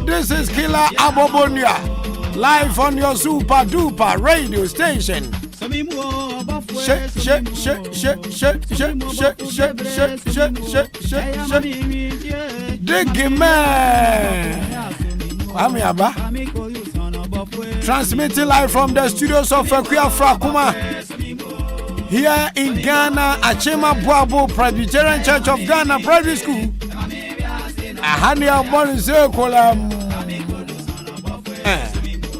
This is Killer Abobonia, live on your super duper radio station. She, she, she, she, she, she, she, she, she, she, she, she, she. Dig man. Kwame Aba. Transmitting live from the studios of Akua Frakuma here in Ghana, Achema Buabo Presbyterian Church of Ghana Private School. Aha ne abɔ ne sɛ kolam. Eh,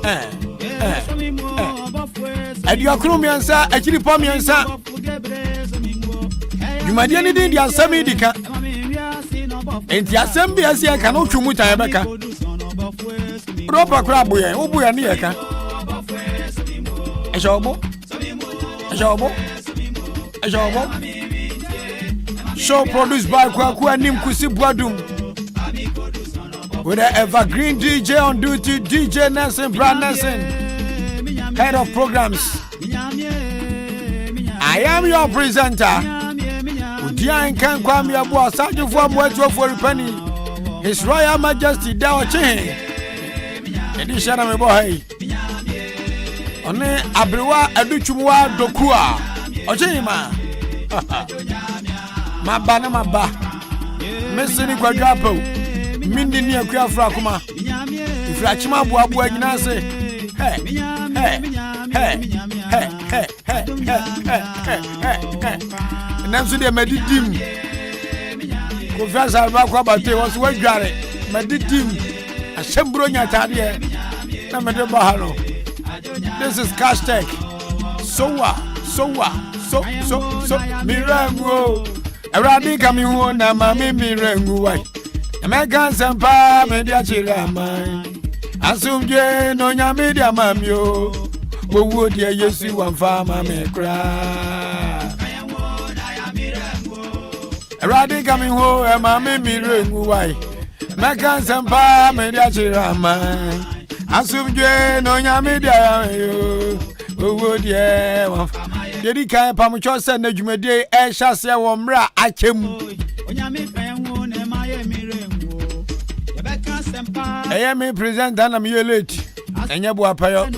eh, eh, eh. Aduakoro mmiɛnsa, akyiripɔ mmiɛnsa. Dwumadie no din de asɛm yi di ka. Enti asɛm bi a ɛsɛ yɛka no wotwe mu ta yɛbɛka. Wode wopɛ koraa bo yɛn, wobo yɛn ne yɛka. Ɛhyɛ ɔbo. Ɛhyɛ ɔbo. Ɛhyɛ ɔbo. Show produced by Kwaku Anim Kusi Buadum. With the evergreen DJ on duty, DJ Nelson Brad Nelson, head of programs. I am your presenter. Udian Kan Kwame Abu Asajufo Amuatuafo Ripani. His Royal Majesty Da Ochihin. Yɛde hyɛ na mebɔ ha yi. Ɔne aberewa adutwumwa doku a ɔkyehin ma. Maba ne maba. Mese ne kwadwo apɛw. Mindi ne akua afra akoma. Ɛfiri akyem aboaboa nyinaa ase. Hɛ, hɛ, hɛ, hɛ, hɛ, hɛ, hɛ, hɛ, hɛ, hɛ, hɛ. Ɛnɛ nso deɛ madidi mu. Kofi Asare baako abate wɔ so wadware. Madidi mu. Ahyɛmburo nya ataadeɛ na mede ba ha no. This is Cash Tech. Sowa, sowa, so, so, so, mirangu. Awurade ka me ho na ma me mirangu wai. Mɛka nsɛm paa mede akyerɛ aman. Asomdwe no nyame de ama mi o. Owuo deɛ Yesu wamfa ama me koraa. Awurade ka me ho ɛma me mirangu wai. Mɛka nsɛm paa mede akyerɛ aman. Asomdwe no nyame de ama mi o. Owuo deɛ wamfa. Deɛ di kan pamotwɛ sɛ na dwumadie ɛhyɛ aseɛ wɔ mmerɛ a akyɛ mu. Ɛyɛ me presenter na meyɛ late. Ɛnyɛ boapayɔ.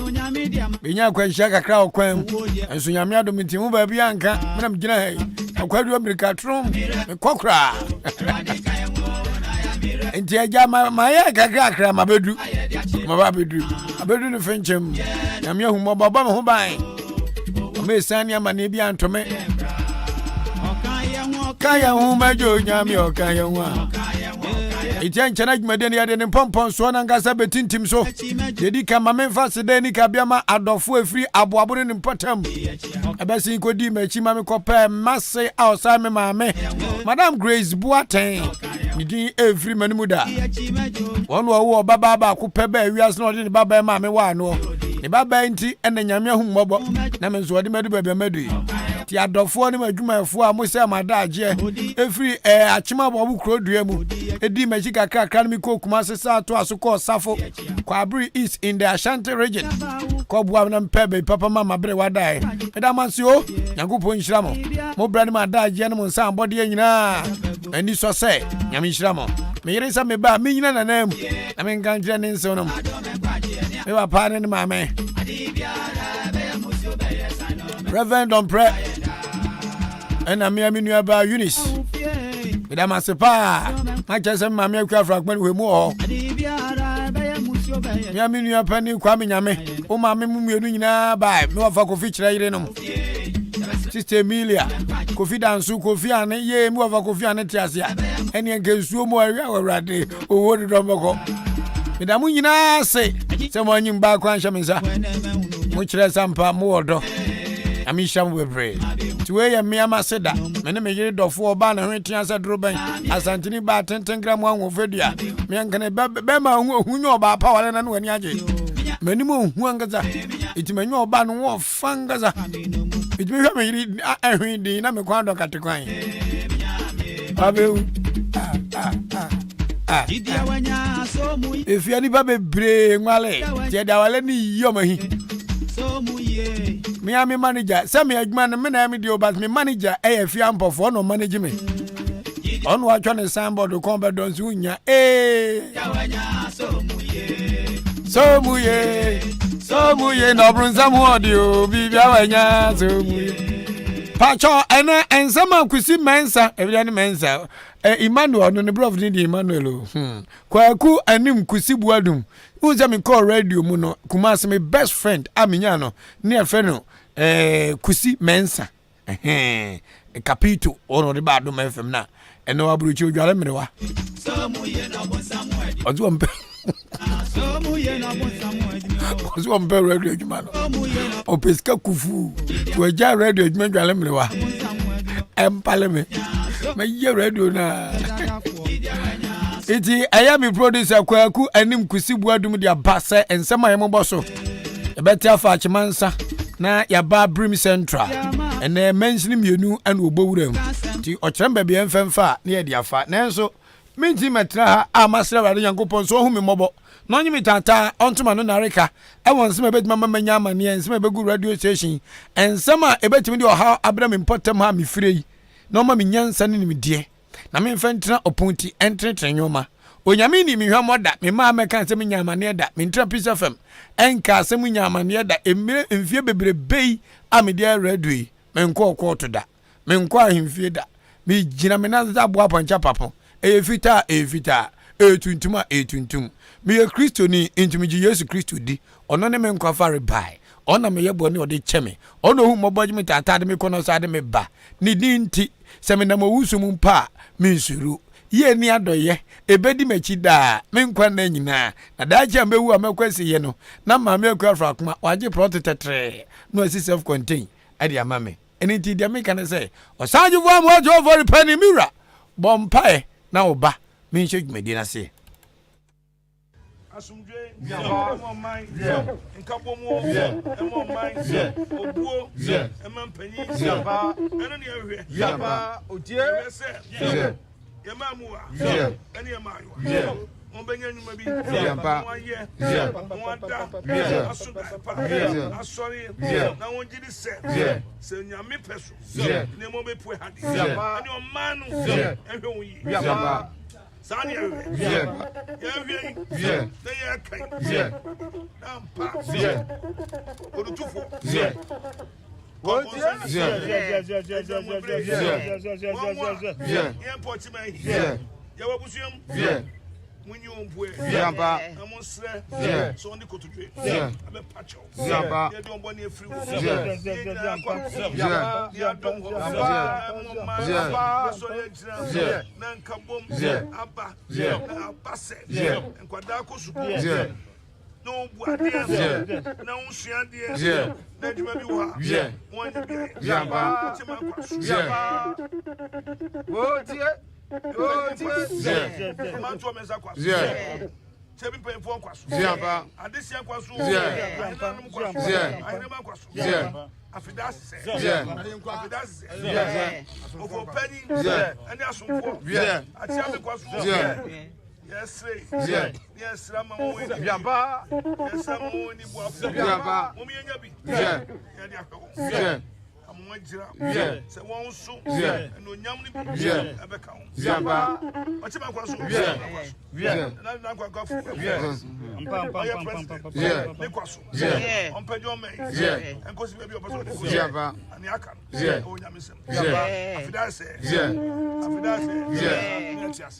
Menya akwanhyia kakra wɔ kwan mu. Nso nyame adom nti mu baabi anka. Mena megyina ha yi. Akwaduo mmirika trom. Mekɔ koraa. Nti agya mayɛ kakrakra mabɛdu. Maba abɛdu. Abɛdu ne fenkyɛm. Nyame ahu mmɔbɔ bɔ me ho ban. Ɔma ɛsiane ne amanneɛ bi anto me. Ka yɛn ho mɛgye onyame ɔka yɛn ho a. Ɛtia nkyɛn adwumadeɛ no yɛde ne mpɔmpɔnsoɔ no ankasa bɛtintim so. Yɛdi ka ma memfa seda ni kabea ma adɔfoɔ ɛfiri aboabo ne ne mpɔtam. Ɛbɛsen kɔdii m'akyi ma mekɔpɛɛ m'ase a ɔsan me maame Madam Grace Boateng. Ne din ɛmfiri m'anim da. Wɔn na ɔwɔ ɔbabaa baako pɛ bɛɛ wiase na ɔde ne babaa maa me waa noɔ. Ne babaa nti ɛna nyame ahu mmɔbɔ na me nso ɔde madu baabi a madu yi. Nti adɔfoɔ ne m'adwumayɛfoɔ a mosɛ m'adagyeɛ ɛfiri ɛɛ akyem aboabo kuro dua mu ɛdii m'akyi kakrakra no mekɔɔ Kumase saa toa so kɔɔ Safo Kwabere East in the Ashanti region kɔboa me na mepɛ baabi papa ma mabere wadae. Meda mo ase o, Nyankopɔn nhyira mo. Mo brɛ ne mo adagyeɛ ne mo nsa abɔdeɛ nyinaa. M'ani sɔ sɛ Nyame nhyira mo. Me yere sɛ meba a menyina n'anan mu na menka nkyerɛ ne nsew nom. Me papa ne ne maame. Reverend Domprɛ ɛna mmea me nuabaa Eunice. Meda mo ase paa. Makyerɛ sɛ me maame akua afrakoma no hwɛ mu wɔ hɔ. Mmea me nua panin Kwame Nyame. Wo maame mu mmienu nyinaa bae. Me wɔfa Kofi kyerɛ yerenom. Sister Emilia, Kofi Danso, Kofi Ane, yee me wɔfa Kofi Ane te ase a. Ɛneɛ nka nsuo mu awia wɔ Awurade owuo dodɔ mbɛkɔ. Meda mo nyinaa ase sɛ mo anyim baako anhyɛ me nsa. Mo kyerɛ sɛ ampa mo wɔ dɔ. Nyame nhyira mo bebree. Nti wei yɛ mmea m'ase da. Me ne me yere dɔfoɔ ɔbaa ne ho tea sɛ dorobɛn. Asanteni baa tenten kra mu ahoɔfɛ dua. Meɛnkene bɛma ohu nyɛ ɔbaa pa wale na ne w'ani agye. M'anim ohu ankasa. Nti manya ɔbaa no ho ɔfa ankasa. Nti mehwɛ me yere ɛhwe din na me kwan dɔ kate kwan. Wabɛwu. Ah, ah, ah. Ah, efia nipa bebree nwale nti ɛde awale ne yi ɔmo ahi. Me a me manager sɛ me adwuma no me na me deɛ but me manager ɛyɛ fia mpɔfoɔ na ɔmanage me. Ɔno watwa ne signboard kɔn bɛdɔ nso wonya ee. So mu ye, so mu ye na ɔboro nsɛm ho ɔde o biribi awanya so mu ye. Pakyɛ ɛnɛ nsɛm a Kwesi Mensah ebia ne Mensah eh, Emmanuel no ne brɔfo ne di Emmanuel o. Hmm. Kwaku anim Kwesi Buadum. Wohu sɛ mekɔɔ radio mu no Kumasi me best friend a menya no ne ɛfrɛ no eh, Kwesi Mensah. Ɛhɛn, Kapito, wɔn na ɔde ba Adom FM na ɛnɛ waburokyi odware mmerewa. Ɔdze wɔn pɛ. Ɔdze wɔn pɛ radio adwuma no. Ɔpɛ sika kufu. Wɔagya radio adwuma dware mmerewa. Ɛmpale me. Mɛyɛ radio na. Nti ɛyɛ me producer Kwaku anim Kusi Buadum de aba sɛ nsɛm a yɛmobɔ so. Yɛbɛte afa Akyemansa na yɛaba Birim Central. Ɛnɛ mansini mmienu na wɔbɔ wura mu. Nti ɔkyerɛ me baabi a ɛmfɛmfa a na yɛde afa. Nanso mentumi mɛtena ha a masrɛ Awurade Nyankopɔn sɛ ɔnhu me mmɔbɔ na ɔnye me taataa, ɔnto m'ano nnareka wɔ nsɛm a ɛbɛtumi ama manya amaneɛ, nsɛm a ɛbɛgu radio station, nsɛm a ɛbɛtumi de ɔhaw abrɛ me mpɔtam ha a mefire yi, na ɔma me nyansa ne nimdeɛ. Na memfa ntena ɔpon ti ntenetene nneɛma. Onyame nni me hwammɔ da, me mmaa mmɛka sɛ menya amaneɛ da, mentra Peace FM nkaa sɛ munya amaneɛ da, mmerɛ mfie bebrebe yi a mede ayɛ radio yi, menkɔɔ kɔɔto da, menkɔɔ ahemfie da, megyina me nan so sɛ aboa apɔnkye apapo, ɛyɛ fitaa a, ɛyɛ fitaa, ɛyɛ tuntum a, ɛyɛ tuntum. Meyɛ Kristoni, nti megye Yesu Kristo di, ɔno ne me nkwa farebae, ɔno na meyɛ bɔne a ɔde kyɛ me, ɔno na ohu mmɔbɔ gye me taataa de me kɔ na ɔsan de me ba, ne din nti, Sɛ menam owusu mu mpo a, mensuro. Yie ne adɔeɛ, ɛbɛdi m'akyi daa, me nkwa nna nyinaa. Na daakye a mɛwu a mɛkɔ asieeɛ no, na Maame Akua Afrakoma, wagye prɔto tɛtrɛɛ na wasi self-contain de ama me. Ɛno nti, deɛ meka ne sɛ, Ɔsaagyefo Amoato Afɔre Panin, me wura, bɔ mpaeɛ na wo ba menhyɛ dwumadie no aseɛ. Asomdwoe ma ɔman, nkabom ma ɔman, obuo ma mpanyin. Ɛno ne yɛhwehwɛ. Yɛhwɛ sɛ yɛn mmamuwa ne yɛn mmaayewa wɔbɛnya nnwuma bi na wɔayɛ na wɔada aso dae pa asɔre na wɔgye di sɛ sɛ Nyame pɛ so nneɛma bɛpue ha deɛ ɛne ɔman no ɛhwɛ wɔn yie. Saa ne yɛhwɛ. Yɛhwɛ yi na yɛka yi na mpa odutufo yɛwɔ abusua mu munyi wɔn mpue na monsrɛ sɛ wɔn de kotodwe abɛpa kyɛw yɛde wɔn bɔne afiri wɔ yɛn nyinaa kɔ ne adom hɔ moma bɛsɔre agyina na nkabom aba na aba sɛ nkwadaa kɔ sukuu na wɔbu adeɛ na wɔsua adeɛ na adwuma bi wɔ a wɔnyɛ bi ayɛ wɔte ma nkwa so ɔmantoɔ mɛnsa kwa so kyɛ bi mpanyinfoɔ nkwa so adesua nkwa so ahenanom nkwa so ahenema nkwa so afida sɛ afida sɛ ofopanyin ɛne asomfoɔ akyea me nkwa so yɛsrɛ ne yɛsrɛ ama wɔn ani yɛsrɛ ama wɔn ani boafo wɔn yɛnya bi yɛde ahwɛ wɔn ama wɔn agyina sɛ wɔn nso anuonyam no bi ɛbɛka ho ɔkyɛ ma nkwa so na na nkwa nkwa fo ɔyɛ president ne kwa so ɔmpɛgye ɔmɛ nkosi baabi ɔpɛ sɛ ɔde kɔ ane aka no ɛwɔ nyame nsɛm afida sɛ afida sɛ ne ɛte ase.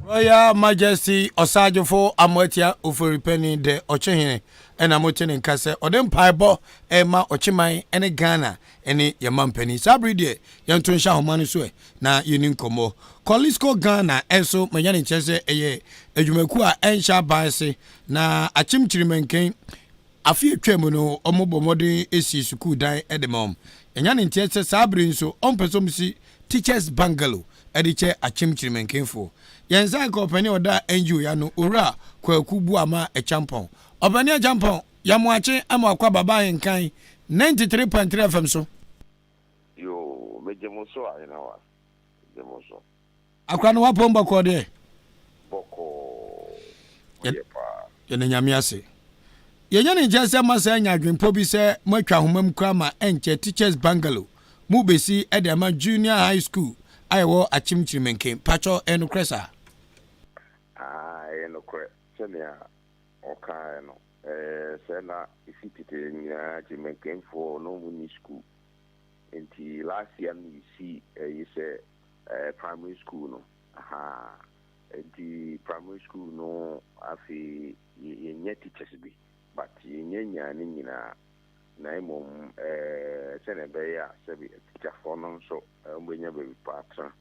Royal Majesty Ɔsagyefo Amoatia Oforipani de Ɔkyehene ɛna mote ne nka sɛ ɔde mpaebɔ ɛma Ɔkyeman ne Ghana ne yɛn mampanin. Saa bere deɛ yɛnto nhyɛ ahoma no so ɛ na yɛni nkɔmmɔ. Colisco Ghana nso manya ne nkyerɛ sɛ ɛyɛ adwumakuo a ɛnhyɛ aban ase na akyem kyirimanken Afe a etwaam no, wɔbɔɔ mmɔden sii sukuu dan de ma wɔn. Yɛanya ne nteɛ sɛ saa bere yi nso, wɔmpɛ sɛ wɔsi Teachers Bungalow de kyɛ Akyem Kyirimankenfoɔ. Yɛn nsa aka ɔpanin a ɔda NGO yi ano, Owura Kwaku Boamah Acheampong. Ɔpanin Acheampong, Yamoakye ama wakɔ aba Ahenkan 93.3 FM so. Yoo, megye mo so Ahenawa, megye mo so. Akora no wapɔn bɔkɔɔ deɛ? Bɔkɔɔ, ɔyɛ paa. Yɛda Nyame ase. Yɛnyɛ ne nkyɛn sɛ moasan anya adwempɔ bi sɛ moatwa ahoma mu koraa ma ɛnkyɛ Teachers Bungalow mobɛsi de ama Junior High School a ɛwɔ Akyem Kyirimenken. Pakyɛ ɛyɛ nokorɛ saa? Aah ɛyɛ nokorɛ sɛnea ɔkaeɛ no. Ɛɛ sɛ na ɛfi tete nyinaa Kyirimenkenfoɔ na wɔn nni school nti last year no yɛsii ɛyi sɛ ɛɛ primary school no ahaa nti primary school no afei yɛnya teachers bi but yɛnnya nyaa ne nyinaa na mmom sɛnea ɛbɛyɛ a sɛbi atikyafoɔ no nso wɔbɛnya baabi pa atena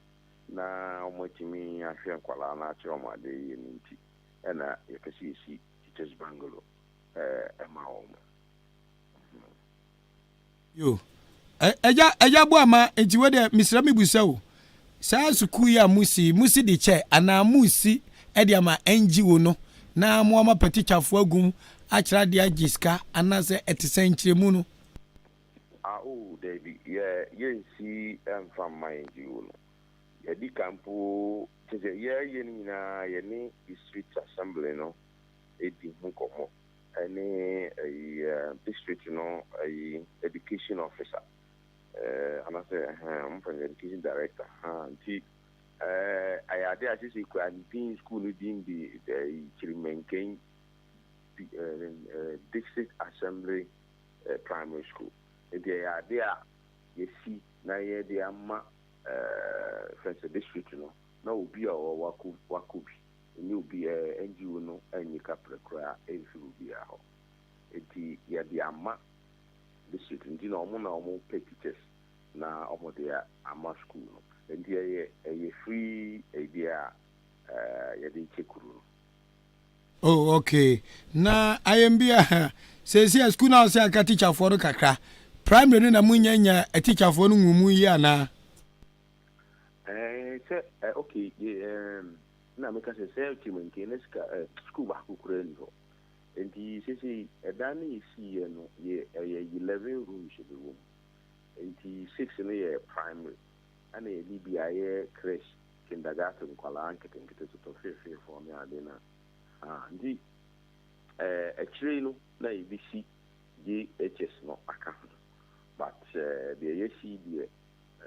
na wɔatumi ahwɛ nkwadaa no akyerɛ wɔn adeɛ yie no nti ɛna yɛpɛ sɛ yɛsi teachers bungalow ma wɔn. Yo. Agya, Agya Boama, nti wo deɛ mesrɛ mebusa o, saa sukuu yi a mosi yi, mosi de kyɛ anaa mosi de ama NGO no na moama patikyafoɔ agu mu akyerɛ adeɛ agye sika anaasɛ ɛte sɛn nkyerɛmu no? Ah oh daabi, yɛ yɛnsi mfa mma NGO no. Yɛadi kan mpo, kyerɛ sɛ yɛreyɛ no nyinaa yɛne district assembly no di ho nkɔmmɔ. Ɛne ɛyi district no ɛyi education officer ɛɛ anasɛ ɛhɛn wɔn fɛ no education director ha nti ɛɛ ɛyɛ ade a sisi kura ne din school no din de ɛyi Kyirimanken ɛɛ district assembly primary school nti ɛyɛ ade a yɛsi na yɛde ama ɛɛ fɛn sɛ district no na obi a ɔwɔ wakɔ wakɔ bi. Ɛnyɛ obi ɛɛ NGO no annye kaprɛ koraa ɛmfiri obiara hɔ. Nti yɛde ama district nti na wɔn na wɔn pɛ teachers na wɔn de ama school no. Nti ɛyɛ ɛyɛ free ɛdeɛ a ɛɛ yɛde rekyɛ kuro no. Oh okay na ayɛmbi a seesei a school no a ɔsɛ aka teacherfoɔ no kakra primary no na mo nya nya teacherfoɔ no ngumu yi anaa? Ɛɛ sɛ ɛ okay yɛ ɛɛm na meka sɛ sɛ Kyemenke na sika ɛ sukuu baako koraa nni hɔ nti seesei ɛdan no yɛsiiɛ no yɛ ɛyɛ 11 rooms na ɛwɔ mu nti six no yɛ primary ɛna yɛde bi ayɛ creche kindergarten nkwadaa nketenkete totɔ feefeefoɔ ne ade na ah nti ɛɛ akyire yi no na yɛbɛsi JHS no aka ho but ɛɛ deɛ yɛasi deɛ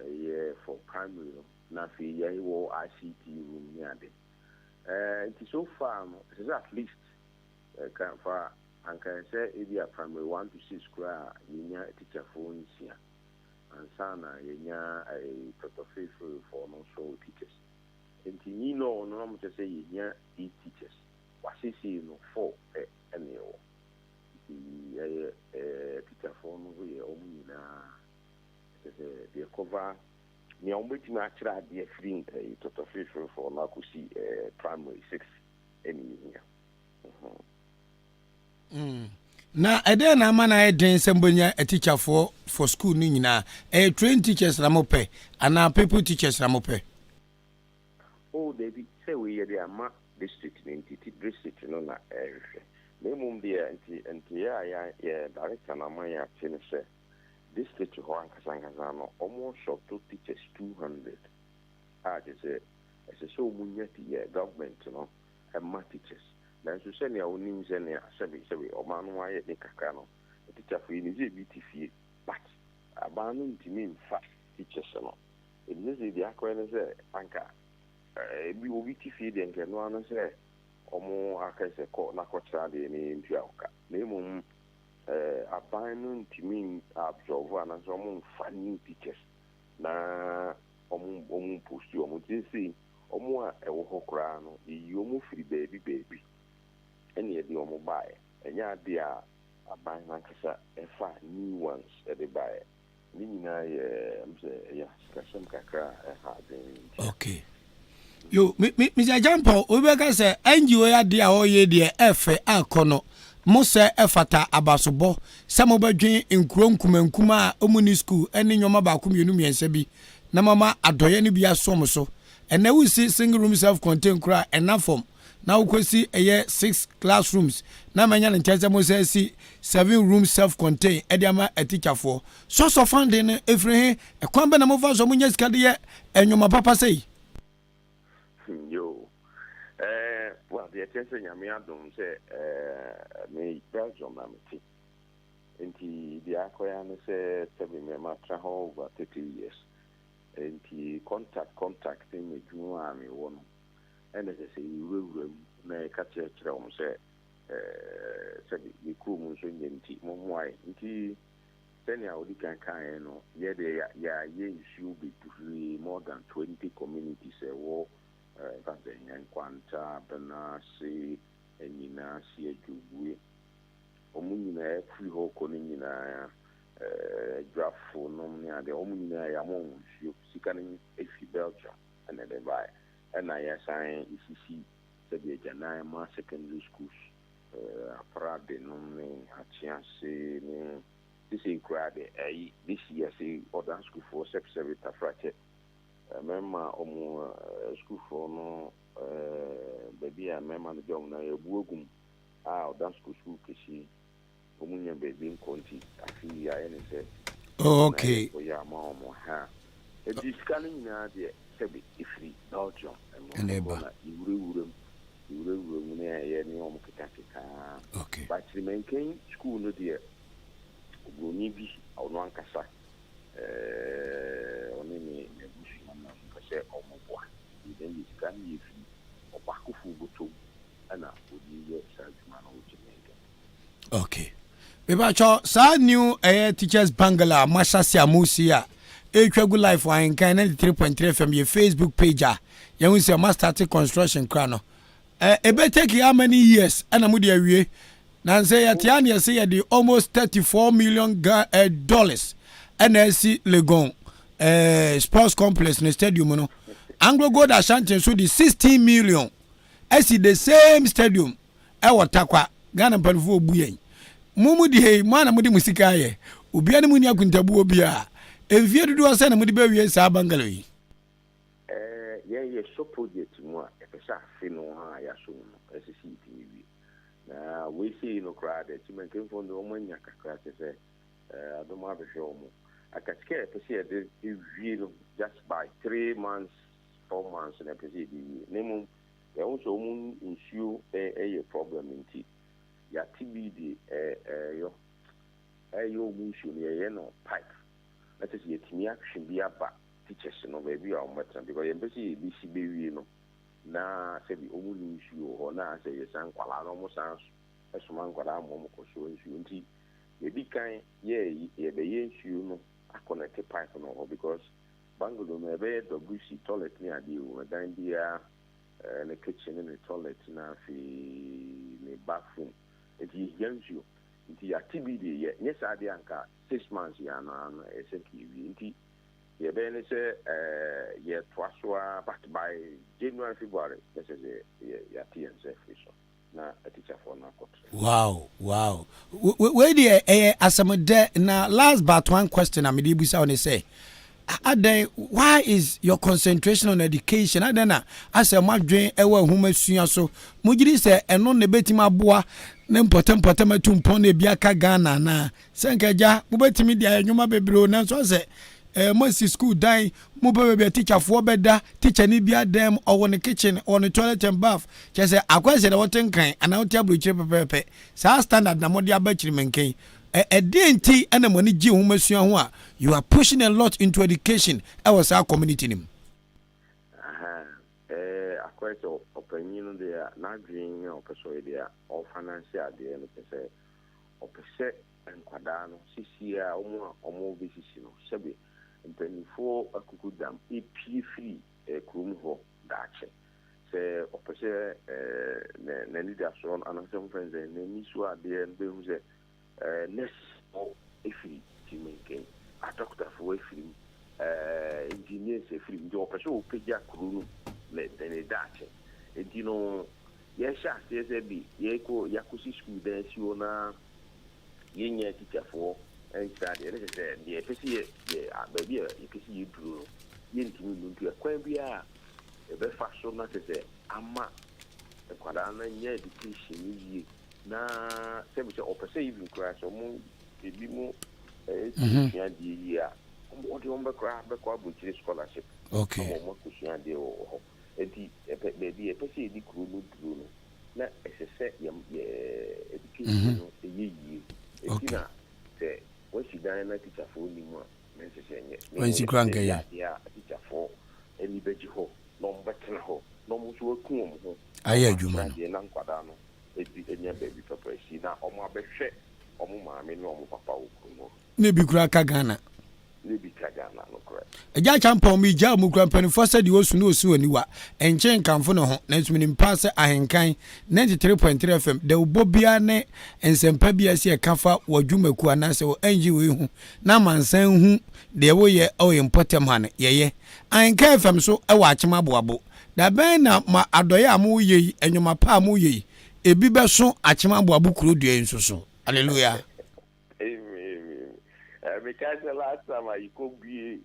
Ɛyɛ for primary no na afei yɛ wɔ ICT room ne ade. Eh, nti so far no, ɛsɛ sɛ at least ɛka fa anka ɛsɛ ebi a primary 1 to 6 koraa yɛnya teacherfoɔ nsia ansa na yɛnya eh, tɔtɔfeefeefoɔ no nso teachers. Nti ni law no na wɔkyɛ sɛ yɛnya 8 teachers. Wasiesie no 4 pɛ ɛna ɛwɔ. Nti ɛyɛ eh, teacherfoɔ no nso yɛ wɔn nyinaa. Kyerɛ sɛ, deɛ cover nea wɔbɛtumi akyerɛ adeɛ firi tɔtɔfeefeefoɔ no akɔsi primary 6 ɛne yɛhia. Na ɛdɛn na ama no ayɛ den sɛ mobɛnya atikyafoɔ for school no nyinaa? Ɛyɛ trained teachers na mopɛ anaa pupil teachers na mopɛ? Oh dabi, sɛ wei yɛde ama district no nti, ti district no na ɛrehwehwɛ. Na mmom deɛ nti nteeɛ a yɛ yɛ director no ama yɛate ne sɛ, District hɔ ankasa ankasa no wɔn shorto teachers 200 a kyerɛ sɛ ɛsɛ sɛ wɔn nya ti yɛ government no ma teachers nanso sɛnea wo nim sɛnea sɛbe sɛbe ɔman no ho ayɛ den kakra no teacher fo yi nim sɛ ebi te fie but aban no ntumi nfa teachers no ɛdi sɛ sɛ deɛ akɔyɛ ne sɛ anka ebi obi te fie deɛ nka ɛno ano sɛ wɔn aka sɛ kɔ na kɔkyerɛ adeɛ ne ntua wo ka na mmom Aban no ntumi absorb anaasɛ wɔn nfa new teachers na wɔn wɔn mpost wɔn nti seesei wɔn a ɛwɔ hɔ koraa no yɛyi wɔn firi baabi baabi ɛna yɛde wɔn baeɛ ɛnyɛ adeɛ a aban no ankasa ɛfa new ones ɛde baeɛ ne nyinaa yɛ ɛm sɛ ɛyɛ asikasɛm kakra a ɛha adwene nti. Okay. Yo, me me Mr. Jampong, obi bɛka sɛ NGO yɛ adeɛ a ɔyɛ deɛ ɛfɛ akɔ no. Mo sɛ ɛfata abasobɔ sɛ mobɛdwen nkuro nkumankuma a ɔmu ni school ne nneɛma baako mmienu mmiɛnsa bi na mama adɔeɛ no bi aso mo so. Ɛnɛ wosi single room self contained koraa ɛna fam na wokɔsi ɛyɛ six classrooms na manya no nkyɛn sɛ mo sɛ si seven room self contained ɛde ama atikyafoɔ. Source of funding no ɛfiri he? Ɛkwan bɛ na mofa so monya sika de yɛ nnwuma papa sɛi? Yo, eh, well, Deɛ ɛteɛ sɛ Nyame adom sɛ me Belgium na mete. Nti deɛ akɔyɛ ara ne sɛ sɛbe me matra hɔ over 30 years. Nti contact contact ne m'adwuma a mewɔ no ɛna ɛsɛ sɛ yɛwurawura mu na yɛka kyerɛkyerɛ wɔn sɛ sɛbe yɛ kurom nso nyɛ nti mommoa yɛn. Nti sɛnea ɔdi kan kaeɛ no, yɛ deɛ yɛayɛ nsuo bebree, more than 20 communities ɛwɔ ɛmfa sɛ Nkwanta, Benase, Anyinase, Adwobue. Wɔn nyinaa firi hɔ kɔ no nyinaa, Adwafo nom ne adeɛ, wɔn nyinaa yɛama wɔn nsuo. Sika no firi Belgium ɛna ɛde baeɛ. Ɛna yɛsan sisi sɛdeɛ agyanan ma secondary schools, Aprade nom ne Akyease ne sesei koraa de ayi this year sei ɔda sukuufoɔ sɛbsɛbe tafrakyɛ mmarima wɔn sukuufoɔ no baabi a mmarima no gya wɔn no yɛabu agu mu a ɔda sukuu sukuu kɛsi wɔn nya baabi nkɔ nti afe yi ayɛ ne sɛ Oh, okay. na yɛ ama wɔn ha. Nti sika no nyinaa deɛ sɛbe ɛfiri Belgium ɛna ɛba. Na yɛwurawura mu yɛwurawura mu na yɛyɛ ne wɔn kekakeka. But Kyirimankan school no deɛ, oburoni bi ɔno ankasa ɔne ne n'abusua no mpɛ sɛ ɔmo boa. Nti na yɛ sika no yɛ firi ɔbaakofo bɔtɔm ɛna ɔde yɛ saa adwuma no wɔ Kyirimankan. Okay, mebatwɛ saa new ɛyɛ teachers bungalow a moahyɛ a mosi a ɛtwa gu live wɔ Ahenkan 93.3 FM yɛ Facebook page a yɛhu sɛ moastart construction kora no, ɛbɛ take how many years ɛna mode awie? Na sɛ yɛte a ne yɛsɛ yɛde almost 34 million dollars ɛna asi Legon sports complex no stadium no. Anglo Gold Ashanti nso de 16 million ɛsi the same stadium ɛwɔ Takwa. Ghana mpanimfoɔ obu yɛn. Mo mu deɛ, mo ana mode mo sika ayɛ, obia ne mu ni akontabuo biara. Mfie dodoɔ sɛ na mode bɛwie saa bungalow yi? Yɛn yɛsɔ project mu a, yɛpɛ sɛ afe no a yɛasɔ mu no ɛsɛ sɛ yɛtumi wie. Na wei sei no koraa de, Kyimankemfoɔ no wɔn anya kakra kyɛ sɛ adom abɛhwɛ wɔn aka sika a yɛpɛ sɛ yɛde wie no just by 3 months, 4 months na yɛpɛ sɛ yɛde wie. Na mmom yɛho sɛ wɔn nsuo ɛyɛ problem nti yɛate bi de ɛyɔ ɛyɛ wɔn nsuo no, yɛyɛ no pipe na kyerɛ sɛ yɛtumi atwe bi aba teachers no baabi a wɔn bɛtena, because yɛmpɛ sɛ yɛbɛsi bɛwie no na sɛbi wɔn ni nsuo wɔ hɔ na sɛ yɛsan nkwadaa na wɔn san soma nkwadaa ma wɔn kɔ so nsuo. Nti yɛdi kan yɛ yɛbɛyɛ nsuo no aconnect pipe no wɔ hɔ, because bungalow no ɛbɛyɛ WC, toilet ne adeɛ wɔ ɛdan biara, ne kitchen ne ne toilet na afei ne bathroom. Nti yɛhia nsuo nti yɛate bi de yɛ. Nyɛ saa deɛ anka 6 months yɛ ano ano ɛyɛ sɛ nka yɛwie. Nti yɛbɛyɛ ne sɛ yɛtoa so a, but by January, February na sɛ sɛ yɛate yɛn nsa afiri so na atikyafoɔ no akɔtena. Wow, wei deɛ ɛyɛ asɛm dɛ. Na last but one question a mede bisa wo ne sɛ adɛn, why is your concentration on education? Adɛn na asɛ moadwen ɛwɔ ahoma sua so? Mogyedi sɛ ɛno na ɛbɛtumi aboa ne mpɔtɛmpɔtɛm atu mpɔn na ebi aka Ghana anaa sɛ nka agya mobɛtumi de ayɛ nnwuma bebree o? Nanso asɛ moasi school dan, mopɛ baabi a tikyafoɔ bɛda, tikya ne bi adan mu, ɔwɔ ne kitchen, ɔwɔ ne toilet and bath, kyerɛ sɛ akwan sɛ dɛ wɔte Nkran anaa wote aburokyire pɛpɛɛpɛ. Saa standard na mode aba Kyirimankan. Ɛdeɛn nti ɛna mo ani gye nhoma sua ho a you are pushing a lot into education ɛwɔ saa community no mu? Akɔyɛ sɛ ɔpanyin no deɛ, n'adwene a ɔpɛ sɛ ɔyɛ deɛ ɔfinance adeɛ no kyɛ sɛ ɔpɛ sɛ nkwadaa no sisi a wɔn a wɔn bɛsisi no, sɛbi mpanimfoɔ akuku dam epie firi kurom hɔ daakye, sɛ ɔpɛ sɛ n'ani da soɔ anaasɛ ɔfɛn sɛ n'ani so adeɛ no bɛhu sɛ nurse efiri Kyimankan, adɔkotafoɔ efiri mu, engineers efiri mu. Nti ɔpɛ sɛ ɔpagya kuro no ne ne daakye. Nti no yɛhyɛ aseɛ sɛ bi yɛkɔ yɛakɔsi school dan si hɔ na yɛnya tikyafoɔ nkyerɛ adeɛ ne kyɛ sɛ deɛ yɛpɛ sɛ yɛ yɛ baabi a yɛpɛ sɛ yɛduro no yɛntumi nnu. Nti ɛkwan biara yɛbɛfa so na kyɛ sɛ ama nkwadaa no nyɛ education no yie na sɛbi sɛ ɔpɛ sɛ even koraa sɛ ɔmo ebi mu ɛsua adeɛ yie a, ɔde wɔn bɛkora bɛkɔ aburokyire scholarship ama wɔn akɔsua adeɛ wɔ hɔ. Nti ɛpɛ baabi yɛpɛ sɛ yɛde kuro no duro no. Na ɛsɛ sɛ yɛ yɛ education no ɛyɛ yie. Enti na sɛ woasi dan na tikyafoɔ nni mu a, na ɛnsɛ sɛ ɛnyɛ. Na mmom Wansi ɛsɛ koraa sɛ nka ɛyɛ yɛ. adeɛ a atikyafoɔ ani bɛgye hɔ na wɔbɛtena hɔ na wɔn nso wɔaku wɔn ho na Ayɛ wɔakyerɛ adwuma no. adeɛ na nkwadaa no adi anya baabi papa asi na wɔabɛhwɛ wɔn maame ne wɔn papa wɔ kurom hɔ. Na ebi koraa ka Ghana. Na ebi ka Ghana, nokorɛ. Agya Acheampong, Megyaa mu kura mpanimfoɔ sɛ deɛ ɔsu na ɔsi aniwa, ɛnkyɛ nkamfo ne ho, nanso menim paa sɛ Ahenkan 93.3 FM, dawubɔ biara ne nsɛmpa biara ɛsɛ yɛka fa w'adwumakuo anaasɛ wo NGO yi ho na amansan hu deɛ woyɛ wɔ yɛn mpɔtam ha no, yɛyɛ. Ahenkan FM nso wɔ Akyem Aboabo. Da bɛn na mo adɔeɛ a moreyɛ yi, nnwuma pa a moreyɛ yi, ebi bɛso Akyem Aboabo kuro dua yi nso so? Hallelujah. Amen amen eh mekae sɛ last time a yɛkɔ bue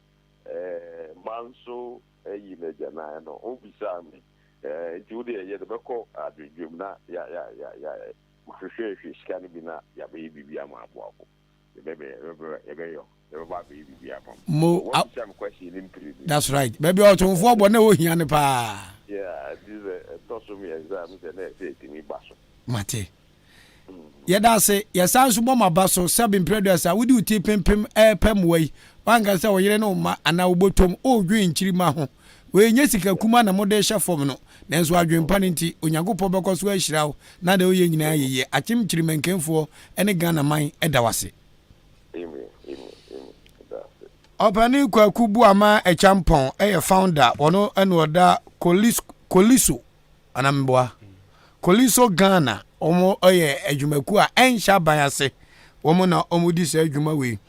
eh manso ayi no agyanan no wo bisaa me eh nti wo deɛ yɛde bɛkɔ adwendwem na ya ya ya ya hwehwɛ hwɛ sika no bi na yɛabɛyɛ biribi ama aboabo yɛbɛbɛ yɛbɛbɛ yɛbɛyɔ yɛbɛba abɛyɛ biribi ama mo mo wabisa me question ne mprenu. That's right, baabi a ɔtomfoɔ bɔ na ɛhɔ hia no paa. Yeah, nti sɛ ɛtɔ so mmiɛnsa a mesɛ na ɛsɛ ɛtumi ba so. Mate. Yɛda ase. Yɛsan nso bɔ mo aba so sɛ mprɛ aduasa wode wo ti pempem repɛ mmoa yi. Woanka sɛ wo yere ne wo mma anaa wo bɔtɔm redwen nkyirimma ho. Wei nyɛ sika kumaa na mode rehyɛ fam no, nanso adwempa no nti, Onyankopɔn bɛkɔ so ahyira wo na deɛ woyɛ nyinaa ayɛ yie. Akyem Kyirimankenfoɔ ne Ghana man da wo ase. Ɔpanin Kwaku Boamah Acheampong yɛ founder, ɔno na ɔda Koliso Anaa meboa? Koliso Ghana, wɔn yɛ adwumakuo a ɛnhyɛ aban ase. Wɔn na wɔdi saa adwuma wei.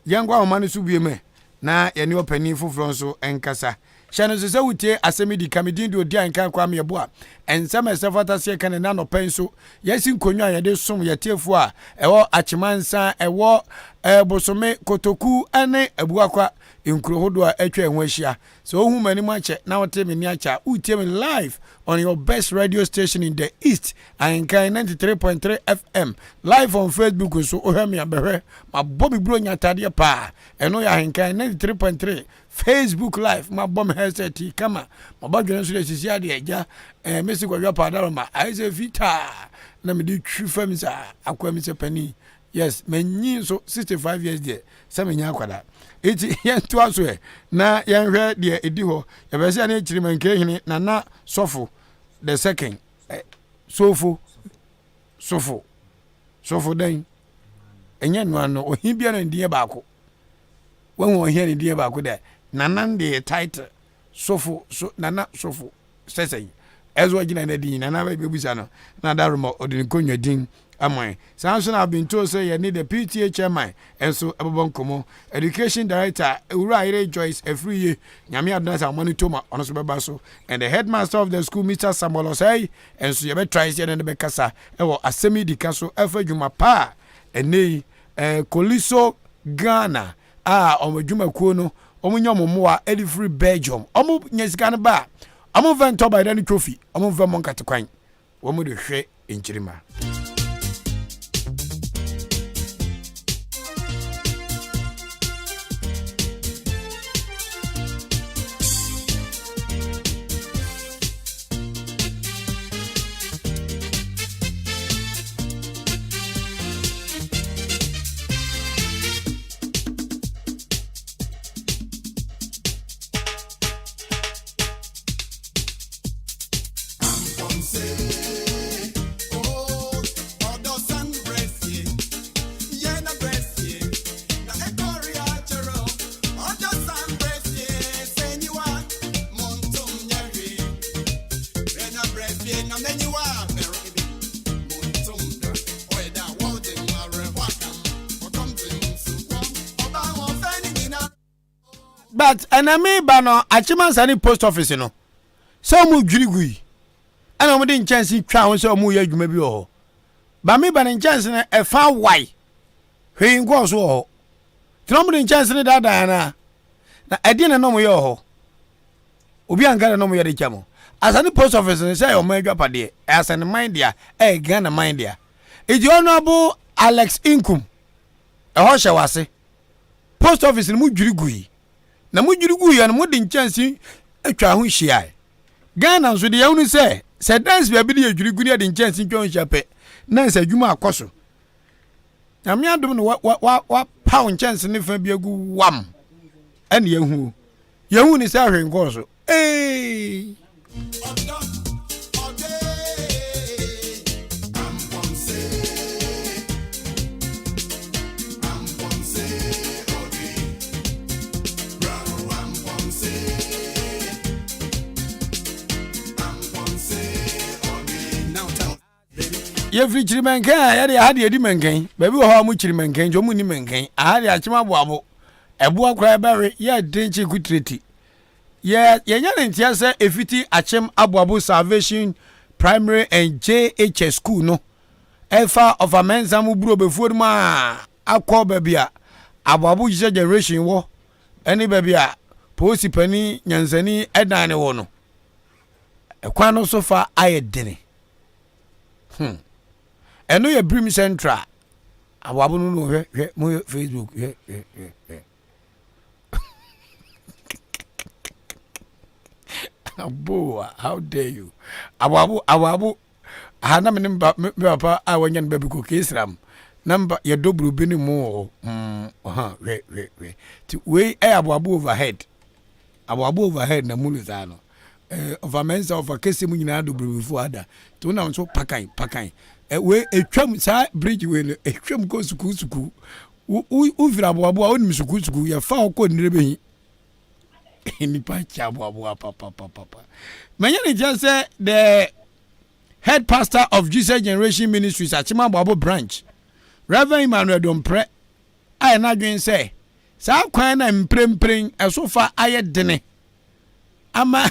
Yɛnkɔ ahoma no so bio mɛ na yɛne ɔpanin foforɔ nso nkasa. Hyɛ no nso sɛ wotie asɛm yi di ka. Me din de Odianka Kwame Yeboah. Nsɛm a ɛsɛ fata sɛ yɛka no ɛnnɛ anɔpa yi nso, yɛasi nkonnwa a yɛde som yɛn atiefoɔ a ɛwɔ Akyemansa, ɛwɔ eh, Bosome, Kotoku ne Abuakwa nkuro hodoɔ a atwa ɛho ahyia. Sɛ wohu m'anim akyɛ na wote me nne akyɛ a, woretie me live on your best radio station in the East, Ahenkan 93.3 FM. Live on Facebook nso, wohwɛ me a, bɛhwɛ. Mabɔ me Buronya atadeɛ paa. Ɛno yɛ Ahenkan 93.3 Facebook live. Mabɔ me headset yi kama. Mabɔ dwene nso deɛ sisi adeɛ agya. Eh, mesi kwadwa paadaroma. Ayɛ sɛ fitaa na mede twi fam saa. Akoa mi sɛ panin. Yes, manyi nso 65 years deɛ sɛ menyɛ akwadaa. Eti yɛntoa so ɛ na yɛnhwɛ deɛ ɛdi hɔ. Yɛbɛ sɛ yɛne Kyirimankee hene Nana Sɔfo the second eh, Sofo Sofo Sofo dɛn? Ɛnyɛ nnoa no, ɔhe biara ne din yɛ baako. Wahu ɔhe a ne din yɛ baako dɛ. Nana no deɛ yɛ title. Sofo so Nana Sofo. Sɛ sɛn? Ɛso agyina na din na na bɛbisa no na Daroma ɔde ne nkonnwa din ama yɛn. Saa nso na I've been told sɛ yɛne the PTA chairman nso ɛbɛbɔ nkɔmmɔ. Education director Owura Ayere Joyce Afriye, Nyame adom sɛ ahoma no tom a ɔno nso bɛba so. And the headmaster of the school Mister Samuel Osei nso yɛbɛtry sɛ yɛne no bɛkasa ɛwɔ asɛm yi dika so ɛfa adwuma pa a ɛnnɛ yi eh, Koliso Ghana a wɔn adwumakuo no wɔn nya wɔn mmoa de firi Belgium. Wɔn nya sika no ba a, wɔn mfa ntɔ bayerɛ ne trophy, wɔn mfa mmɔ nkate kwan, wɔn de hwɛ nkyirimma. But ɛna me ba no Akyemansa ne post office no sɛ wɔn dwiri gu yi ɛna wɔn de nkyɛnse twa ho sɛ wɔn yɛ adwuma bi wɔ hɔ ba me ba ne nkyɛnse no ɛfa wae hwee nkɔɔ so wɔ hɔ tena wɔn de nkyɛnse no daadaa anaa na ɛdeɛ na na wɔn yɛ wɔ hɔ obi anka na na wɔn yɛ de kyɛ mo asane post office no sɛ ɛyɛ ɔman adwapadeɛ ɛyɛ asane man dea ɛyɛ Ghana man dea eti honourable Alex Nkum ɛhɔ hyɛ wase post office no mo dwiri gui na mo dwiri guiɛ no mo de nkyɛnse atwa ho hyiae Ghana nso deɛ yɛhunu sɛ. Sɛ dance baabi de yɛdwiri gu ne yɛde nkyɛnse ntwa nhyia pɛ, na sɛ adwuma akɔ so. Nyame adom no wapaw nkyɛnse ne fa bi agu wam ɛne yɛhu. Yɛhu ne sɛ hwee nkɔɔ so. Ee! Yɛfiri Kyirimɛnkɛn a yɛde aha deɛ yɛdi mɛnkɛn. Baabi wɔ hɔ a wɔkyiri mɛnkɛn nti wɔnni mɛnkɛn. Aha deɛ akyem aboabo. Ɛboa koraa ɛbɛwe yɛ den kye kutireti. Yɛ yɛnya ne nteɛ sɛ ɛfiti akyem aboabo Salvation Primary and JHS School no ɛfa ɔfa mɛnsa mu buro bɛfuo no mu a akɔ baabi a aboabo Jesus Generation wɔ ɛne baabi a polisi panin nyansani ɛdan ne wɔ no. Ɛkwan no so fa ayɛ dene. Hmm. Ɛno yɛ Birim Central. Aboabo no no hwɛ hwɛ mo yɛ Facebook hwɛ hwɛ hwɛ hwɛ. Aboa, how dare you? Aboabo aboabo aha na me ne me papa a wanya no baabi kɔ kesram na mba yɛdɔ burobi ne mu wɔ hɔ. Hmm, ɔha hwɛ hwɛ hwɛ. Ti wei ɛyɛ aboabo overhead. Aboabo overhead na mu no saa no. Eh, ɔfa mɛnsa ɔfa kɛse mu nyinaa do brobifo ada. Nti wonam so pakan pakan. Eh, wei etwam saa bridge wei no etwam kɔ sukuu sukuu. Wo wo wofiri aboabo a wonim sukuu sukuu yɛfa hɔ kɔ nnire bɛhi. Nipa kyɛ aboaboa papapapa. Manya ne nkyɛn sɛ the head pastor of Jesus Generation Ministries Akyem Aboabo branch Reverend Emmanuel Domprɛ ayɛ n'adwene sɛ saa kwan na mprempren ɛso fa ayɛ dene ama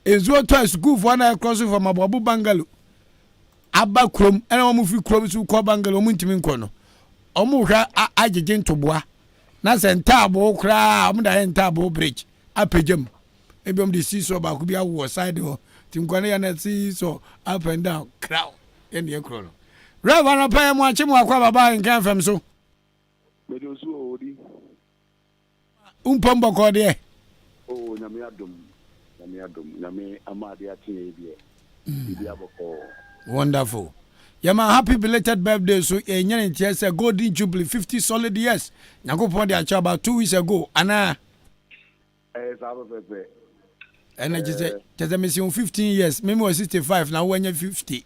nsuo tɔ a sukuufoɔ na ɛkorɔ so fam aboabo bungalow aba kurom ɛna wɔn firi kurom so kɔ bungalow wɔn ntumi nkɔ no wɔn hwɛ agyegye ntoboa na sɛ ntaaboo koraa wɔn de ayɛ ntaaboo bridge apagya mu ebi wɔn de seesaw baako bi awɔ side hɔ ti nkwa no yɛ na seesaw up and down kraw yɛ ne yɛ korɔ no rev anɔpɛ yɛ mo akye mo akɔ ababa nkan fam so. Mede osu o odi. Wo mpom bɔkɔɔ deɛ? Oh Nyame adom, Nyame adom, Nyame ama ade akye yɛn yi deɛ, biribiara bɔkɔɔ. Wonderful. Yɛma happy belated birthday so yɛnya ne nteɛ sɛ golden jubilee 50 solid years Nyankopɔn de akyɛ about 2 weeks ago anaa? Ɛyɛ saa pɛpɛpɛ. Ɛna kyɛ sɛ kyɛ sɛ mesi wo 15 years me mewɔ 65 na wo anya 50.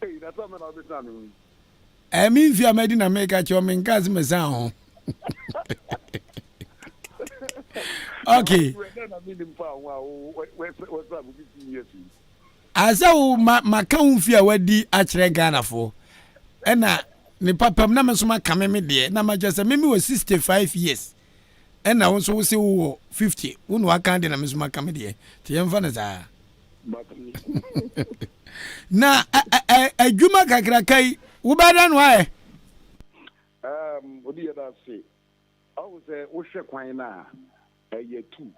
Ei na sɛ ɔmɛ na wobɛsena me ho yi. Ɛɛ me mfe a madi na meka kyerɛ wo menkaa sɛ mesan ho. Okay. Asɛ wo ma maka wo mfe a wadi akyerɛ Ghanafoɔ ɛna ne papam na me nso maka me me deɛ na makyerɛ sɛ me mewɔ 65 years. Ɛna wo nso wo se wo wɔ 50 wo na waka deɛ na me nso maka me deɛ nti yɛmfa no saa. Na adwuma kakraka yi wobɛda no ayɛ? Odi yɛda ase. Ɔhu sɛ wohwɛ kwan no a ɛyɛ tu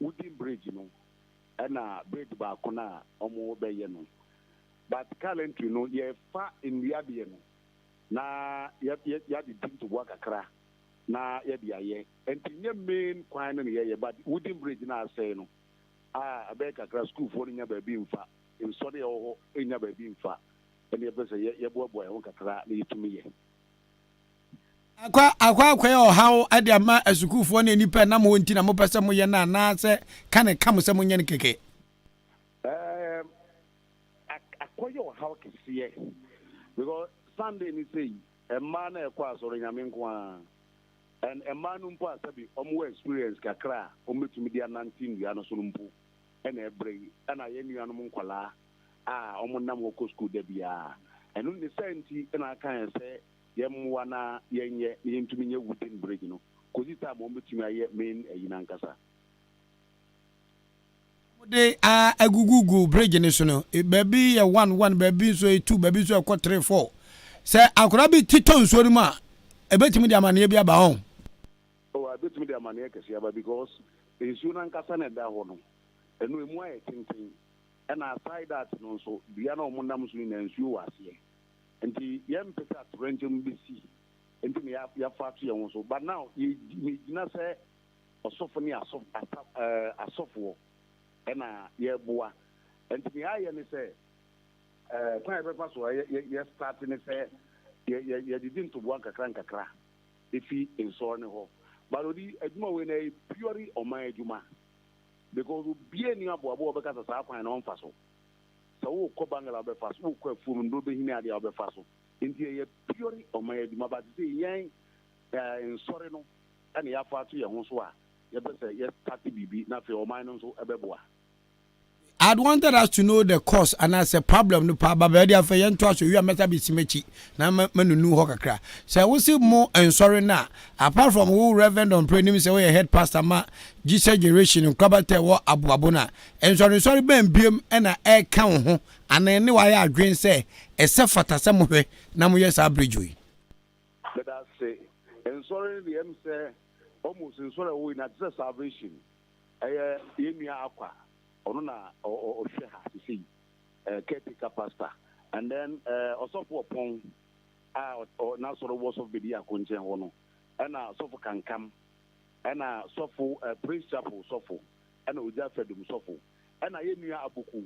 wooden bridge no ɛna bridge baako no a ɔmo bɛyɛ no but currently no yɛfa nnua deɛ no na yɛade di ntoboa kakra na yɛde ayɛ nti nyɛ main kwan no na yɛyɛ but wooden bridge no a asɛe no a ɛbɛyɛ kakra sukuufoɔ no nya baabi mfa nsɔre a ɛwɔ hɔ nnya baabi mfa ɛne yɛpɛ sɛ yɛboaboa yɛn ho kakra na yɛtumi yɛ. Akɔ akɔ akɔyɛ ɔhaw de ama asukuufoɔ ne nnipa ɛnam hɔ nti na mopɛ sɛ moyɛ no anaasɛ ka ne ka mo sɛ monyɛ no kɛkɛ? Ɛɛm, akɔyɛ ɔhaw kɛseɛ because Sunday ne sei Mmaa na ɛkɔ asɔre Nyame nko ara and mmaa no mpo a sɛbi wɔn wɔ experience kakra a wɔn bɛtumi de anante nnua no so no mpo ɛna ɛbrɛ yi ɛna yɛn nuanom nkwadaa a wɔn nam hɔ kɔ school da biara ɛno ne saa nti ɛna aka yɛn sɛ yɛn mmoa na yɛn yɛ na yɛntumi nyɛ wooden bridge no kɔsi time wɔn bɛtumi ayɛ main ayi no ankasa. Wɔde agugugu bridge no so no, baabi yɛ one one, baabi nso yɛ two, baabi nso ɛkɔ three four. Sɛ akwadaa bi ti tɔ nsuo no mu a, ebetumi de amaneɛ bi aba hɔ. Oh, ebetumi de amaneɛ kɛse aba because nsuo no ankasa na ɛda hɔ no, ɛno emu ayɛ tenten. Ɛna aside that no nso, dua no a wɔnam so nyinaa nsuo wɔ aseɛ. Nti yɛmpɛ sɛ atoyerɛnkyɛm bɛsi nti na yɛafa ato yɛn ho so. But now yɛgyina sɛ ɔsɔfo ne asɔf asa ɛɛ asɔfoɔ ɛna yɛreboa. Nti nea ayɛ ne sɛ, eh, kwan a yɛbɛfa so a yɛ, yɛ, yɛ start ne sɛ yɛ, yɛ, yɛgyegye ntoboa nkakra nkakra efi nsɔre no hɔ. But odi adwuma wei na ɛyɛ purely ɔman adwuma. Because obiara nni aboaboa a ɔbɛka sɛ saa kwan no ɔmfa so. Sɛ wokɔ Bangala wobɛfa so, wokɔ afuom nnuro bɛhini adeɛ a wobɛfa so. Nti ɛyɛ purely ɔman adwuma but sɛ yɛn eh, nsɔre no ɛna yɛafa ato yɛn ho so a yɛpɛ sɛ yɛ start biribi na afei ɔman no nso ɛbɛboa. I'd wanted us to know the cause anaasɛ problem no paa ba baabi afei yɛntoa so ewia mɛsa bɛsi m'akyi na manunu hɔ kakra. Sɛ wose mo nsɔre no a apart from wo Reverend Ɔmprɛ nim sɛ woyɛ head pastor ma Jesus Generation nkorabata ɛwɔ Aboabo no a, nsɔrensɔre bɛn biom na ɛka wo ho anaa ɛne wo ayɛ adwene sɛ ɛsɛ fata sɛ mohwɛ na moyɛ saa bridge yi? Meda ase. Nsɔre no deɛ ɛm sɛ almost nsɔre a ɛwɔ nyinaa te sɛ Salvation. Ɛyɛ yɛn nua Akwa, ɔno na ɔhwɛ ha sesei, caretaker pastor. And then Ɔsɔfo Ɔpɔn a n'asɔre wɔ Sɔfo Bediako nkyɛn hɔ no, ɛna Sɔfo Kankam, ɛna Sɔfo Praise Chapel sɔfo, ɛna Ogya Fadum sɔfo, ɛna yɛn nua Aboku,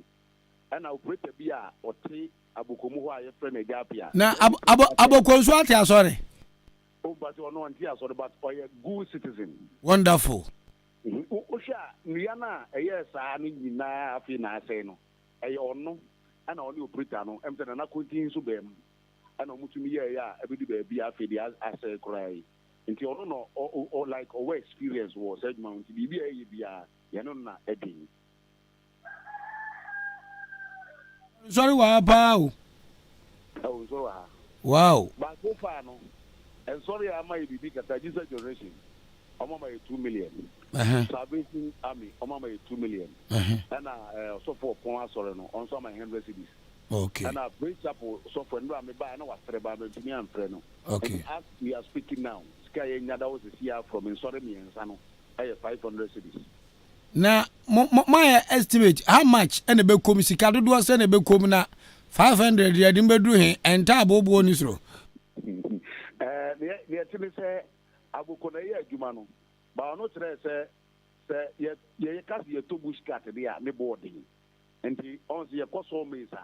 ɛna operator bi a ɔte Aboko mu hɔ a yɛfrɛ no Agya Apia. Na Aboko nso ate asɔre? Oh, but ɔno ɔnte asɔre but ɔyɛ good citizen. Wonderful. Wohwɛ a, nnua no a ɛyɛɛ saa no nyinaa a afei na asɛe no, ɛyɛ ɔno na ɔne operator no, ɛm sɛ Nana Kontin nso baa mu, ɛna wɔtumi yɛeɛ a ɛbɛdu baabi a afei deɛ asɛe koraa yi. Nti ɔno na ɔ, ɔ, like ɔwɔ experience wɔ saa adwuma ho nti biribi a ɛyɛ biara, yɛne no na ɛdwen. Nsɔre wɔ ha paa o. Ɛwɔ nsɔre wɔ ha. Wow. But so far no, nsɔre a ama yɛ biribi kakra, Jesus Generation, ɔmo ama yɛ 2 million. Salvation Army, ɔmo ama yɛ 2 million. Ɛna ɔsɔfo ɔpɔn asɔre no, ɔno nso ama yɛ 100 cedis. Ɛna Praise Chapel sɔfo ɛnura mi ba ɛna wafrɛ ba mɛntumi amfrɛ no. And as we are speaking now, sika yɛ nya da wɔ sisi ya from nsɔre mmiɛnsa no ɛyɛ 500 cedis. Na mo mo moayɛ estimate how much ɛna ɛbɛkɔ mu, sika dodoɔ sɛ na ɛbɛkɔ mu, na 500 deɛ ɛde mbɛduru he, ɛnta abooboɔ ni soro? Ɛɛ neɛ neɛ ɛte ne sɛ Agoko na ɛyɛ adwuma no, ba ɔno kyerɛɛ sɛ sɛ yɛ yɛ ka sɛ yɛtɔ bush cut deɛ a ne boɔ den, nti ɔn sɛ yɛkɔ sawmills a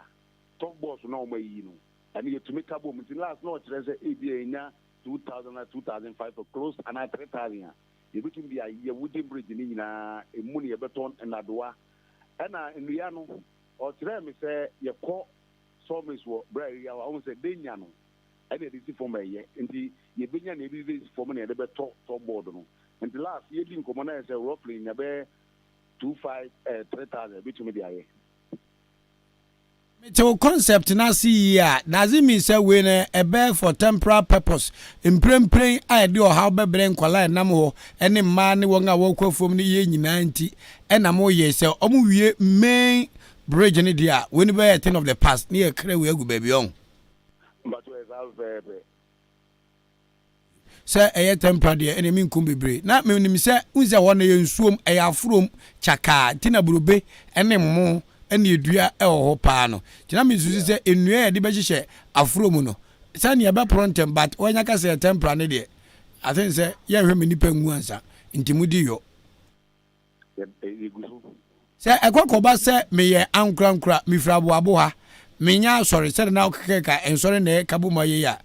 top box na wɔn ayiyi no ɛno yɛtumi ka bom, nti last na ɔkyerɛ sɛ ebi a yɛnya 2000 na 2005 close anaa 3000 a yɛbɛtumi de ayɛ wooden bridge no nyinaa emu ne yɛbɛtɔ nnadoa ɛna nnua no. Ɔkyerɛɛ me sɛ yɛkɔ sawmills wɔ berɛ a area hɔ a ɔhu sɛ denya no ɛna yɛde si fam ɛyɛ, nti yɛbɛnya nea yɛde bɛsi fam na yɛde bɛtɔ top board no. Nti last yɛdi nkɔmmɔ na yɛ sɛ roughly nya bɛyɛ two five 3000 yɛbɛtumi de ayɛ. Mete wo concept no ase yie a, does it mean sɛ wei no ɛbɛyɛ for temporal purpose, mprempren a ɛde ɔhaw bɛbrɛ nkwadaa a ɛnam hɔ ne mmaa ne wɔn a wɔrekɔ afuom ne yɛn nyinaa nti ɛna moyɛ, sɛ wɔn wie main bridge no deɛ a, wei no bɛyɛ a thing of the past ne yɛkra wei agu baabi ɔho? Mpakyɛw, ɛyɛ saa pɛpɛɛpɛ. Sɛ ɛyɛ temporary deɛ, ɛna menkum bebree na menim sɛ wohu sɛ hɔ no ɛyɛ nsuom, ɛyɛ aforom kyakaa, nti na burobe ne mmo ne edua ɛwɔ hɔ paa no, nti na mesusu sɛ nnua a yɛde bɛhyehyɛ aforo mu no sɛnea ɛbɛporɔ ntɛm, but wɔanya ka sɛ ɛyɛ temporary no deɛ, I think sɛ yɛnhwɛ me nipa ngu ansa nti mudi yɔ. Yɛgu so. Sɛ ɛkɔ kɔba sɛ meyɛ ankorankora, mefiri aboabo ha, menyɛ asɔre, sɛdeɛ na wokekeka nsɔre na ɛka bom ayɛ yi a,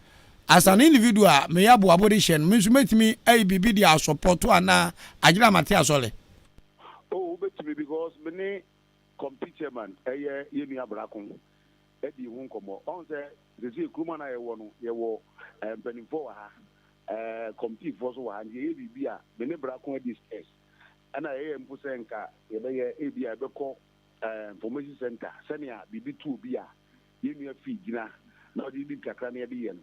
as an individual a meyɛ aboabo de hyɛ no, me nso mɛtumi ayi biribi de asɔpɔto anaa agyina mate asɔre? Oh, wobɛtumi because me ne committee chairman ɛyɛ yɛn nua Brako adi ho nkɔmmɔ. Ɔhu sɛ seesei kurom a na yɛwɔ no, yɛwɔ mpanimfoɔ wɔ ha, committee foɔ nso wɔ ha, nti yɛyɛ biribi a me ne Brako adi stress. Ɛna yɛyɛ mpo sɛ nka yɛbɛyɛ ebi a yɛbɛkɔ information center sɛnea biribi to obi a yɛn nua fii gyina na ɔde di kakra na yɛde yɛ no,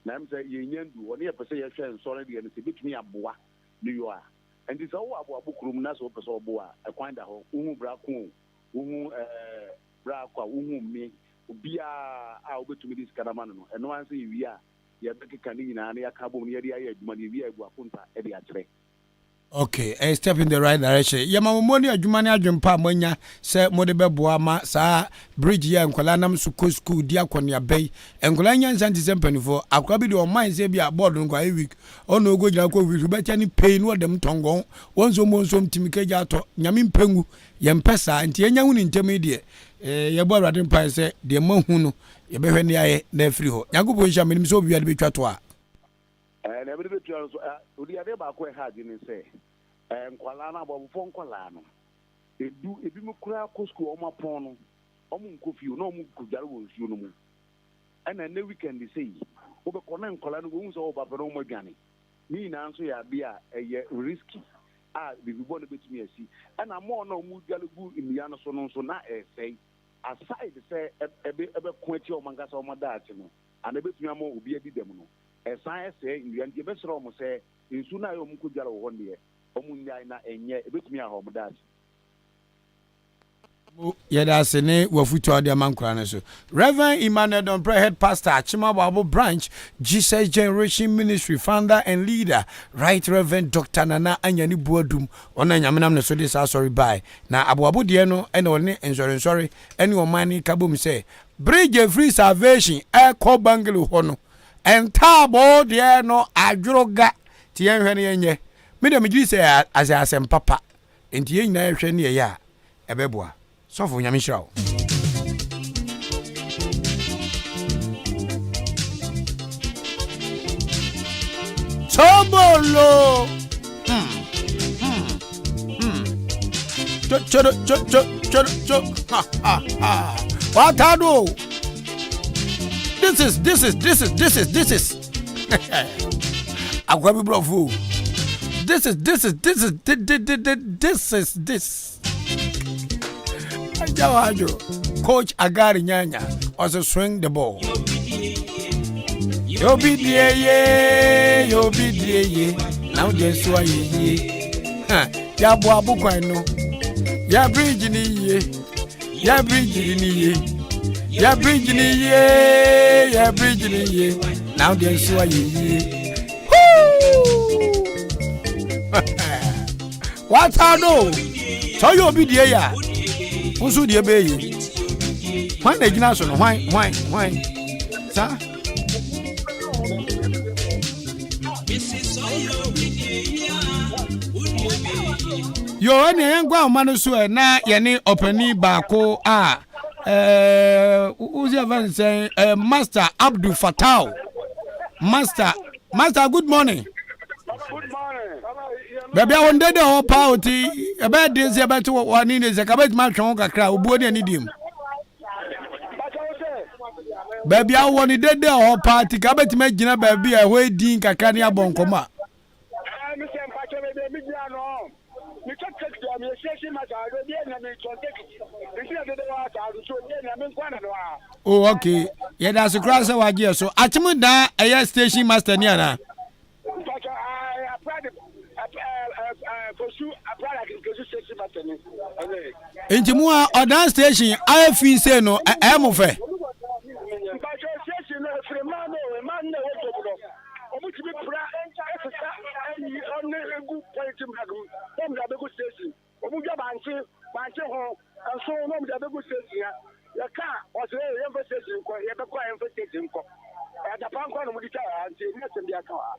na ɛm sɛ yɛnya ndu hɔ ne yɛpɛ sɛ yɛhwɛ nsɔre deɛ no sɛ ebɛtumi aboa ne yɔ a. Nti sɛ wowɔ aboabo kurom na sɛ wopɛ sɛ ɔboa a, ɛkwan da hɔ. Wohu brako o, wohu brako a, wohu me obiara a wobɛtumi de sika no ama no no, ɛno ara sɛ yɛwie a yɛbɛkeka ne nyinaa na yɛaka abom na yɛde ayɛ adwuma no, yɛwie a yɛbu akonta de akyerɛ. Okay, a step in the right direction. Yɛma mo mo ne adwuma ne adwempa a moanya sɛ mode bɛboa ma saa bridge yi a nkwadaa nam so kɔ sukuu di akɔneaba yi. Nkwadaa nyansa nte sɛ mpanimfoɔ. Akwadaa bi deɛ ɔman sɛ bi a bɔɔdo no kɔ ayɛ weak. Ɔna ɔkɔ gyina kɔ weak bɛkyɛ ne pei na ɔdɛm tɔngɔn. Wɔn nso wɔn nso tumi kagya atɔ. Nyame mpɛ ngu. Yɛmpɛ saa. Nti yɛnya hu ne ntɛm yi deɛ, eh, yɛbɔ Awurade mpaeɛ sɛ deɛ moahu no yɛbɛhwɛ ne ayɛ na afiri hɔ. Nyankopɔn nhyira. Menim sɛ obiara de bɛtwa to a. Ɛɛ, nea mede bɛtua no nso, ɛ, odi adeɛ baako a ɛha adwene ne sɛ, ɛ, nkwadaa no, abɔfoɔ nkwadaa no, edu, ebinom koraa kɔ sukuu a wɔapɔn no, wɔnkɔ fie o, na wɔkɔdware wɔ nsuo no mu. Ɛna ɛnnɛ weekend sei, wobɛkɔ na nkwadaa no, wɔhu sɛ wɔreba pɛ na wɔadwane. Ne nyinaa nso yɛ adeɛ a ɛyɛ risky a biribi bɔne bɛtumi asi. Ɛna mɔɔ no a wɔdware gu nnua no so no nso, na ɛresɛe. Aside sɛ ɛbɛ, ɛbɛko atia wɔn ankasa wɔn daakye no, anaa ɛbɛtumi ama obi adi dɛm no, ɛsan sɛe nnua nti yɛbɛsrɛ wɔn sɛ nsu no a ɛyɛ wɔn kɔdware wɔ hɔ no deɛ, wɔn nnyae na ɛnyɛ, ɛbɛtumi aha wɔn daakye. Mo, yɛda ase ne w'afutuo a wode ama nkwadaa no so. Rev. Emmanuel Dompreh, Head Pastor, Akyem Aboabo Branch, Jesus Generation Ministry, Founder and Leader, Right Rev. Doctor Nana Anyani Boadum, ɔno na Nyame nam ne so de saa asɔre bae. Na Aboabo deɛ no na ɔne nsɔrensɔre ne ɔman no ka bom sɛ, Bridge ɛfiri Salvation ɛkɔ Banglo hɔ no, Ntaaboo deɛ no adworo ga nti yɛnhwɛ na yɛnyɛ. Me deɛ megye di sɛ ɛyɛ asɛm papa nti yɛn nyinaa yɛhwɛ ne yɛyɛ a ɛbɛboa. Sɔfo Nyame nhyira wo. Sobolo. Hmm. Hmm. Hmm. Cho cho cho cho cho cho ha ha ha. Watado. This is this is this is this is this is. Akwa bi brɔfo. This is this is this is this is this. Ajawajo. Coach Agari Nyanya also swing the ball. Yobi die ye, yobi die ye. Now just so ye ye. Ha, ya bo abukwan no. Ya bridge ni ye. Yɛ bridge ni ye. Yɛ bridge ni ye. Yɛ bridge ni ye. Na wo deɛ nso ayɛ yie. Wata no. Sɛ ɔyɛ obi deɛ yɛ a, wo nso deɛ bɛyɛ yie. Hwan na egyina so no? Hwan hwan hwan? Saa. Yo, ɛnea yɛnkɔ ahoma no so ɛ na yɛne ɔpanin baako a ɛɛ wosi ɛfɛ nsɛn ɛɛ Master Abdul Fatau. Master, Master, good morning. Baabi a wɔn dede hɔ paa o ti ɛbɛyɛ den sɛ ɛbɛte wɔ ani ne sɛ kabɛtumi atwe ho kakra obuo ne ani di mu. Baabi a wowɔ no dede wɔ hɔ paa nti ka wobɛtumi agyina baabi a ɛhɔ yɛ din kakra ne abɔ nkɔmmɔ a. Oh, okay. Yɛda ase koraa sɛ wagye yɛ so. Akyem dan ɛyɛ station master ni anaa? Mpatsɔ ae aprade ap ɛɛ ɛɛ fosu aprade aketekesu station master ni ɔne. Nti mu a ɔdan station ayɛ fi sei no ɛyɛ mo fɛ? Mpatsɔ station no efiri mmaa no o mmaa no na ɛwɔ dwom no ɔmo tumi pra ɛsesa ɛyi ɔne egu polythene bag mu na ɔmo de abegu station. Wɔn dwa bankye, bankye ho nso na wɔde abɛgu station ha. Yɛka a, wɔse ee yɛmfa station nkɔ, yɛbɛkɔ a yɛmfa station nkɔ. Adapa nko na wɔde twa ha nti ɛni asɛm bi aka wɔ ha.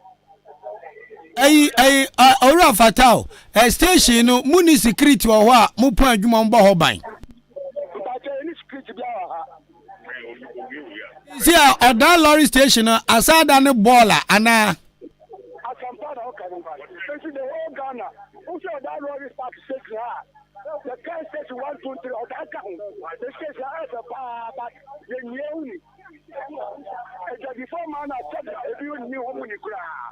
Ɛyi ɛyi owura Fatao, ɛ station no mu ni security wɔ hɔ a mo pɔn adwuma mo bɔ hɔ ban. Mpakyɛ yɛni security bi wɔ ha. Si a ɔdan lorry station no asaada ne bɔɔla anaa. Asampa na ɔka no nti the whole Ghana wohwɛ ɔdaa lorry park station a the car station 1 2 3 ɔdaa ka ho the station ayɛ fɛ paa but yɛnyie wo ni adwadifoɔ ma na sɛbi ebi nni hɔ mu ni koraa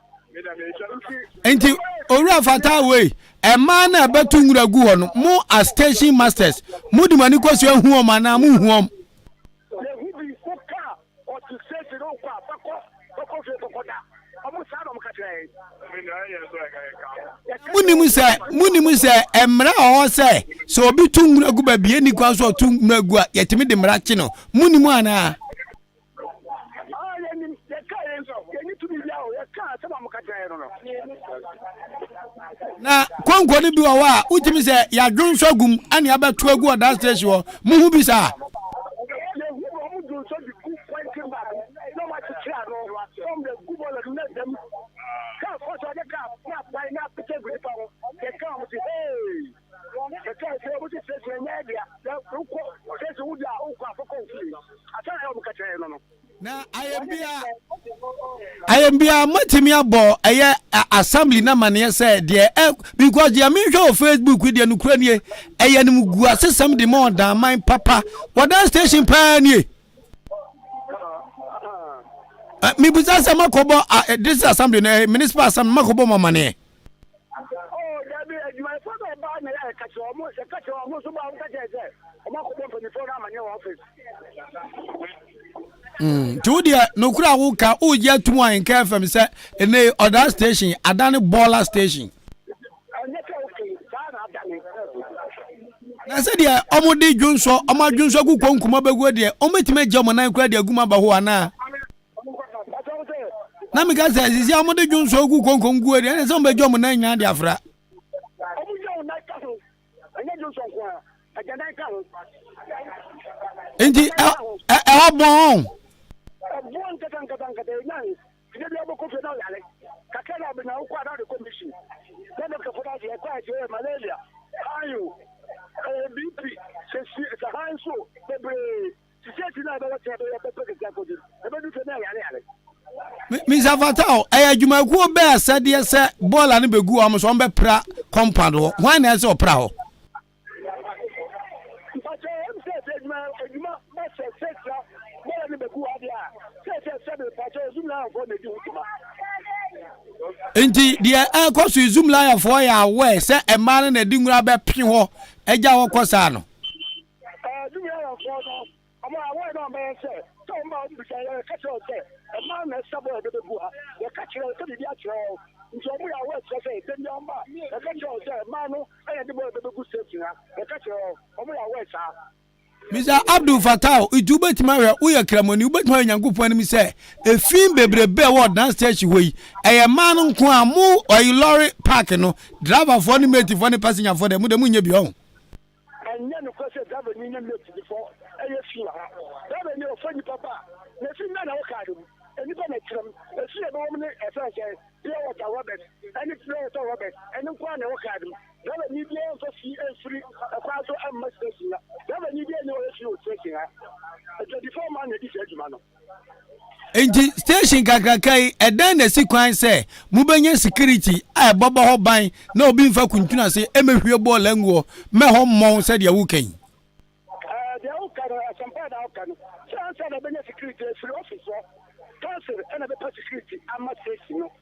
nti owura fata wei ɛmaa na ɛbɛto nwura gu hɔ no mo as station masters mo de mo ani kɔ so ahu wɔn anaa mo nhu wɔn. Yɛhu bi wo kaa ɔte station no wokɔ a bɛkɔ bɛkɔ fie kɔkɔ da ɔmo saa na ɔmo ka kyerɛ yɛn. Munim sɛ munim sɛ mmara wɔ hɔ sɛ sɛ obi to nwura gu baabi enni kwan so ɔto nwura gu a yɛtumi de mmara kye no munim anaa. Ah, yɛnim yɛka yɛn yɛni tumi bia o yɛka asɛm a ɔmo ka kyerɛ yɛn no no. Na konko no bi wɔ hɔ a wotumi sɛ yɛadwonsɔ agu mu ɛne abɛto agu ɔdan station hɔ. Muhu bi saa? Yɛhu wɔn dwonsɔ de gu polythene bag mu na wɔn akyekyere ano na wɔn de agu bɔɔla no mu na ɛda mu. Kaa kɔ so ɔde kaa na apae na apete agu nipa ho. Yɛka wɔn se hey! Yɛka sɛ wɔn se station ɛnyɛ ɛdea. Na wokɔ station wodi a wokɔ afɔkɔ wo fie. Asɛm a ɛyɛ wɔn ka kyerɛ yɛn no no. Na ayɛmbia ayɛmbia moatumi abɔ ɛyɛ assembly no amaneɛ sɛ deɛ ɛ because deɛ menhwɛ wɔ Facebook deɛ nokura nie ɛyɛ no gu asesɛm de ma ɔdanman papa wɔdan station paa nie mebisa sɛ makɔbɔ district assembly no municipal assembly makɔbɔ mo amaneɛ. Oh, dabi, adwumayɛfoɔ na ɔbaa na yɛka kyerɛ wɔn, yɛka kyerɛ wɔn nso baa wɔn ka kyerɛ sɛ wɔn akɔbɔ mpanimfoɔ no amaneɛ wɔ office. Nti wo deɛ nokora a woka wogye atum a nka fm sɛ ɛnɛ ɔdaa station adane bɔɔla station. Ɛnyɛ sɛ woke saa na adane. Na sɛdeɛ ɔmode dwonsɔ ɔmo adwonsɔ gu kɔnkuma bɛguo deɛ ɔmɛtumi agya ɔmo nan kora de agu mu aba hɔ anaa? Na meka sɛ sisi a wɔde dwonsɔ gu konkom gu deɛ ɛne sɛ wɔbɛgya wɔn nan nyinaa de afra. Nti ɛhɔ bɔn. Ɛboɔ nkata nkata nkata ɛnya he ɛnyɛ bi abɔkɔ fie na ɔyare kakra na ɔbɛnya wokɔ a na ɔde kɔ mission na dɔkta fo no ase ɛkɔ a ɛsɛ malaria ayo ɛyɛ BP sɛ si sɛ han so bebree. Mr. Fatal, ɛyɛ adwumakuo bɛɛ asɛdeɛ sɛ bɔɔla no bɛgu wɔn so wɔbɛpra compound hɔ. Hwan na ɛsɛ ɔpra hɔ? Nti deɛ ɛrekɔ so yi Zoomlion-foɔ yɛ aware sɛ mmaa no na ɛde nwura bɛpe hɔ agya hɔ kɔ saa no. Adwumayɛfoɔ no, wɔn a wɔyɛ na wɔbɛyɛ sɛ, sɛ wɔn ba wɔn bisa yɛn, yɛka kyerɛ wɔn sɛ, mmaa na ɛsa bɔ yɛde bɛgu ha. Yɛka kyerɛ wɔn sɛ biribi akyerɛ wɔn. Nti wɔn yɛ aware kyerɛ sɛ, da biara wɔn ba a, yɛka kyerɛ wɔn sɛ, mmaa no na ɛde bɔ yɛde bɛgu station ha. Yɛka kyerɛ wɔn, wɔn yɛ aware saa. Mr. Abdul Fattah, nti wobɛtumi ahwɛ, woyɛ Kramoni, wobɛtumi ahwɛ Nyankopɔn anim sɛ, efi bebrebe a ɛwɔ Ɔdan Station hɔ yi, ɛyɛ mmaa no nko a, mo ɔyi lɔre park no, driverfoɔ ne matefoɔ ne passengerfoɔ deɛ, mo deɛ monyɛ bi ɔho. Ɛnyɛ nokorɛ sɛ driverni ne mate nifɔ yɛ fi wɔ ha. Driverni ɔfa nnipa ba a, na efi mmɛ na ɛwɔ car no mu? Nnipa na ɛtena mu. Efi a ɛbɛwɔ mu ne ɛfrɛ no sɛn? Pure water rubbers ɛne pure water rubbers ɛno nko ara na ɛwɔ car no mu. Driverni biara mfa fi mfiri ɛkwan so mma station ha. Driverni biara nni hɔ a ɔyɛ fi wɔ station ha. Adwadifoɔ mmaa na ɛdi saa adwuma no. Enti station kakraka yi, ɛdɛn na esi kwan sɛ mubenya security a ɛbɔbɔ hɔ ban na obi mfa kuntunu ase mmehwie bɔɔla ngu hɔ ma ɛhɔ mmɔn sɛdeɛ woka yi? Ɛɛ, deɛ woka no, asɛmpa na woka no. Sɛ ansa na ɛbɛnya security afiri office hɔ, council na ɛbɛpa security ama station no.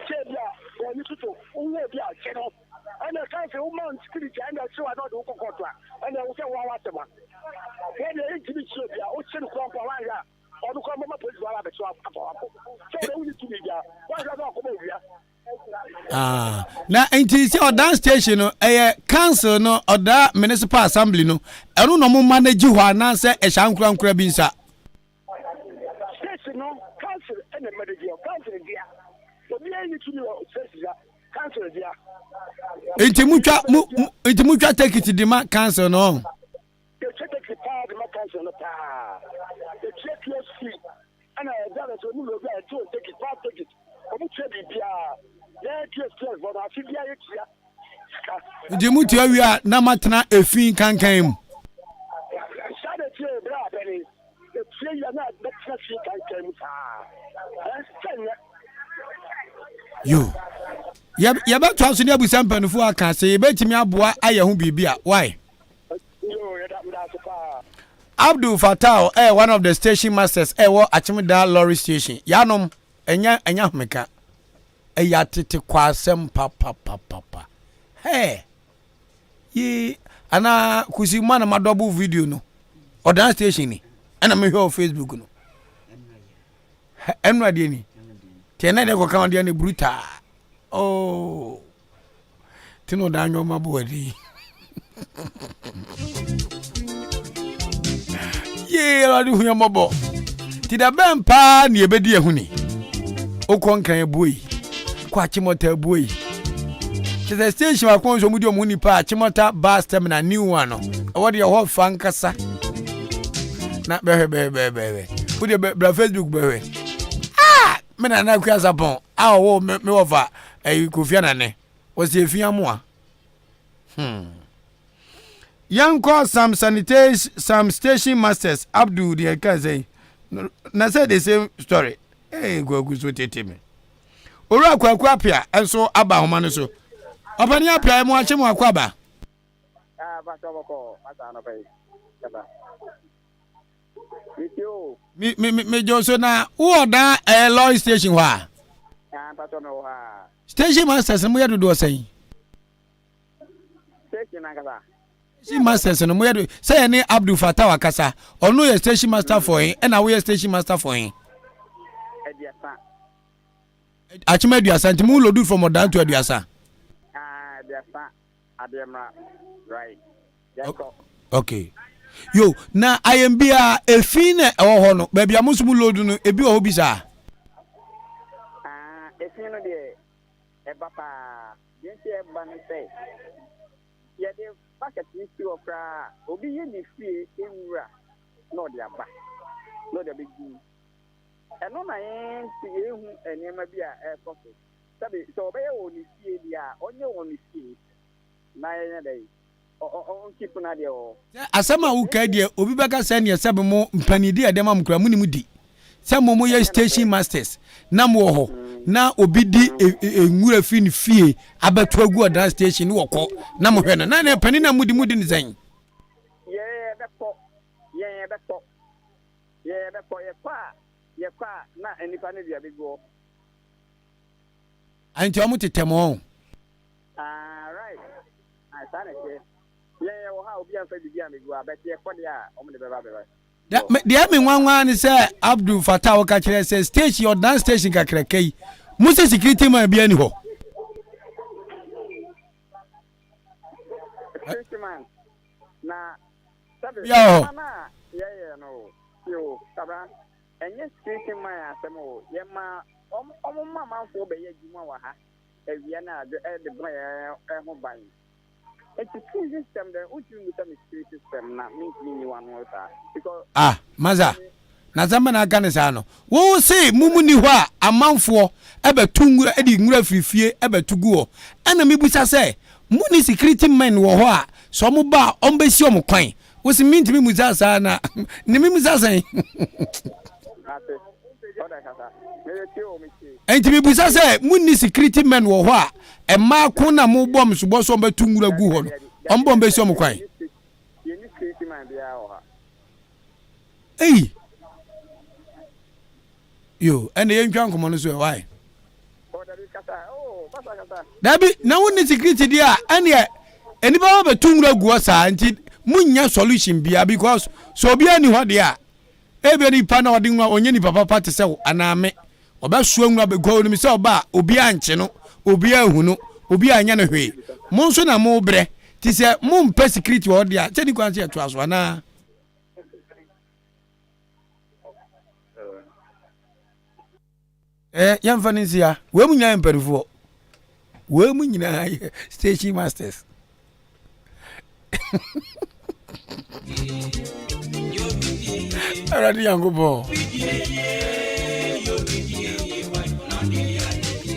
Sɛ ebi a wɔn ani soso, wohu obi a kye no. Ɛna council woma wɔn security a, ɛna ɛkye wo a na ɔde wo kɔ court a, ɛna ɛwo sɛ woa w'asɛm a. Wɔn deɛ ɛntumi nkye obi a, wokye no koraa mpo a woanhwɛ a, ɔno koraa mɔma polisi waba abɛkye wo afa wakɔ. Sɛ ɔde wonni tumi biara, woanhwɛ a na wakɔbɔ owia. Ah, na nti sɛ ɔdan station no ɛyɛ council no ɔda municipal assembly no ɛno na ɔmo manage hɔ anaasɛ ɛhyɛ ankorankora bi nsa. Station no council ɛna manage hɔ, council dea. Obiara nni tumi wɔ station ha, council dea. Nti mutwa mu nti mutwa tekiti de ma council no. Yɛtua taxi paa de ma council no paa. Yɛtua kiosk fee ɛna drivers wɔn mu obi a yɛte wɔn ticket park ticket wɔn tua biribiara. Yɛn kiosk kiosk fɔ no afe biara yɛtua sika. Nti mo tua wie a na matena efi kankan mu. Saa na ɛteɛ o bra abɛne. Yɛtua wie a na bɛtena fi kankan mu saa. Ɛnsɛ nyɛ. Yo. Yɛbɛtoa so ne abusa mpanimfoɔ aka sɛ yɛbɛtumi aboa ayɛ ho biribi a why? Abdul Fattah ɛyɛ one of the station masters ɛwɔ Akyemdaa lorry station. Yanom ɛnyɛ ɛnyɛ ahomeka. Ɛyɛ atete kwasɛm papapapapa. Hey! Yi ana kusi ma na ma double video no. Ɔdan station ni. Ɛna mehwɛ wɔ Facebook no. Ɛno adeɛ ni. Tiɛ na ɛde kɔka ɔdeɛ ne brutal. Oh. Ti na ɔda anwɔma bɔ w'ani. Yee, Awurade hu yɛn mmɔbɔ. Ti da bɛn paa na yɛbɛdi ɛho ni? Wokɔ Nkran abue yi, kɔ Achimota abue yi. Kyerɛ sɛ station baako nso wɔn di wɔn ho nipa a Achimota bus terminal new one no ɛwɔ deɛ ɛhɔ fa nkasa na bɛhwɛ bɛhwɛ bɛhwɛ bɛhwɛ wo deɛ bra Facebook bɛhwɛ ah me nana Akua Sapɔn a ɔwɔ me me wɔfa ɛyi Kofi Anane wɔsi efi amoa hmm yɛnkɔ some sanitation some station masters Abdul deɛ ɛka sɛ na sɛ the same story ee kwaku so tete me. Owura Kwaku Apia nso aba ahoma no so. Ɔpanin Apia, mo akye mo akɔ aba. Ah, pastor bɔkɔ, pastor anɔpa yi. Kasa. Metie o. Me me me me gye so na wowɔ dan ɛyɛ lorry station hɔ a. Ah, pastor me wɔ hɔ a. Station masters no mo yɛ dodoɔ sɛn? Station ankasa. Station masters no mo yɛ do sɛ yɛ ne Abdul Fatah akasa ɔno yɛ station master for he ɛna woyɛ station master for he. 30. Akyem 30 nti mo load from Ɔdan to 30. Ah, 30 adeɛ mmra right yɛnkɔ. Okay yo na ayɛn bia efi na ɛwɔ hɔ no baabi a mo nso mo load no ebi wɔ hɔ bi saa. Ah, efi no deɛ ɛba paa deɛ nti ɛba ne sɛ yɛde bucket no si hɔ koraa obi yi ne fie nwura na ɔde aba na ɔde abɛgu mu. Ɛno na yɛn nso yɛrehu nneɛma bi a ɛrekɔ so. Sɛbe, sɛ ɔbɛyɛ wɔ ne fie deɛ a, ɔnyɛ wɔ ne fie na yɛnyɛ dɛn? Ɔnkeep n'adeɛ wɔ hɔ. Sɛ asɛm a woka yi deɛ obi bɛka sɛ neɛ sɛbe mo mpanin deɛ ɛde ma mo koraa monim di sɛ mo moyɛ station masters na mowɔ hɔ na obi di nwura firi ne fie abɛto agu ɔdan station ne wɔkɔ na mohwɛ no na neɛ panin na modi modi ne sɛn? Yɛn yɛbɛkɔ, yɛn yɛbɛkɔ. Yɛ yɛbɛkɔ, yɛkɔ a, yɛkɔ a, na nnipa no de abɛgu hɔ. Nti ɔmo tetɛ mo ɔn? Ah, right. Ah, saa na ɛteɛ. Yɛn yɛwɔ ha a, obi amfa biribi ammɛgu ha, but yɛkɔ deɛ a, ɔmo de bɛba abɛba. Da, me, deɛ me nwanwa ne sɛ Abdul Fattah woka kyerɛ sɛ station, ɔdan station kakraka yi, mo sɛ security man bi ani hɔ. Security man, na Sɛbe, Bia wɔ hɔ. adwuma no a yɛyɛ no o, tie o, Kwabena, ɛnyɛ security man asɛm o, yɛma wɔn, wɔn ma amanfoɔ bɛyɛ adwuma wɔ ha awia ne anadwo de bɔ yɛn ho ban. Nti security system deɛ, wontumi mmisa me security system na mentumi nyi w'ano saa because. Ah, Maza, na asɛm bɛn na aka ne saa no? Wo se mo mu nni hɔ a amanfoɔ bɛto nwura de nwura firi fie bɛto gu hɔ. Ɛna mebisa sɛ, monni security men wɔ hɔ a sɛ wɔn ba a wɔbɛsi wɔn kwan? Wo se mentumi mmusa saa na ne memmusa sɛn? Enti mebisa sɛ, monni security men wɔ hɔ a mmaa ko na mobɔ wɔn sobɔ sɛ wɔbɛto nwura gu hɔ no, wɔn ba wɔbɛsi wɔn kwan? Ei! Yo, ɛnna yɛntwa nkɔmmɔ no so ɛ, why? Dabi, na wonni security deɛ a, ɛnneɛ nnipa ba bɛto nwura gu hɔ saa nti monnya solution bia because sɛ obiara nni hɔ deɛ a, ebia nipa na ɔde nwura ɔnyɛ nipa papa te sɛ wo anaa me. Ɔbɛsoa nwura because onim sɛ ɔba a obiara nkye no, obiara nhu no, obiara nyɛ no hwee. Mo nso na mobrɛ, nti sɛ mompɛ security wɔ hɔ deɛ a, sɛ ni kwan sɛ yɛtoa so anaa? Eh, yɛmfa no nsi ha. Wei mu nyinaa yɛ mpanimfoɔ. Wei mu nyinaa yɛ station masters. Awurade Nyankopɔn.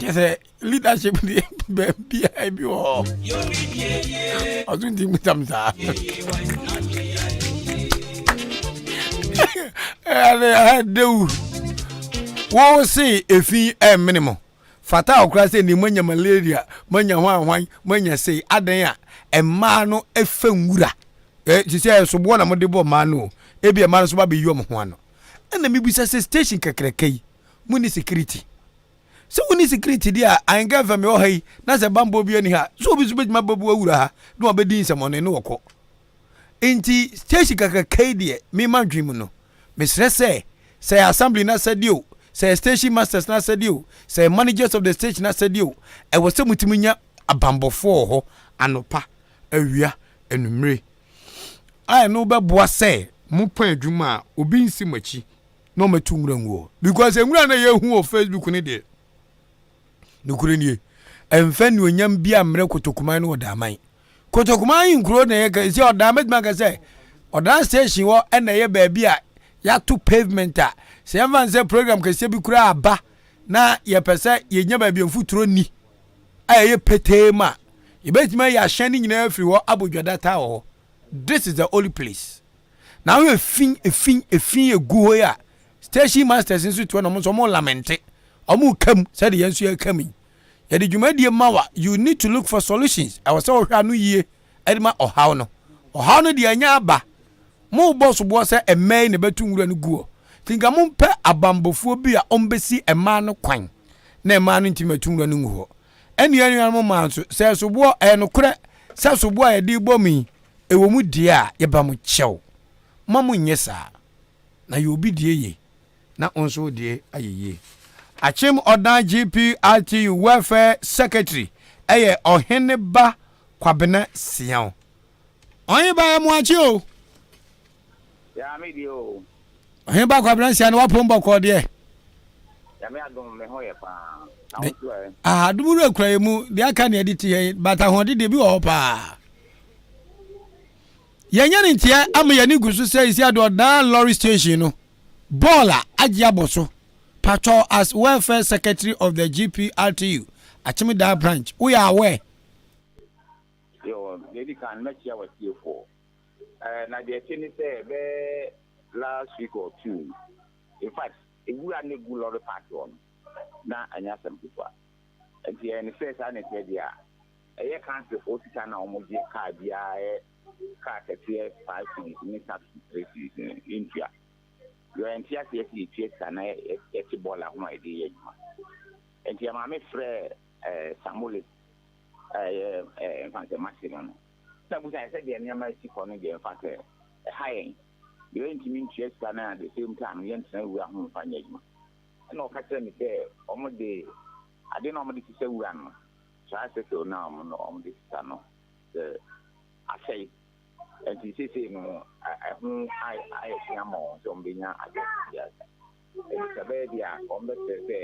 Kyɛ sɛ leadership deɛ baabiara bi wɔ hɔ ɔso nti musam saa ɛdewu wo se efi ɛmmene mo fata ɔkora sɛ ne moanya malaria moanya hwanhwan moanya sei adan a mmaa no ɛfɛ nwura te sɛ ɛsoboɔ na mode bɔ mmaa no o ebi mmaa no so ba bɛyi wɔn ho ano ɛna mebisa sɛ station kakraka yi mo ne security Sɛ wonni security deɛ a, Ahenka FM wɔ ha yi, na sɛ bammɔ bi ani ha, so obi nso bɛtumi abɛbu awura ha na wabɛdi nsɛmɔne ne wɔkɔ. Nti station kakraka yi deɛ, me madwene mu no, mesrɛ sɛ, sɛ ɛyɛ assembly no asɛdeɛ o, sɛ ɛyɛ station masters no asɛdeɛ o, sɛ ɛyɛ managers of the station asɛdeɛ o, ɛwɔ sɛ motumi nya abanbɔfoɔ wɔ hɔ anɔpa, awia, anwummere, a ɛno bɛboa sɛ mopɔn adwuma a, obi nsi mo akyi na ɔmɛto nwura ngu hɔ because nwura na yɛhu wɔ facebook no deɛ nokorɛ nie. Ɛmfa anuonyam biara mmrɛ Kotokuman ne Ɔdaaman. Kotokuman nkuro na yɛka ɛsi Ɔdaa mɛtumi aka sɛ Ɔdaa station hɔ ɛna ɛyɛ baabi a yɛato pavement a sɛ yɛmfa no sɛ program kɛseɛ bi koraa aba na yɛpɛ sɛ yɛnya baabi a mfuturo nni a ɛyɛ petee ma yɛbɛtumi ayi ahyɛn no nyinaa afiri hɔ abɔ dwadata wɔ hɔ. This is the only place. Na wohwɛ efi efi efi egu hɔ yi a station masters nso te hɔ na wɔn nso wɔn lamente wɔn reka mu sɛdeɛ yɛn nso yɛreka mu yi. Yɛde dwumadie ma wa you need to look for solutions. Ɛwɔ sɛ wɔhwɛ ano yie ɛde ma ɔhaw no. Ɔhaw no deɛ ɛnyɛ aba. Mo bɔ soboɔ sɛ mmaa yi na ɛbɛto nwura no guɔ. Nti nka mo mpɛ abanbɔfoɔ bi a ɔmbɛsi mmaa no kwan na mmaa no ntumi mɛto nwura no ngu hɔ. Ɛne yɛn nuanom mmaa nso sɛ soboɔ ɛyɛ nokorɛ sɛ soboɔ a yɛde bɔ mo yi ɛwɔ mu deɛ a yɛba mo kyɛw. Mma mo nyɛ saa. Na yɛ obi deɛ ye na wo nso wo deɛ ayɛ yie. Akyem Ɔdan GPRTU Welfare Secretary yɛ Ɔhene Ba Kwabena Siaw. Ɔhene Ba yɛ mo akye o. Yaa me deɛ o. Ɔhene Ba Kwabena Siaw no wapom bɔkɔɔ deɛ. Nyame adom me ho yɛ paa. Na wo nso ɛ? Ah, adom wura kura yɛ mu, deɛ aka ne yɛde te yɛ, but ahoɔden deɛ bi wɔ hɔ paa. Yɛnyɛ ne nteɛ ama yɛn ani gu so sɛ esi ade ɔdan lorry station no bɔɔl a agye abɔ so. Pakyɛw as welfare secretary of the GPRTU Akyem branch woyɛ aware? Yoo, deɛ edi kan mɛkyia w'atiefoɔ. Eh, na deɛ ɛte ne sɛ bɛyɛ last week or two, in fact, ewura no egu lorry park hɔ no, na ɛnyɛ asɛm ketewa. Nti ɛyɛ ne sɛ saa na ɛteɛ deɛ a, Ɛyɛ councilfoɔ sika na wɔn gye car biara yɛ car kɛseɛ 5 cedis ne taxi 3 cedis no yɛntua. Yɛ yɛnte aseɛ sɛ yɛtua sika na yɛte bɔɔla ho a yɛde yɛ adwuma. Nti ɛmaa me frɛɛ eh, Samole ɛyɛ eh, mfa sɛ mase no no. Na busa yɛ sɛ deɛ nneɛma asi kɔ no deɛ mfa sɛ ɛha yɛn. Deɛ yɛntumi ntua sika no at the same time yɛntena wura ho mfa nyɛ adwuma. Ɛna ɔka kyerɛ me sɛ wɔn de ade na wɔn de sisa wura no Tricycle no a wɔn no wɔn de sisa no sɛ asɛe nti seesei no ɛho ayɛ den ama wɔn sɛ wɔn bɛnya adeɛ de asa. Nti sɛ ɛbɛyɛ deɛ a wɔn bɛsrɛ sɛ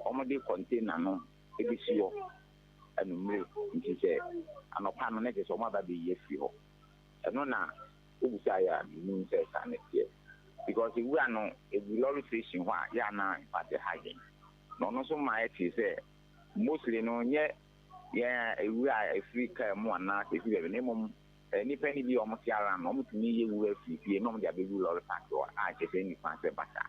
wɔn de container no bɛsi hɔ anumere nti sɛ anɔpa no na kyerɛ sɛ wɔn aba bɛyi afiri hɔ. Ɛno na wobusa yɛ a menim sɛ saa na ɛteɛ because ewura no egu lorry station hɔ a yɛ a na in fact ɛha yɛn na ɔno nso ma yɛtee sɛ Mostly no nyɛ yɛn a ewura a efiri car mu anaa sɛ efiri baabi na mmom nnipa no bi a wɔte around no wɔtumi yɛ wura firi fie na wɔde abɛgu lorry park hɔ a kyerɛ sɛ ɛnni kwan sɛ ɛba saa.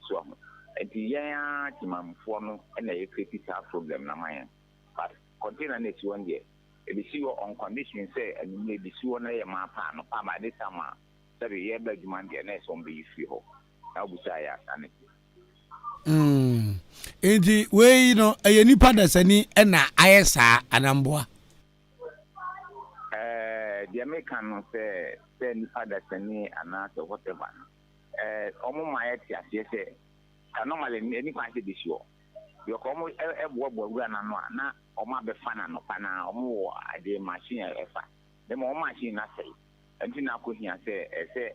So ahu? Nti yɛn ara Temanmufoɔ no na yɛ create saa problem no ama yɛn. But container no a esi hɔ no deɛ ebesi hɔ on condition sɛ anwummerɛ ebesi hɔ na ɛyɛ maa paa anɔpa by this time a sɛbe yɛreba adwuma no deɛ na ɛsɛ sɛ wɔbɛyi firi hɔ. Na wobisaa yɛ a saa na ɛteɛ. Mm. Nti wei no ɛyɛ nipa dasani ɛna ayɛ saa anamboa. Ɛɛ deɛ meka no sɛ sɛ nipa dasani anaasɛ whatever no ɛɛ wɔn ma yɛte aseɛ sɛ ka normally ɛni kwan sɛ bɛsi hɔ because wɔn ɛboaboa wura no ano a na wɔn abɛfa no anɔpa na wɔn wɔ adeɛ machine a ɛfa na mmom wɔn machine no asɛe ɛnti na akɔhia sɛ ɛsɛ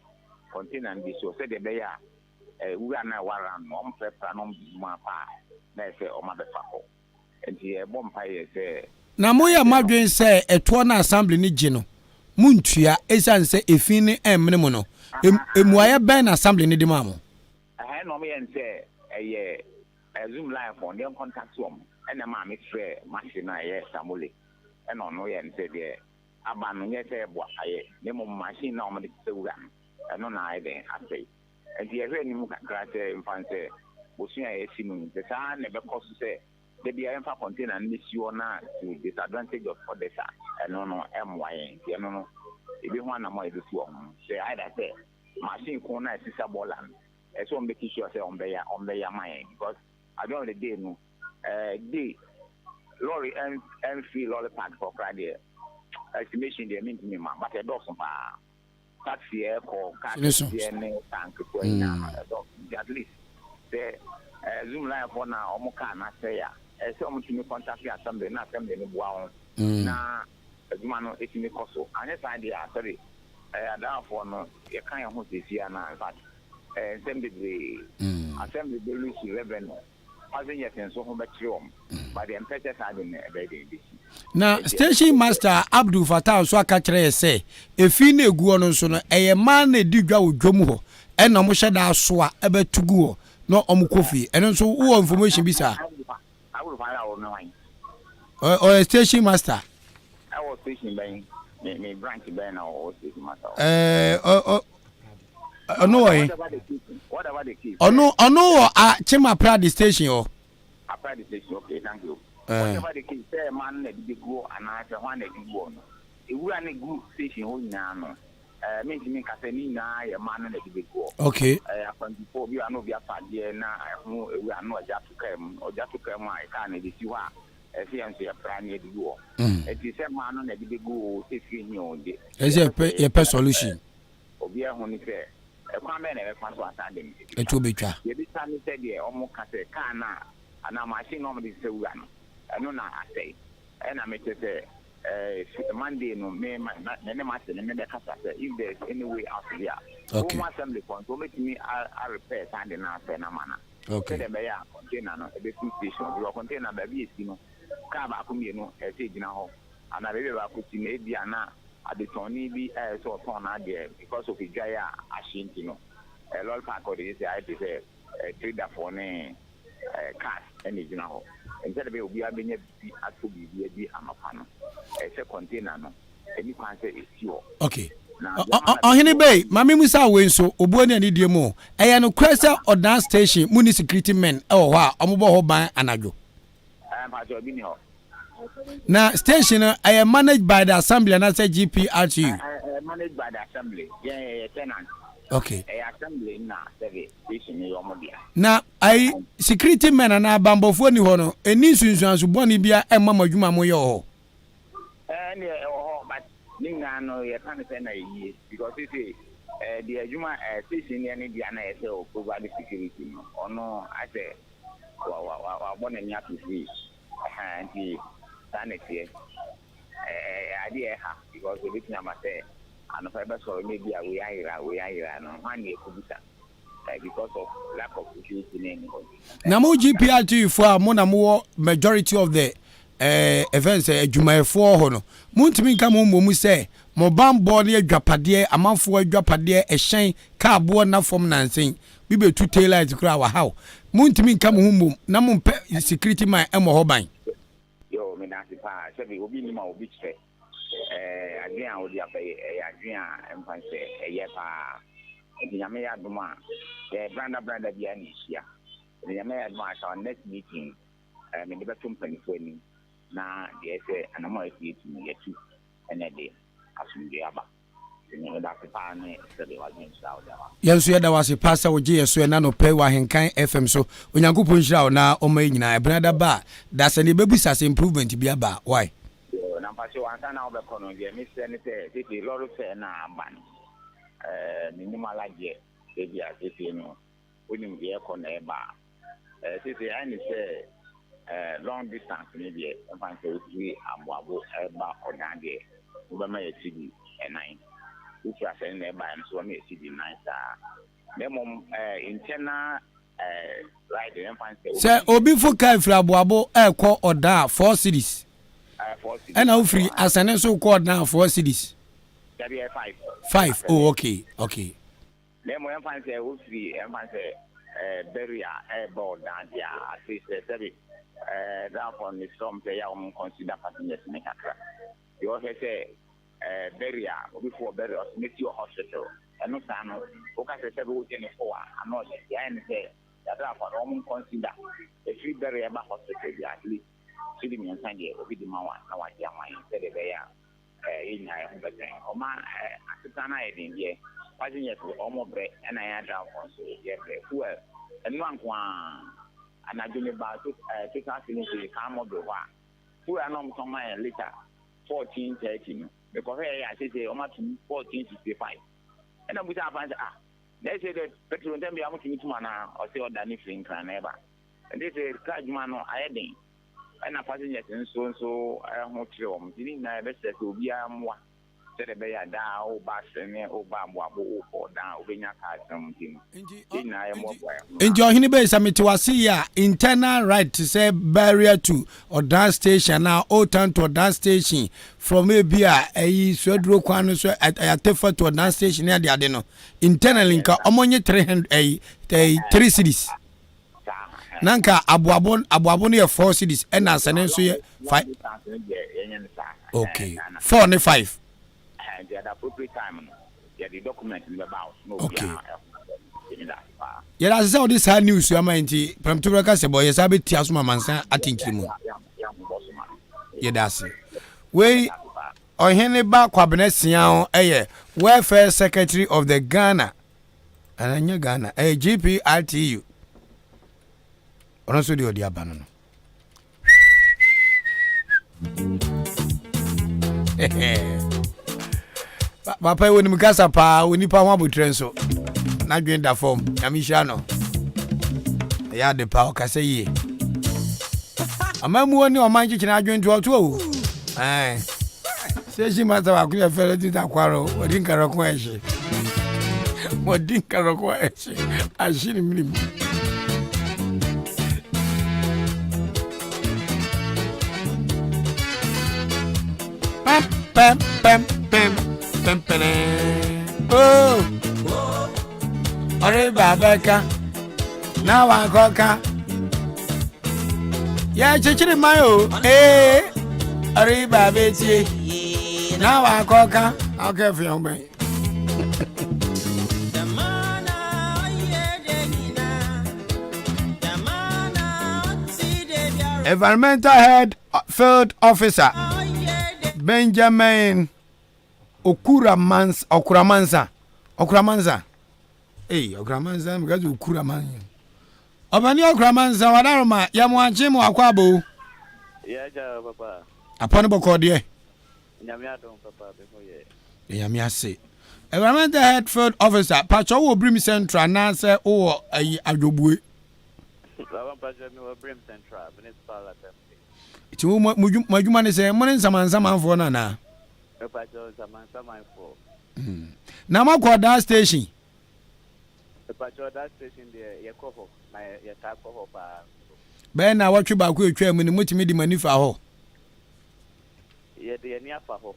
container no bɛsi hɔ sɛdeɛ ɛbɛyɛ a wura no a ɛwɔ around no, wɔprapra na wɔde gu mu apa a, na ɛsɛ sɛ wɔabɛfa kɔ. Enti yɛbɔ mpaeɛ sɛ. Na moyɛ mo adwene sɛ ɛtoɔ no a assembly no gye no, montua, esiane sɛ efi no remmene mo no. Mmuaeɛ bɛn na assembly no de maa mo? Ɛhɛn na wɔyɛ no sɛ ɛyɛ Zoom line fo no, yɛn contact wɔn, ɛna ɛmaa me frɛɛ m'ase no a ɛyɛ Samole, ɛna ɔno yɛɛ no sɛ deɛ aba no nyɛ sɛ boapayɛ, na mmom machine no a wɔde sesa wura no, ɛno na ayɛ dɛn asɛe. Enti yɛhwɛ anim kakra sɛ mfa no sɛ bosome a yɛasi mu yi, sɛ saa ara na ɛbɛkɔ so sɛ da biara yɛmfa container no mmɛsi hɔ na to disadvantage of others a, ɛno no ɛmmoa yɛn. Nti ɛno no yɛbɛhu anammɔn a yɛbɛtu wɔ ho. Sɛ either sɛ machine ko no a ɛsesa bɔɔla no, ɛsɛ sɛ wɔbɛki sure sɛ wɔbɛyɛ wɔbɛyɛ ama yɛn because at the end of the day no, eh, day lorry ɛmfiri lorry park hɔ koraa deɛ estimation deɛ mentumi mma but ɛdɔɔso paa. Taxi a ɛkɔ, car kɛseɛ ne car nketewa nyinaa no ɛdɔɔso nti at least sɛ Zoom line foɔ na wɔn car no asɛe a, ɛsɛ sɛ wɔtumi contact assembly na assembly no boa wɔn na adwuma no ɛtumi kɔ so. Anyɛ saa deɛ a sɛbe Adaafoɔ no yɛka yɛn ho seesei a na in fact nsɛm bebree. Assembly bɛ lose revenue. Passengers nso ho bɛkyere wɔn. But deɛ mpɛ sɛ saa de no ɛbɛyɛ den ɛbɛsi. Na Station Master Abdul Fattah nso aka kyerɛ yɛ sɛ efi no a egu hɔ no nso no ɛyɛ mmaa na edi dwa wɔ dwam hɔ ɛna wɔhyɛ da asoa ɛbɛto gu hɔ na wɔkɔ fie. Ɛno nso wowɔ information bi saa? Abdul Fattah wɔ me hwan? Ɔyɛ station master. Ɛwɔ station bɛn? Me me branch bɛn na ɔwɔ station master wɔ? Ɛɛ ɔno wɔ he? Ɔno ɔno wɔ Akyem Aprade station hɔ. Aprade station okay thank you. Whatever the case sɛ ɛma no na ɛde bɛgu hɔ anaasɛ hwan na ɛde gu hɔ no ewura no gu station hɔ nyinaa no ɛɛ mentumi nka sɛ ne nyinaa yɛ mmaa no na ɛde bɛgu hɔ. Okay. Ɛɛ akwantufoɔ bi a na obi afa adeɛ na ɛho ewura no ɔgya to kaa mu ɔgya to kaa mu a kaa no ɛde si hɔ a ɛsɛ yɛn nso yɛpra na yɛde gu hɔ. Eti sɛ mmaa no na ɛde bɛgu hɔ o sɛ firi he o de. Ɛsɛ yɛpɛ yɛpɛ solution. Obiara hu ne sɛ ɛkwan bɛn na ɛbɛfa so a saa ade no ɛbɛtwa. Ɛtoɔ bɛtwa. Deɛ ɛbɛtwa ne sɛ deɛ wɔka sɛ kaa no a anaa machine no a wɔde sesa wura no, ɛno na asɛe. Ɛna mete sɛ ɛɛ Monday no me me ne m'ase no mebɛkasa sɛ if there is any way out bi a, Okay. wɔn assembly foɔ nso wɔbɛtumi a repair saa ade no asɛe no ama no Okay. sɛdeɛ ɛbɛyɛ a container no ɛbɛfiri station hɔ because container baabi a ɛsi no kaa baako mmienu ɛsɛ ɛgyina hɔ anaa baabi a baako si no ebia na adetɔnni bi a ɛsɛ sɛ ɔtɔn n'adeɛ because of edwa yi a ahye nti no eh, lorry park hɔ de gye sɛ ayɛ te sɛ eh, traderfoɔ ne eh, cars ɛna egyina hɔ nti sɛdeɛ ɛbɛyɛ obiara bɛnya biribi atɔ biribi adi anɔpa no ɛsɛ sɛ container no ɛni kwan sɛ ɛsi hɔ. Okay. Na deɛ ama no Ɔhene abɛsi hɔ Bey, ma me musa wei nso, obuo ne anidie mu o, ɛyɛ nokorɛ sɛ Ɔdan station mu ni security men wɔ hɔ a wɔbɔ hɔ ban anadwo? Eh, mpakyɛ obi ni hɔ. Na station no ɛyɛ managed by the assembly anaasɛ GPRTU? Ɛyɛ managed by the assembly. Yɛn yɛyɛ tenant. Okay. Ɛyɛ assembly na sɛbi station no yɛ ɔmo dea. Na ayi security men anaa abanbɔfoɔ ni hɔ no, ɛni nsunsuanso bɔne bia ɛmma mo adwuma a moyɛ wɔ hɔ? Ɛɛ ɛwɔ hɔ but ne nyinaa no yɛka no sɛ na ɛyie because sese ɛɛ deɛ adwuma ɛɛ station deɛ ne dea na yɛ sɛ o provide security no ɔno asɛ wa wa wa wabɔ n'ani ato free. Ɛhaa nti saa na ɛteɛ. Ɛyɛ adeɛ a ɛha because ɛbɛtumi aba sɛ anɔpa yɛbɛsɔre na ebi a wei ayera wei ayera no hwan na yɛkɔbisa because of lack of security na ɛni hɔ nti. Na mo GPRTU foɔ a mo na mowɔ majority of the eh, ɛfɛn sɛ adwumayɛfoɔ hɔ no, montumi nka mo mmɔ mu sɛ mo banbɔ ne adwapadeɛ, amanfoɔ adwapadeɛ, ɛhyɛn, kaa boɔ nna fam nansen, bi bɛtu tail light koraa wahaw. Montumi nka mo ho mmom na mompɛ security man mmɔ hɔ ban. Yoo medase paa sɛbi obi nim a obi kyerɛ ɛɛ adwene a wode aba yi ɛyɛ adwene a ɛmfa nsɛ ɛyɛ paa nti nyame yɛ adom a yɛ branda branda biara na ɛhyia nti nyame yɛ adom a at our next meeting ɛɛ mede bɛto mpanimfoɔ anim na deɛ ɛsɛ anamɔ a ɛsɛ yɛtu no yɛtu ɛna ɛde asomdwoeɛ aba. Yɛn nso yɛda wo ase paa sɛ wogye yɛn so ɛna anɔpa yi wɔ Ahenkan FM so. Onyankopɔn nhyira wo na ɔmma yɛn nyinaa ɛbenada ba a, da sɛ nea yɛbɛbisa sɛ improvement bi aba a, why? Yoo, na mpakyɛw ansa na wobɛkɔ no, deɛ mesrɛ ne sɛ seesei lɔre fare no a aba no, ɛɛ mennim ara deɛ, ebia seesei no wonim deɛ ɛkɔ na ɛba a. Eh, seesei ayɛ ne sɛ eh, long distance ne deɛ, ɛmfa ne sɛ wofiri Aboabo ɛreba Ɔdan deɛ, wobɛma yɛ cedi ɛnan. Wofiri Asɛne na ɛba ɛno nso wobɛma yɛ cedi nan saa. Na mmom eh, internal eh, ride no, ɛmfa ne sɛ Sɛ obi fo kaa firi Aboabo ɛrekɔ Ɔdan a, four cedis. Eh, four cedis. Ɛna wofiri Asɛne nso rekɔ Ɔdan a, four cedis. Dabi, ɛyɛ five. Five, Asɛne. oh okay, okay. Na mmom ɛmfa no sɛ wofiri ɛmfa no sɛ ɛɛ Beria ɛreba ɔdan deɛ a, at least sɛ sɛbi ɛɛ driverfoɔ no mesrɛ wɔn sɛ ɛyɛ a wɔn consider passengers no kakra. Deɛ ɔhwɛ sɛ ɛɛ Beria obi fo wɔ Beria ɔsɛ mɛsi wɔ hospital ɛno saa no woka sɛ sɛbi wogye ne fo a ano ɔhyɛ deɛ ayɛ ne sɛ yɛ driverfoɔ no wɔn consider ɛfiri Beria ɛba hospital deɛ at least cedi mmiɛnsa deɛ obi de ma wo a na wagye ama yɛn sɛdeɛ ɛbɛyɛ a Eh, yɛn nyinaa yɛn ho bɛtɛn. Ɔma eh, asetena no ayɛ den deɛ. Passengers wɔn brɛ, ɛna yɛn adriverfoɔ nso yɛbrɛ. Fuel, nnora nko ara. Anadwo mebaa to, eh, Total filling station, car mobile hɔ a, fuel a na wɔtɔn ma yɛn litre 14.30 no, mekɔhwɛɛ yɛ a seesei wɔn ato mu 14.65. Ɛna mebisa afan sɛ, ah, na ɛsɛ dɛ petrol ntɛm biara motumi tum anaa? Ɔse ɔda ne firi Nkran na ɛba. Ɛnti sɛ car adwuma no ayɛ den. Ɛna passengers nso nso ho kyerɛ wɔn nti ne nyinaa yɛbɛsrɛ sɛ obiara mmoa. Sɛdeɛ ɛbɛyɛ a daa woba Asene, woba Aboabo, wokɔ Ɔdan a, wobɛnya kaa atena mu nti no, yɛn nyinaa yɛmmoaboa yɛn ho na. Nti ɔhene bɛyi sɛ mete wase yi a internal right te sɛ barrier to Ɔdan station anaa Old Town to Ɔdan station from ebi a ɛyi suaduro kwan no so Atefa to Ɔdan station ne ade ade no internally nka ɔmo nye 300 ɛyi ɛyi 3 cedis na nka aboabo aboabo no yɛ 4 cedis ɛna asɛne nso yɛ 5 okay 4 ne 5. Okay. Yɛda ase sɛ wode saa news ama nti prɛmtoberɛ ka sɛ bɔ yɛ saa bɛtia so ma mansa atenkyiri mu. Yɛda ase. Wei ɔhene ba Kwabena Siaw ɛyɛ welfare secretary of the Ghana ɛna nyɛ Ghana ɛyɛ GPRTU. Ɔno nso deɛ ɔde aba no no. Papa yi wɔnim kasa paa onipa ho abotrɛ nso n'adwene da fam nyame hyira no ɛyɛ ade pa ɔkasa yie amammuo ne ɔman kyekyere adwene toɔtoɔ o station master baako yɛ fɛrɛ ti ta kwaro wɔdi nkarɔko ɛhye wɔdi nkarɔko ɛhye ahye ne minim. Pam pam pam pam pam pam. Oh, ɔreba bɛka na wankɔka yɛkyekyere man o ee ɔreba bɛtie na wankɔka ɔkɛ fi ho bɛn. Environmental Head Field Officer Benjamin Okuramansa Okuramansa Okuramansa Ei Okuramansa meka sɛ Okuramansa Ɔbɛne Okuramansa wadaroma yɛ mo ankye mo akɔ abo. Yɛ agya papa. Apɔ ne bɔkɔɔ deɛ. Nyame adom papa me ho yɛ. Nyame ase. Environmental Health Field Officer, pakyɛ wowɔ Birim Central anaasɛ wowɔ ayi Adwobue? Baba mpakyɛ me wɔ Birim Central, Municipal Assembly. Nti wo mo adwuma ne sɛ mo ne nsamansamanfoɔ no anaa? Mepakyɛ nsamansamanfoɔ. Hmm. Na moakɔ Ɔdaa station? Mepakyɛ Ɔdaa station deɛ yɛkɔ hɔ na yɛtaa kɔ hɔ paa nso. Bɛyɛ naawɔtwe baako a ɛtwaa mu no motumi de mo ani faa hɔ? Yɛde yɛn ani afa hɔ.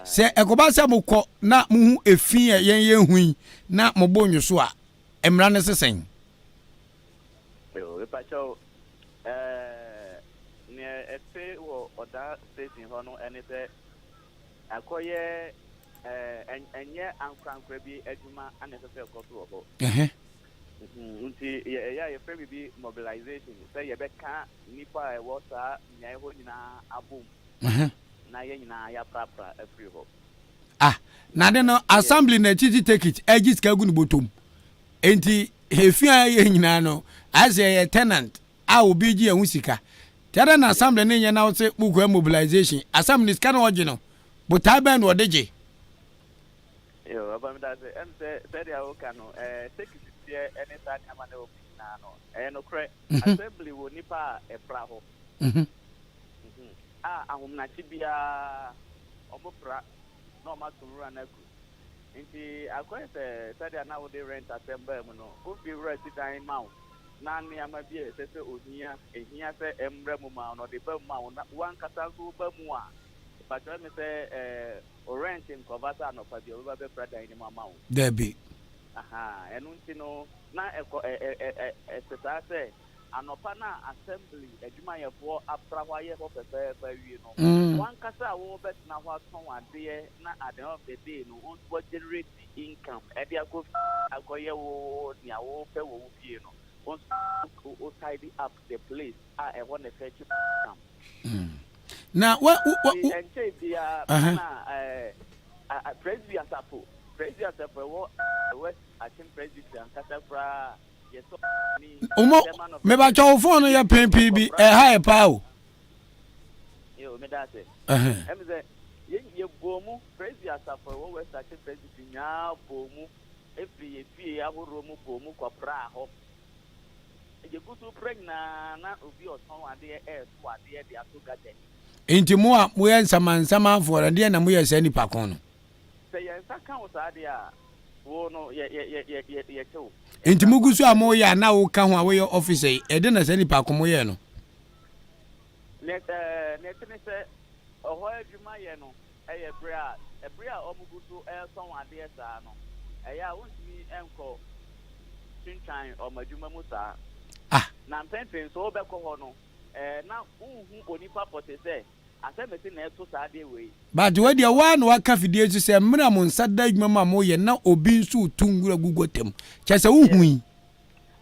Sɛ ɛkɔba sɛ mokɔ na mohu efi a yɛn yɛhu yi na mobo nnwo so a, mmara no se sɛn? Yoo, mepakyɛw, ɛɛ, nea ɛte wɔ Ɔdaa station hɔ no ne sɛ, akɔyɛ, ɛɛ, ɛnyɛ ankorankora bi adwuma na ɛsɛ sɛ ɛkɔ so wɔ hɔ. Ɛhɛ. Nti, ɛyɛ a yɛfrɛ biribi mobilization, sɛ yɛbɛka nnipa a ɛwɔ saa mmeae hɔ nyinaa abom na yɛn nyinaa yɛaprapra afiri hɔ. Ah, na ade no assembly na titi take it ɛgye sika gu ne bɔtɔm. Enti efi a ɛyɛ nyinaa no ayɛ sɛ yɛyɛ tenant a obi gye yɛn ho sika. Nti adɛn na assembly no nyɛ na wose mokɔyɛ mobilization? Assembly sika na ɔgye no, botae bɛn na ɔde gye? Yo, papa meda ase. Ɛm sɛ sɛdeɛ woka no, ɛɛ tekiti teɛ ɛne saa nneɛma no ɛwɔ mu nyinaa no, ɛyɛ nokorɛ. Assembly wɔ nnipa a ɛpra hɔ. A ahomenakye biara wɔpra na wɔato nwura no agu. Nti akɔyɛ sɛ sɛdeɛ na wode rent asɛm baa mu no, wo fie wura si dan ma wo na nneɛma bi a ɛsɛ sɛ ohia, ehia sɛ ɛmmra mu ma wo no, ɔde ba mu ma wo na wo ankasa nso woba mu a, mepakyɛw ɛme sɛ ɛɛ wo rent nkɔva sɛ anɔpa bi ɔbɛba bɛpra dan no mu ama wo. Dabi. Ahaa, ɛno nti no na ɛkɔ ɛ ɛ ɛ ɛ ɛte saa sɛ Anɔpa no a assembly adwumayɛfoɔ apra hɔ ayɛ hɔ fɛfɛɛfɛ awie no, w'ankasa a worebɛtena hɔ atɔn adeɛ na at the end of the day no wo nso wa generate income de akɔ fie akɔyɛ wo nea wopɛ wɔ wo fie no, wo nso wo tidy up the place a ɛhɔ na fetch income. Na wa wo wa. Nti ɛnkyɛe biara na ɛɛ Presby asafo, Presby asafo ɛwɔ West Akyem Presbytery ankasa koraa. Omo mebakyɛ wo phone no yɛ penpii bi ɛha yɛ paa o. Yo meda ase. Ɛm sɛ yɛ yɛ bɔɔ mu Presby asafo ɛwɔ West Akyem Presbytery nyinaa bɔɔ mu efiri yɛ fie ahoroɔ mu bɔɔ mu kɔ praa hɔ. Yɛ gu so pra nyinaa na obi ɔtɔn adeɛ ɛɛto adeɛ de ato gutter nim. Enti mo a moyɛ nsamansamanfoɔ no, ɛdeɛn na moyɛɛ saa nnipa ko no? Sɛ yɛn nsa ka wo saa deɛ a, wo no, yɛ, yɛ, yɛ, yɛ, yɛ, yɛkyɛ wo. Enti mogu so a moreyɛ a na woka ho a woyɛ officer yi, ɛdeɛn na saa nnipa ko moyɛɛ no? Nea, ɛɛ, nea ɛte ne sɛ, ɛhɔ adwuma yɛ no yɛ bere a, bere a wɔgu so retɔn adeɛ saa no, ɛyɛ a wontumi nkɔ twintwan wɔn adwuma mu saa. Ah. Na mpɛn pii nso wobɛkɔ hɔ no, ɛɛ, na wonhu onipa pɔtee sɛ asɛmasi na ɛto saa adeɛ wei. But wei deɛ wo ara na waka fidie so sɛ mmerɛ a mo nsa da adwuma mu a moyɛ na obi nso retu nwura gu gɔta mu. Kyerɛ sɛ wohui.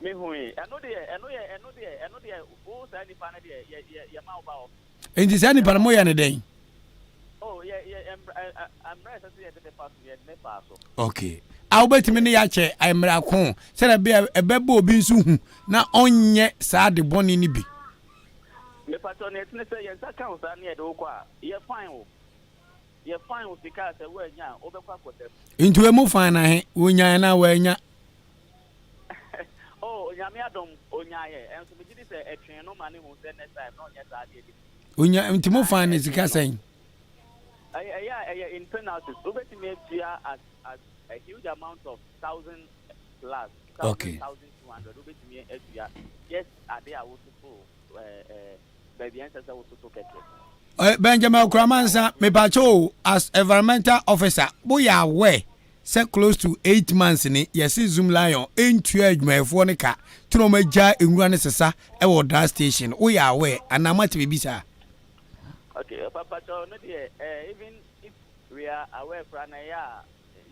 Mehui. Ɛno deɛ, ɛno yɛ, ɛno deɛ, ɛno deɛ, wo saa nipa no deɛ, yɛ, yɛ, yɛma wo ba office. Enti saa nipa no moyɛ no dɛn? Oh, yɛ, yɛ, mmra, ɛ, ɛ, mmra ɛsɛ sɛ yɛde ne fa so, yɛde ne faa so. Okay. A wobɛtumi ne yɛakyɛ mmara ko sɛdeɛ ɛbɛyɛ ɛbɛbɔ obi nso hu na ɔnyɛ saa ade bɔne no bi. Mepatɔ nea ɛtene sɛ yɛn nsa ka wo saa ne yɛde wo kɔ a, yɛ fine wo. Yɛ fine wo sika a sɛ woannya a, wobɛkɔ akɔda mu. Nti wei mo fine no ahe? Wonyae anaa wannya? Oh, Onyame adom, onyaeɛ. Ɛnso megye di sɛ ɛtwee no ma ne hu sɛ next time na ɔnyɛ saa adeɛ no bi. Onya, nti mo fine no sika sɛn? Ɛyɛ ɛyɛ a ɛyɛ in penalties. Wobɛtumi atua as as a huge amount of thousand plus, thousand, Okay. 1,200. Wobɛtumi atua just ade a wototo ɛɛ ɛɛ baabi a ɛnsɛ sɛ wototo kɛkɛ. Eh, Benjamin Okuramansa, mepakyɛ o, as environmental officer, woyɛ aware sɛ close to 8 months ni yɛse Zoom Lion ntua adwumayɛfoɔ no ka nti na wɔn agya nwura no sesa wɔ that station, woyɛ aware anaa moate biribi saa? Okay, papa kyɛw no deɛ eh, even if we are aware koraa na ɛyɛ a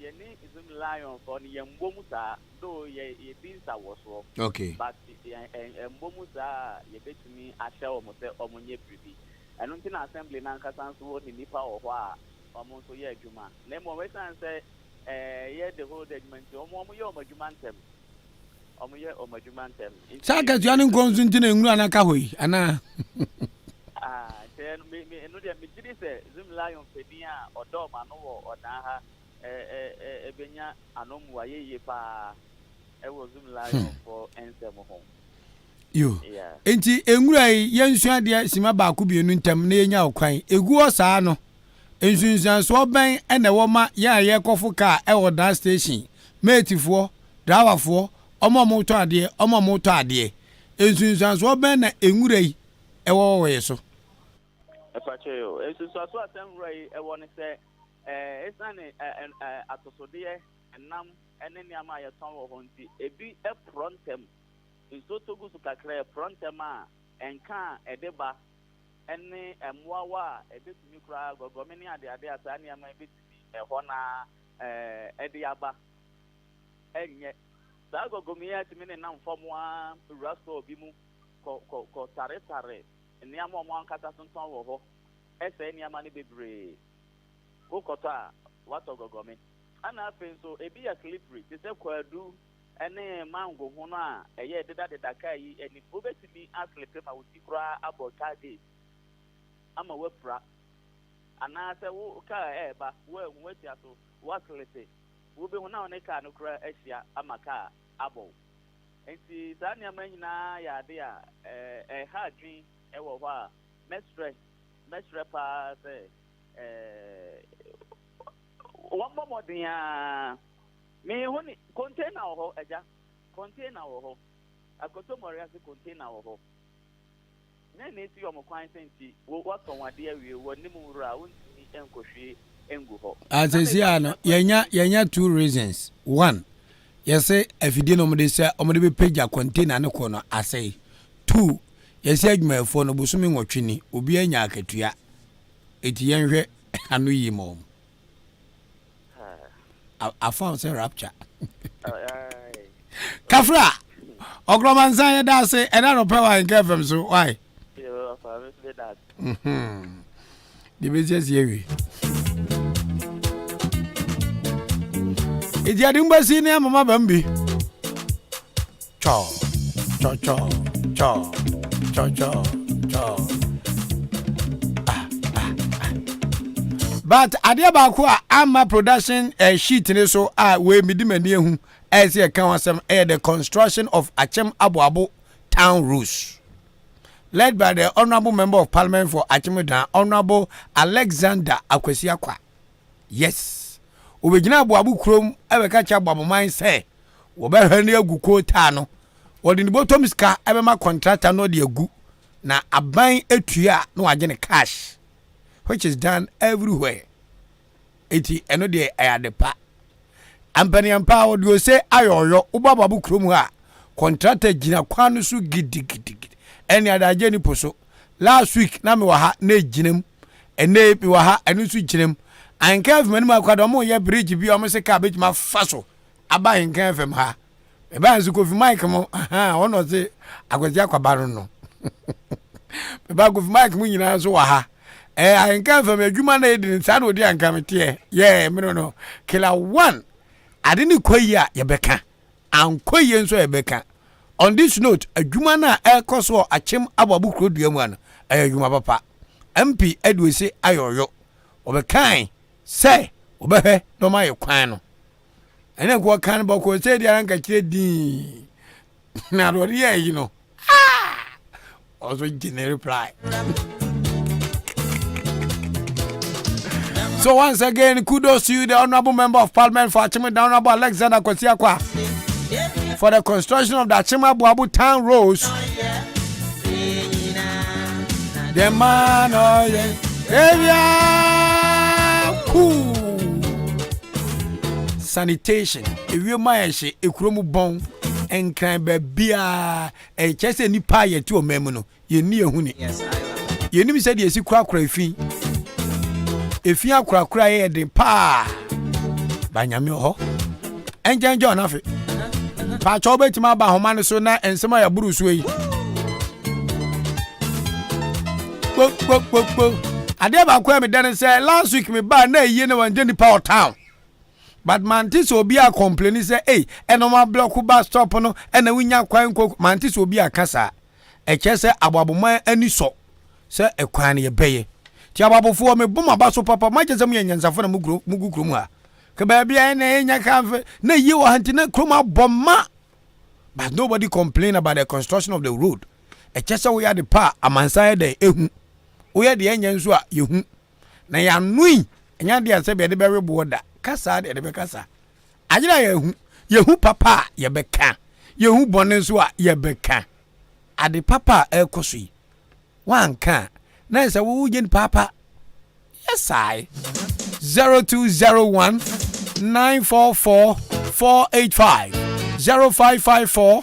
yɛne Zoom Lion foɔ no yɛmbɔ mu saa, though yɛ yɛdi nsawɔsoɔ. But yɛn ɛmbɔ mu saa a yɛbɛtumi ahyɛ wɔn sɛ wɔnyɛ biribi. Ɛno nti na assembly no ankasa nso wɔ ne nnipa wɔ hɔ a wɔn nso yɛ adwuma. Na mmom ɛsiane sɛ ɛyɛ the whole day adwuma nti, wɔn wɔyɛ wɔn adwuma ntɛm. Wɔyɛ wɔn adwuma ntɛm. Nti Saa akatua no nkɔ nso nti na nwura no aka hɔ yi anaa? Ah, nti ɛno me me ɛno deɛ megye di sɛ Zoom Lion panin a ɔdɔ ɔmo ano wɔ ɔdan ha ɛ ɛ ɛ ɛbɛnya ano mmuaeɛ yie paa ɛwɔ Zoom Lion foɔ nsɛm ho. Yo. Yeah. Nti nwura yi yɛnsua adeɛ sima baako mmienu ntam na yɛnya ɔkwan. Egu hɔ saa no, nsunsuansoɔ bɛn na ɛwɔ ma yɛn a yɛrekɔfo kaa ɛwɔ dan station, matefoɔ, driverfoɔ, wɔn a wɔretɔn adeɛ, wɔn a wɔretɔ adeɛ. Nsunsuansoɔ bɛn na nwura yi ɛwɔ wɔ yɛn so? Ɛfakyɛ yo. Nsunsuansoɔ a saa nwura yi ɛwɔ ne sɛ, ɛɛ esiane ɛɛ ɛɛ atosodeɛ, ɛnam ne nneɛma a yɛtɔn wɔ hɔ nti, ebi ɛporɔ ntɛm. Nsuo tɔ gu so kakra a, ɛporɔ ntɛm a, ɛnka a ɛde ba ne mmoawa a ɛbɛtumi koraa, gɔgɔme ne adeade a saa nneɛma yi bɛtumi ɛhɔ no ara ɛde aba nyɛ. Saa gɔgɔme yi atumi nenam fam ara wura store bi mu kɔ kɔ kɔ taretare nneɛma a wɔn ankasa tontɔn wɔ hɔ, ɛsɛe nneɛma no bebree. Wokɔtɔ a, woatɔ gɔgɔme. Ɛna afei nso, ebi yɛ slippery te sɛ kwadu ne mango hono a ɛyɛ dedadeda kaa yi anim. Wobɛtumi aslepe ma wo ti koraa abɔ car gate ama woapira. Anaasɛ wo kaa ɛreba, woanhu, woatia so, woaslepe. Wobɛhu na wo ne kaa no koraa ahyia ama kaa abɔ wo. Nti saa nneɛma nyinaa yɛ ade a ɛha adwene wɔ hɔ a mɛsrɛ, mɛsrɛ paa sɛ wɔmmɔ mmɔden ara. Mehu ne container wɔ hɔ, agya. Container wɔ hɔ. Akotomɔre ase container wɔ hɔ. Dɛn na esi wɔn kwan sɛ nti wo wɔatɔn ade awie, wɔnnim nwura a wontumi nkɔhwie ngu hɔ? Ah, sɛsi a no yɛnya yɛnya two reasons. One, yɛsɛ afidie na wɔde sɛ wɔde bɛpagya container no kɔ no asɛe. Two, yɛsɛ adwumayɛfoɔ no bosome 8 ni obiara nya akatua. Eti yɛnhwɛ ano yie ma wɔn. Afa sɛ rapture. Kafra, ɔkrɔmansa yɛda ase ɛna nɔpɛ wɔ Ahenka FM so why? Deɛ bɛsi asi awie. Eti ade mbasi ne amama bam bi. Chɔ, chɔ, chɔ, chɔ, chɔ, chɔ, chɔ. Ah, ah, ah. But adeɛ baako a ama production sheet ne so a wei medi m'ani ehu ɛyɛ sɛ yɛka ho asɛm ɛyɛ the construction of Akyem Aboabo town roads. led by the Honourable Member of Parliament for Akyem-Odan, Honourable Alexander Akwasi Akwa. Yes, wɔbɛgyina Aboabo kurom bɛka kyerɛ Aboaboman sɛ wɔbɛhwɛ no agu kootaa no. Wɔde ne bɔtɔm sika bɛma kɔntrata no ɔde agu na aban atua na wagye ne cash which is done everywhere. Eti ɛno deɛ ɛyɛ ade pa. Ampaniampa a wɔde ose ayɛ ɔyɔ wobɔ Aboabo kurom hɔ a kɔntrata gyina kwan no so gidigidigidi ɛne adagye ne po so. Last week na mewɔ ha na egyina mu. Ɛnɛ yi mewɔ ha ɛno nso gyina mu. Ahenka FM anim akora deɛ wɔyɛ bridge bi a wɔn se kaa bɛtumi afa so aba Ahenka FM ha. Mebaa nso Kofi Mike mo ahaa wɔn na ɔse Akwasi Akwaba no no. Mebaa Kofi Mike mo nyinaa nso wɔ ha. Ɛɛ Ahenka FM adwuma na yɛdi no saa na ɔdi anka meteɛ. Yɛɛ mene no Killer One ade ne kɔ yi a yɛbɛka. Ankɔ yie nso a yɛbɛka. On this note, adwuma no a ɛrekɔ so wɔ Akyem Aboabo kuro dua mu ha no, ɛyɛ adwuma papa. MP Aduose Ayoryo, wɔbɛkae sɛ wɔbɛhwɛ na wɔayɛ kwan no. Ɛna nka wɔka no bɔkɔɔ sɛ deɛ anka kyerɛ dinn. Na deɛ ɔde yɛɛ yi no, ah! Ɔso gye ne reply. So once again, kudos to you, the Honorable Member of Parliament for Akyem, the Honorable Alexander Kwasi Akwa, for the construction of the Akyem Aboabo Town roads. The man, oh yeah, cool. Sanitation, ewiem ayɛ hye, ekuro mu bɔn, nkran baabiara, Ɛkyerɛ sɛ nnipa a yɛte ɔman mu no, yɛnni yɛn ho ni. Yɛnim sɛdeɛ yɛsi korakora efi. Efi akorakora yɛ den paa. Ba nyame wɔ hɔ. Ɛnkyɛn John afe. Paakyɛw wobɛtumi aba ahoma no so na nsɛm a yɛaboro so yi. Kpokpokpokpo. Adeɛ baako a meda ne sɛ last week mebaa na ayie na wɔngye nipa wɔ town. But mante sɛ obi a complaini sɛ ei ɛna wɔn ablɔko bus stop no ɛna wonya kwan nkɔ mante sɛ obi aka saa. Ɛkyerɛ sɛ aboaboman ani sɔ sɛ ɛkwan no yɛbɛyɛ. Nti aboabofoɔ mebɔ mo aba so papa moakyɛ sɛ moyɛ nyansafo na mogu kurom ha. Ka baabi a ɛna ɛnya ka mfe na yie wɔ ha nti na kurom abɔ ma. But nobody complain about the construction of the road. Ɛkyɛ sɛ woyɛ ade pa a amansan yɛ dɛn ehu. Woyɛ deɛ ɛnyɛ nso a yɛhu. Na yɛano yi ɛnyɛ adeɛ a sɛbi yɛde bɛwe boɔ da. Kasa deɛ yɛde bɛkasa. Ayere a yɛhu, yɛhu papa a yɛbɛka, yɛhu bɔne nso a yɛbɛka. Ade papa a ɛrekɔ so yi, woanka a, na ɛsɛ wo wonyɛ nipa pa. Yes I. 0201 944 485 0554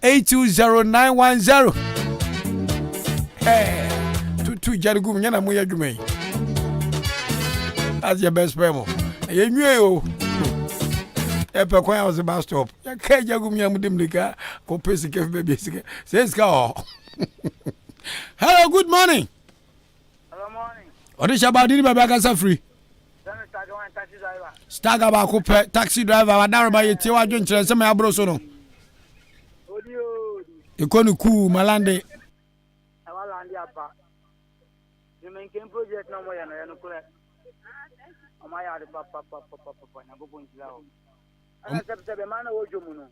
820910. Hey, tutu gya no gu mu nyɛ na moyɛ adwuma yi. That's your best friend mo. Yɛ nwie o. Yɛpɛ kwan a wɔsɛ bus stop. Yɛka gya gu mu nyɛ mo de mirika kɔpɛ sika fi baabi sika. Sɛ sika wɔ hɔ. Hello, good morning. Hello, morning. Ɔde hyɛ baade ne baabi akasa firi. Staga baako pɛ taxi driver wadareba yɛ tie wadwenkyerɛ nsɛm a aboro so no. Ekɔ ne kuu malande. Ɛwɔ lande apa. Nyemenken project na ɔmo yɛ no yɛ nokorɛ. Ɔmo ayɛ ade papapapapapa Nyankopɔn nhyira wɔn. Ɛna sɛbsɛb ɛmaa na wɔdwo mu no.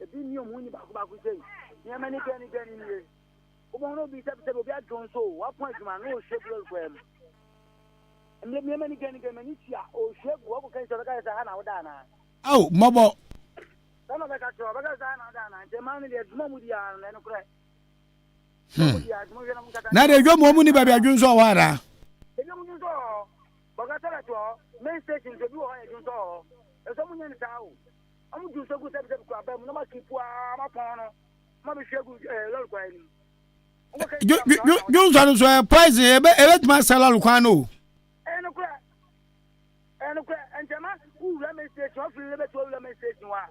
Ebi nni ɔmo ni baako baako sei. Nneɛma ni gani gani nie. Wobɛhu na obi sɛbsɛb obi adwo nso o. Wapɔn adwuma na ɔhwie gu lɔre kwan mu. Nneɛma ni gani gani m'ani tua ɔhwie gu ɔkɔ kɛn sɛ ɔbɛka sɛ ha na woda anaa. Ao mmɔbɔ. Sɛ na ɔbɛka kyerɛ ɔbɛka sɛ ha na woda anaa nti ɛmaa no deɛ adwuma mu di ara no ɛnokorɛ. Hmm. Na de dwom wɔn ni baabi adwonsɔ wɔ hɔ anaa? Ebi mu dwonsɔ wɔ hɔ. Bɔga toilet wɔ hɔ. Main station nso ebi wɔ hɔ yɛ dwonsɔ wɔ hɔ. Ɛsɛ ɔmo nyɛ ne saa o. Ɔmo dwonsɔ gu sɛbi sɛbi kura bɛn mu na ɔmo akipu aa ɔmo apɔn no. Ɔmo abɛhwie gu ɛɛ lɔri kwan no mu. Dwonsɔ no so ɛyɛ poison ebe ebetumi asɛ lɔri kwan no o. Ɛyɛ no korɛ. Ɛyɛ no korɛ. Ntɛma wura main station ɔfiri lebe to wura main station wa.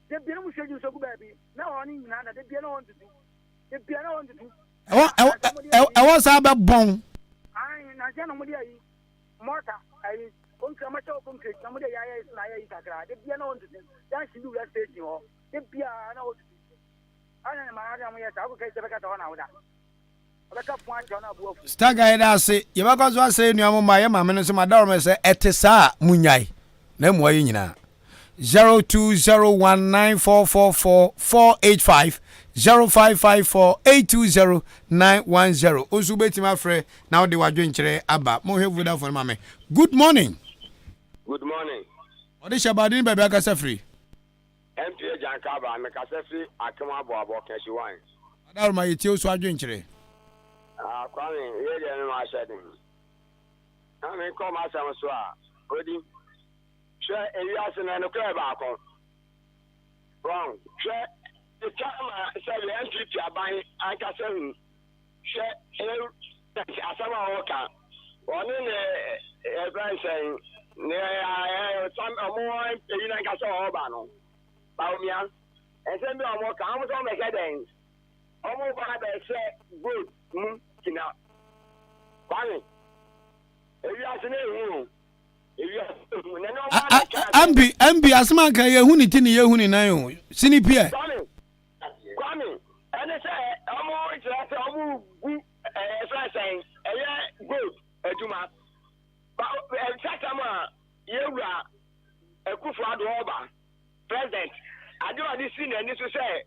Da bia na mo hwɛ dwonsɔ gu baabi na hɔ ne nyinaa da da bia na hɔ ntutu da bia na hɔ ntutu. Ɛwɔ ɛwɔ ɛwɔ saa bɛ bɔn. Ayi na nkyɛn na mo de ayi mɔta ayi konkre mo kyɛw konkre na mo de ayi ayɛ na ayɛ yi kakra da bia na hɔ ntutu junction bi wura station hɔ da bia na hɔ tutu ayɛ na maa na mo yɛ saa akɔ kɛse bɛka sɛ hɔ na woda. Staga yɛda ase yɛbɛkɔ so asrɛ nua mo ma yɛ maame no nso madaworo mɛ sɛ ɛte saa a munyae na mmoa yɛ nyinaa 0201944485. 0554 820 910. Wo nso wobɛtumi afrɛ na wode w'adwenkyerɛ aba. Monhwɛ Vodafone ma me. Good morning. Good morning. Ɔde hyɛ baade ne baabi akasa firi. MP Agyanka aba, mekasa firi Akem Aboabo, Kanhyiwan. Adaworoma yɛtie wo so adwenkyerɛ. Ah, Kwame, yei deɛ me mahyɛ den. Na menkɔ m'asɛm so a, odi. Hwɛ, ewiase no, ɛnokorɛ yɛ baako. Wɔn, hwɛ, etwa ma sɛdeɛ NPP aban ankasa hu. Hwɛ, e, asɛm a ɔreka, ɔne ne ɛfrɛ nsɛn, ne ɛ, sam, ɔmo eyi nankasa ɔreba no, Bawumia, nsɛm bi a ɔmo ka, ɔmo sɛ ɔmo bɛhyɛ dɛn? Ɔmo ba abɛhyɛ gold mu kina. Kwame, ewiase no ehu o. Ampi, ampi, asɛm anka yɛhu ne ti ne yɛhu ne nan o. Sini piɛ. Kwame, Kwame, ɛne sɛ ɔmo kyerɛ sɛ ɔmo gu ɛyɛ fɛn sɛn ɛyɛ gold adwuma. Ba ɛsɛsɛm a yɛwura Akufo Addo ɔba president ade a ɔde si n'ani so sɛ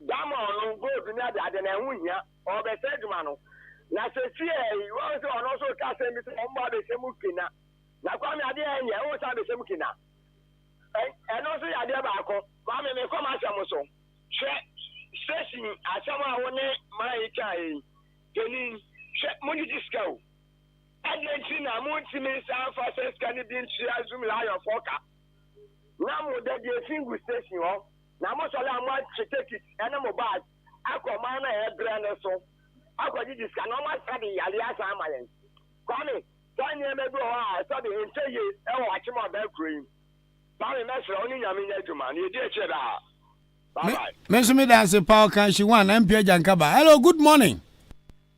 diamond no gold ne ade ade na ɛho hia ɔbɛsɛ adwuma no. Na sɛsi ɛ wɔn sɛ ɔno nso ka asɛm bi sɛ wɔn bɔ abɛhyɛ mu kena. Na Kwame adeɛ a ɛnyɛ ɛwɔ sɛ abɛhyɛ mu kena. Ɛno nso yɛ adeɛ baako. Kwame mekɔ m'asɛm so. Hwɛ station asɛm a wo ne man yi kaa yi. Panin hwɛ mo gyegye sika o. Ɛdeɛ nti na mo ntumi nsan mfa sɛ sika no bi ntua Zoom Lion foɔ ka. Na mo da deɛ fi gu station hɔ. Na mo sɔre a mo atwe tekit ɛne mo bag akɔ ɔman no a ɛbrɛ no so akɔgyegye sika na wɔn asa de yareɛ asan ama yɛn. Kwame, saa nneɛma bi wɔ hɔ a sɛbe ɛntwa yie wɔ Akyem Ɔbaa kuro yi mu. Kwame mɛsrɛ wo ne Nyame nyɛ adwuma na yɛdi akyire daa. Bye Me, bye. me nso meda ase pa ɔka hyi one MP Agyankaba. Hello, good morning.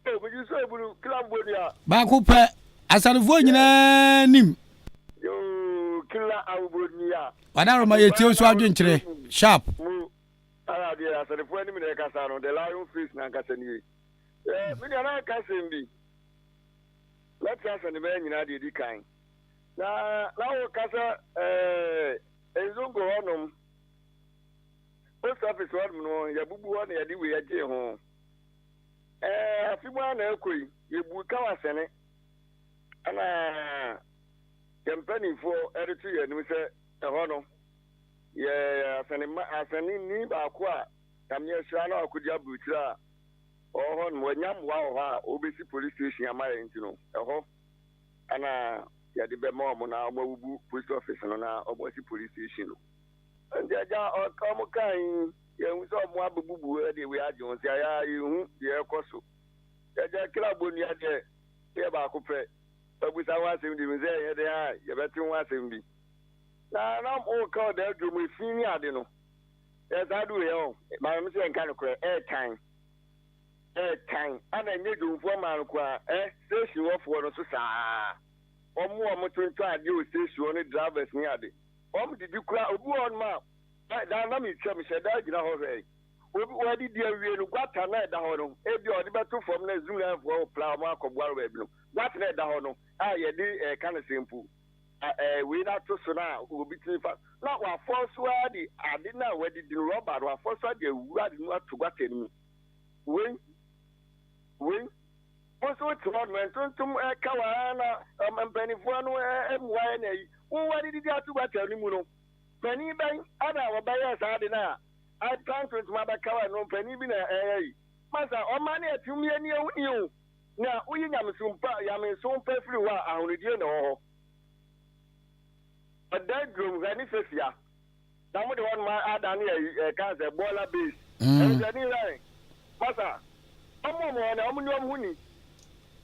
Oh, megye sɛ ebunu kila mbonua. Baako pɛ, asarefoɔ nyinaa nim. Yoo, kila awobonua. Wadaroma yɛtie wo so adwenkyerɛ sharp. Mo, ara deɛ asarefoɔ anim na ɛkasa no, the lion face nankasa nie. Eh, me nua na ɛka asɛm bi. Mɛte asɛ ne bɛyɛ nyinaa deɛ ɛdi kan. Na na woka sɛ eh, Nzongo hɔnom, post office hɔnom no, yɛabubu hɔ na yɛde wei agyee ho. Eh, afe mu ara na ɛkɔ yi, yɛbuu ka wɔ asɛne. Ɛna yɛn mpanimfoɔ de to yɛn anim sɛ ɛhɔ no, yɛ asɛne ma asɛne ni baako a Nyame ahyira no akɔdi aburukyire a ɔwɔ hɔ no, wanya mmoa wɔ hɔ a ɔbɛsi police station ama yɛn nti no, ɛhɔ ɛna yɛde bɛma wɔn na wɔawubu post office no na wɔasi police station no. Nti agya wɔn kaa yi, yɛhu sɛ wɔn abɛbubu de wei agye wɔn nti ayɛ a yɛhu deɛ ɛrekɔ so. Agya kra bɔnnua deɛ yɛ baako pɛ, wabusa ho asɛm deɛ mehu sɛ ɛyɛ dɛn a yɛbɛte ho asɛm bi. Na na wɔka ɔda adwom efi ne ade no. Yɛ saa do yɛ o, maame me sɛ yɛnka nokorɛ, ɛɛtan, ɛɛtan, ana ɛnyɛ dwomfoɔ maa no koraa, ɛ, station hɔfoɔ no so saa, wɔn a wɔn tontɔn adeɛ wɔ station hɔ ne drivers ne ade, wɔn didi koraa, obi wɔ hɔnom a, ɛ, daa na metwam, hyɛ daa gyina hɔ hwɛ, obi, wɔadidi awie no, guata na ɛda hɔ no, ebi a ɔde bɛto fam na zoomlinefoɔ pla wɔn akɔboa no baabi no, guata na ɛda hɔ no, a yɛde ɛɛka no sɛ mpo. ɛɛ wei no ato so no a obi tumi fa na wafɔ so ara de ade no a wadidi no rɔba no wafɔ so de awura ade no ato gutter no mu wei wei wo nso wote hɔ nom ntontom ɛka wɔ ara na mpanimfoɔ no mmoa yɛ na ayi wo wadidi ato gutter no mu no panin bɛn ana wɔbɛyɛ saa ade no a ata ntontom abɛka wɔ no panin bi na ɛyɛ yi masa ɔma ne atum yɛ ni ehu ni o Na woyi nyamesom pa nyamesom pa firi hɔ a, ahonidie na ɛwɔ hɔ. Ɔdan durom hwɛ ne fefia. Na mode hɔ nom adane ayi ɛka sɛ bɔɔla base. Ɛno sɛ ni hwɛ masa. Ɔmo ɔmo hɔ na ɔmo ni ɔmo ho ni.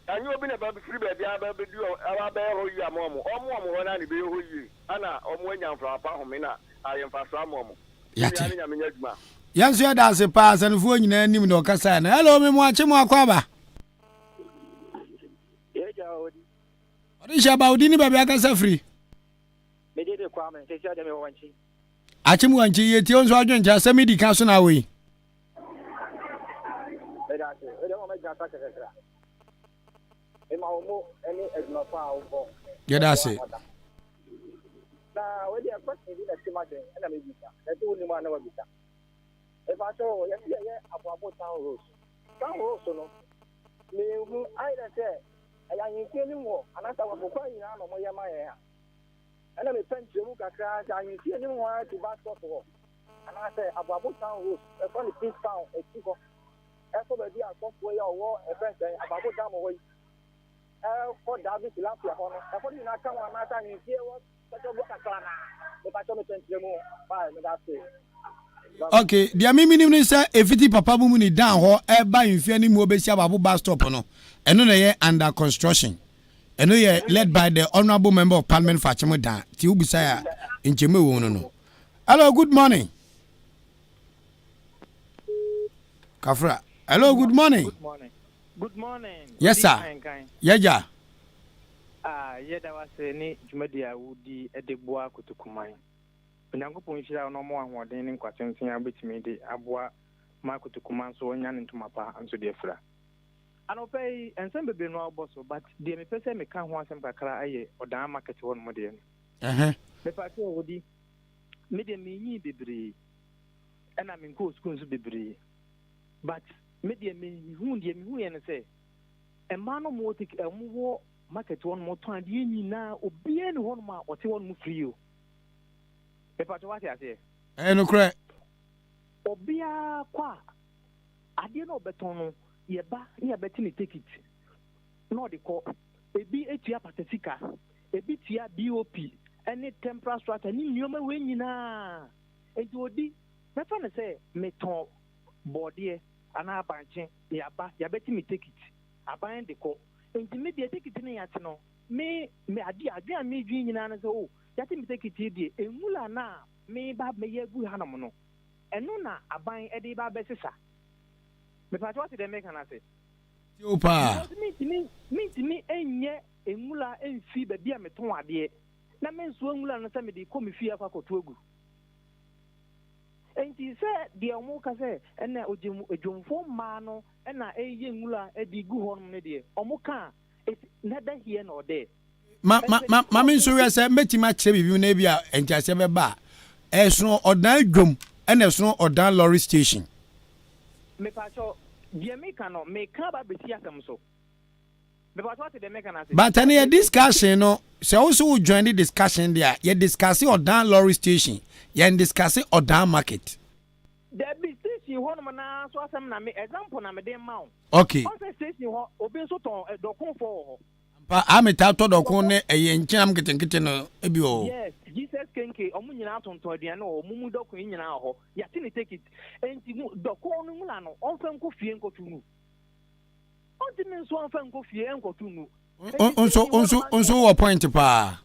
Ɛnyɛ obi na bɛ firi baabi a bɛ bɛdu aba bɛyɛ hɔ yie ama ɔmo. Ɔmo ɔmo hɔ na ne bɛyɛ hɔ yie. Ana ɔmo anya mframa pa home na ayɛ mfasoɔ ama ɔmo. Yɛte. Yɛn nso yɛda ase paa asɛnfoɔ nyinaa nim na ɔkasaɛ no. Hello, me mo akye mo akɔ aba. Ɔde hyɛ aba odi ne baabi akasa firi. Mede de Kwame, sisi ɔde me wɔ nkyi. Akye mu wankyi yɛtie wo nso adwenkyerɛ asɛm yi di ka so na awɔ yi. Meda ase. Wode ma magyina so akyɛ kakra. Mema wo mo ne adwuma pa a wobɔ. Yɛda ase. Na wei deɛ question bi na ɛte m'adwene ɛna mebisa. Na ɛsɛ wonim a na wabisa. Mepakyɛw o, yɛse yɛyɛ Aboabo Town Roads. Town Roads no, menhu, ayɛ dɛ sɛ ɛyɛ ahemfie anim hɔ anaasɛ ahɔho kwan nyinaa na wɔyɛ ma yɛn a. Ɛna mepɛ nkyerɛmu kakra sɛ ahemfie anim hɔ ara to bus stop hɔ anaasɛ Aboabo Town Roads, ɛfa no Peace Town akyi hɔ, ɛkɔ baabi a asɔfoɔ yi a wɔwɔ ɛfɛn sɛn Aboabo Dam hɔ yi, ɛkɔ Dabi Tilapia hɔ no, ɛhɔ no nyinaa ka ho anaasɛ ahemfie hɔ Ok, deɛ me menim ne sɛ ɛfiti papa mu mu ne dan hɔ ɛba mfeɛ no mu ɔbɛsi ababo bus stop no, ɛno na ɛyɛ under construction. Ɛno yɛ led by the honourable member of parliament for Akyem Dan. Ti wobisa a nkyɛmu ɛwɔ mu no no. Hello, good morning. Kafra. Hello, good morning. Good morning. Good morning. Yes, sir. Yɛgya. Ah, yɛda wo ase ne dwumadi a wodi de boa Kotokuman. Onyankopɔn nhyira wo na ɔma wo ahoɔden ne nkwa tenten a wobɛtumi de aboa ma Kotokuman nso anya ne ntoma pa nso de afira. Anɔpa yi, nsɛm bebree no a wobɔ so, but deɛ mepɛ sɛ meka ho asɛm kakra yɛ Ɔdaa market hɔ nom deɛ no. Mepa kyɛw, Odi, me deɛ menyii bebree, ɛna menkɔɔ sukuu nso bebree, but me deɛ mehu deɛ mehuiɛ ne sɛ, Mmaa no wɔwɔ take ɛ wɔwɔ market hɔ nom wɔtɔn adeɛ nyinaa obiara ni hɔ nom a ɔte hɔ nom free o. Mepatwɔ wate aseɛ? Ɛyɛ nokorɛ. Obiara kɔ a adeɛ no ɔbɛtɔn no yɛba ne yɛbɛte ne tekit na ɔde kɔ. Ebi tua pata sika, ebi tua BOP ɛne temporal structure ne nneɛma wei nyinaa. Nti odi mɛfa no sɛ metɔn bɔɔdeɛ anaa bankye. Yɛaba, yɛabɛte me tekit, aban de kɔ. Enti me deɛ tekit no yɛate no, me, me adeɛ, adwene a medwene nyinaa ne sɛ, oh, yɛate me tekit yi deɛ, nwura no a meba abɛyɛ agu hanom no, ɛno na aban de reba abɛsesa. Mepakyɛ woate deɛ meka no ase? Tie wo paa. Because mentumi, mentumi nyɛ nwura mfi baabi a metɔn adeɛ, na mensoa nwura no sɛ mede rekɔ me fie akɔ akɔto agu. Enti sɛ deɛ wɔka sɛ ɛna ogyem dwomfoɔ mmaa no na ɛreyɛ nwura de gu hɔnom no deɛ, wɔka a, it's neither here nor there. Ma, ma, ma, ma me nso hwɛ sɛ mɛtumi akyerɛ biribi mu na ebi a nteaseɛ bɛba a. Ɛsono ɔdan dwom ɛna ɛsono ɔdan lorry station. Mepakyɛw, deɛ meka no, meka aba abɛsi asɛm so. But ɛno yɛ discussion no sɛ wo so wo join the discussion deɛ a yɛ discuss ɔdan lorry station yɛn discuss ɔdan market. Dabi station hɔ nom naa so asɛm na me example na me de ma wo. Okay. Ɔn sɛ station hɔ obi nso tɔn eh, dɔkon fɔ wɔ hɔ. Ampa a me taa tɔ dɔkon ne ɛyɛ nkyenam nketenkete no ebi wɔ hɔ. Yes, Jesus kenke ɔmo nyinaa tontɔn aduane wɔ hɔ, ɔmo mu dɔkon yi nyinaa wɔ hɔ. Yate ne take it. Enti mu dɔkon no nwura no ɔnfa nkɔ fie nkɔto ngu. Ɔntumi nso ɔmfa nkɔ fie nkɔto ngu. Nso nso nso wɔ point paa.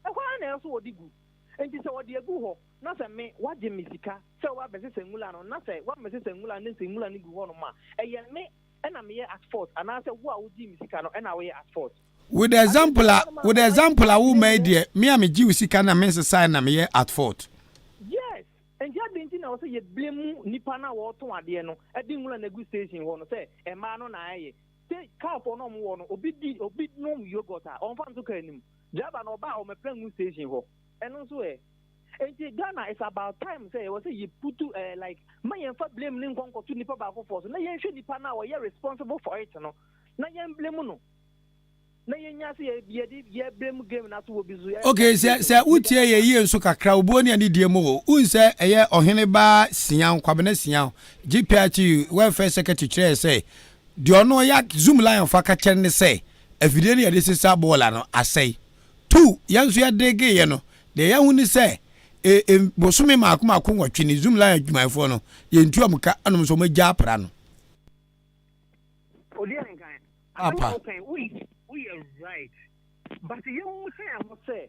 Ɛhɔ ara na ɛsɛ wɔde gu. Nti sɛ wɔde agu hɔ na sɛ me wagye me sika sɛ woabɛsesa nwura no na sɛ woammɛsesa nwura no na sɛ nwura no gu hɔnom a, ɛyɛ me na meyɛ at fault anaasɛ wo a wogyee me sika no na woyɛ at fault? With the example a with the example a woma yi deɛ, me a megye wo sika na mensesae na meyɛ at fault. Yes! Enti adɛn nti na ɛwɔ sɛ yɛ blame nnipa no a wɔretɔn adeɛ no de nwura no agu station hɔ no sɛ mmaa no na ayɛ? Sɛ car foɔ no a wɔwɔ no obi di obi nom yoghurt a ɔmfa nto car no mu, driver no ɔba a ɔmmɛpra ngu station hɔ, ɛno nso ɛ? Enti Ghana it's about time sɛ ɛwɔ sɛ yɛ putu eh, like ma yɛnfa blame no nkɔ nkɔto nipa baako foɔ so na yɛnhwɛ nipa no a ɔyɛ responsible for it no na yɛn blame no. Na yɛnya sɛ yɛ yɛde yɛ blame game no ato obi so. Okay, sɛ sɛ wotie yɛ yie nso kakra, obuo ne anidie mu o, wohu sɛ ɛyɛ ɔhene ba Siaw, Kwabena Siaw, GPRT welfare secretary kyerɛɛ sɛ deɛ ɔno ya Zoom Lion fa ka kyerɛ ne sɛ afidie no yɛde sesa bɔɔla no asɛe. Tu, yɛn nso yɛdegeeɛ no, deɛ yɛahu ne sɛ e, e, bosome mmaako mmaako nwɔtwe ni Zoom Lion adwumayɛfoɔ no yɛntua wɔn ka, ɛnom nso wɔagya apra no. Odi nkan. Asɛm a woka yi, woyɛ woyɛ right. But yɛmmisa yɛn ho sɛ,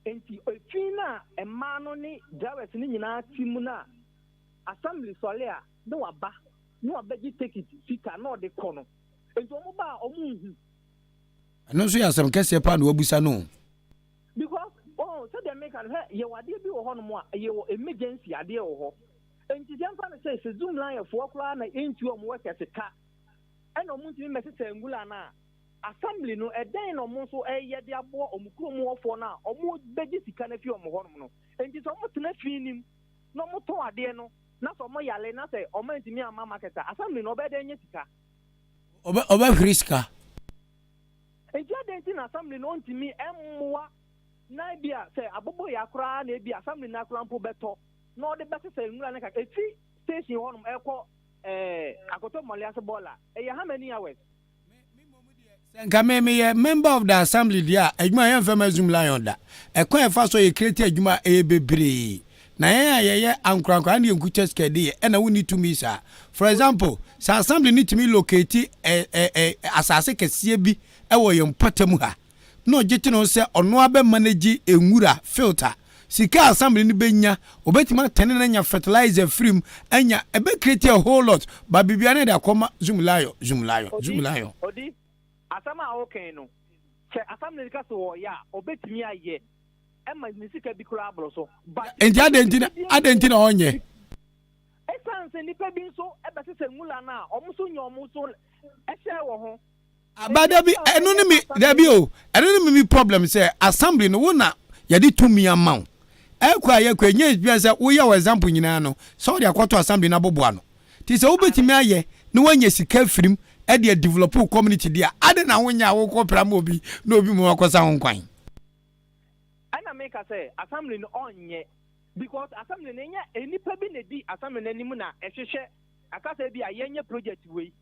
enti efi no a mmaa no ne drivers no nyinaa te mu no a, assembly sɔre a na waba na wabɛgye ticket sika na ɔde kɔ no, enti wɔn ba a wɔn nhu? Ɛno nso yɛ asɛm kɛseɛ paa na wabusa no o. Because oh, sɛdeɛ meka no, hwɛ, yɛwɔ adeɛ bi wɔ hɔnom a, yɛwɔ emergency adeɛ wɔ hɔ. Enti yɛmfa no sɛ, sɛ Zoom line foɔ koraa na ɛntua wɔn workers ka, ɛna ɔmo ntumi mmɛsesa nwura no a, assembly no ɛdɛn na ɔmo nso ɛyɛ de aboa ɔmo kurom hɔfoɔ no a ɔmo bɛgye sika no afi ɔmo hɔnom no? Enti sɛ ɔmo tena fi no mu na ɔmo tɔn adeɛ no na sɛ ɔmo yale na sɛ ɔmo antumi amma market a, assembly no ɔbɛyɛ dɛn anya sika? Ɔbɛ ɔbɛhwere sika. Nti adɛn nti na assembly no ɔntumi mmoa na ebia sɛ aboboyaa koraa na ebia assembly no koraa mpo bɛtɔ na ɔde bɛsesa nwura no kakra efi station hɔnom ɛkɔ ɛɛ Akoto Mmɔlease bɔɔla ɛyɛ how many hours? Sɛ nka me meyɛ member of the assembly deɛ a, adwuma a yɛmfa ma Zoom Lion da. Ɛkwan a yɛfa so yɛ create adwuma ɛyɛ bebree. Na yɛn a yɛyɛ ankorankora ne yɛnkuta sika de yɛ ɛna wonni tumi saa. For example, sɛ assembly no tumi locate ɛ ɛ ɛ asase kɛseɛ bi ɛwɔ yɛn mpɔtam ha na ɔgye to ne ho sɛ ɔno ara bɛ manage nwura, filter, sika a assembly no bɛnya, ɔbɛtumi atɛne no anya fertilizer afiri mu anya, ɛbɛ create a whole lot, but biribiara no yɛde akɔma Zoom Lion, Zoom Lion, Zoom Odi, Lion. Odi, asɛm a woka yi no, sɛ assembly no ka sɛ wɔreyɛ a, ɔbɛtumi ayɛ ɛma ne sika bi koraa aboro so, but Enti adɛn nti na, adɛn nti na ɔnyɛ? Esiane sɛ nnipa bi nso bɛsesa nwura no a, wɔn nso nya wɔn nso hyɛ wɔ ho. Aba dabi ɛno ne me dabi o ɛno ne me mi problem sɛ assembly no wo na yɛde tumi ama wo ɛkɔ a yɛkɔ ɛnyɛ bia sɛ woyɛ wɔ example nyinaa no sɛ wode akɔto assembly no aboboa no nti sɛ wobɛtumi ayɛ na woanya sika afirim ɛde adevelop wo community deɛ a ade na wonyɛ a wokɔ pra ma obi na obi mu akɔsa ho nkwan. Ɛna meka sɛ assembly no ɔnyɛ because assembly no ɛnyɛ nnipa bi na ɛdi assembly no anim na ɛhwehwɛ aka sɛ bi a yɛnyɛ project wei.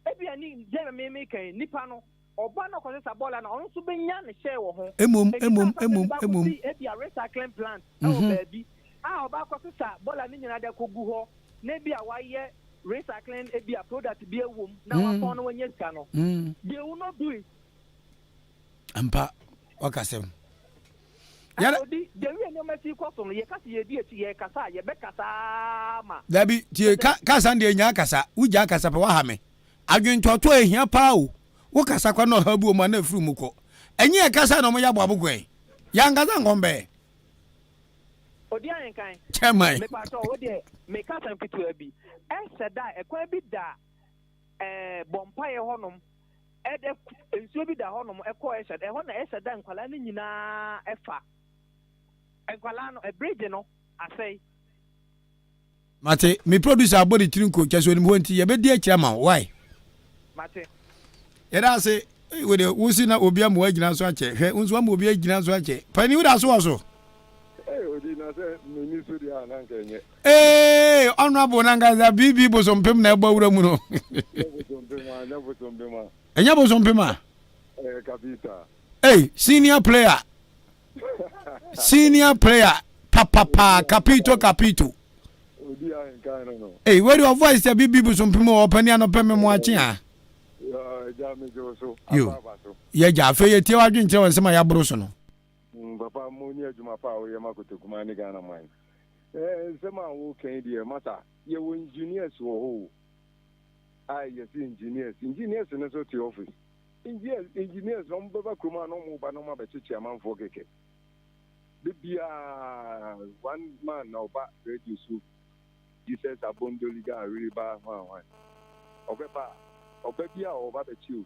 Ebia ne deɛ na me meka yi, nipa no, ɔba na ɔkɔsesa bɔɔla no a, ɔno nso bɛnya ne share wɔ ho. Mmom, Enti sɛ mmom, asase no mmom, baako mmom. si ebia recycling plant wɔ baabi a ɔba akɔsesa bɔɔla no nyinaa de akɔgu hɔ na ebia wayɛ recycling ebia product bi wɔ mu na watɔn na wanya sika no, they will not do it. Ampa, wakasɛm. Yɛrɛ. Odi, the way nneɛma si kɔ so no, yɛka sɛ yɛdi akyi, yɛkasa a, yɛbɛkasa ara ma. Dabi, tie, ka, kasa no deɛ nyaa kasa, wogyaa kasa pɛ, woaha me. Adwentoatoa ɛhia paa o. Wo kasa kwa na ɔhaw bi wɔ mu a na afiri mu kɔ. Ɛnyɛ yɛ kasa na wɔyɛ aboabo kwan. Yɛankasa nkɔm bɛɛ. Odi ahenkan. Chairman. Mepakyɛw, wo deɛ, meka asɛm ketewa bi. Ɛsɛ da a, ɛkwan bi da ɛɛ bɔ mpaeɛ hɔnom. Ɛdɛ nsuo bi da hɔnom ɛkɔ ɛhyɛ ɛhɔ na ɛhyɛ da nkwadaa no nyinaa ɛfa nkwadaa no ɛbridge no asɛe. Mate, me producer abɔ ne tiri nko kyɛ sɛ onim hɔ nti yɛbɛdi akyire ama wo why? Mate. Yɛda ase wo de wo si na obi ama wagyina so akyɛ hwɛ wo nso ama obi agyina so akyɛ pani wo da so wɔ so. Ee odi na sɛ menni so deɛ a na anka ɛnyɛ. Ee honourable nankasa BB bosompem na ɛbɔ awura mu no. Ɛnyɛ bosompem a, ɛnyɛ bosompem a. Ɛnyɛ bosompem a. Ɛyɛ kapita. Hey, senior player. Senior player papapa kapito kapito. Odi ahenkan no no. Hey, where your voice sɛ BB bosompem wɔ ɔpɛni anɔpɛ me mo akye a. Ɛgya me gye wo so. Yo. Yɛgya afei yɛtie w'adwenkyerɛ wɔ nsɛm a yɛaboro so no. Mm, papa mo ni adwuma pa a woyɛ ma Kotokuma ne Ghana man. Eh, nsɛm a woka yi deɛ masa, yɛwɔ engineers wɔ hɔ o. A yɛse engineers, engineers no nso te office. Engineers, engineers no wɔn bɛba kurom a na wɔn ba na wɔn abɛkyekye amanfoɔ kɛkɛ. De biara one man na ɔba radio so, Jesus Abondoliga Awiriba hwan hwan. Ɔbɛba a, ɔba bi a ɔba bɛkye obi.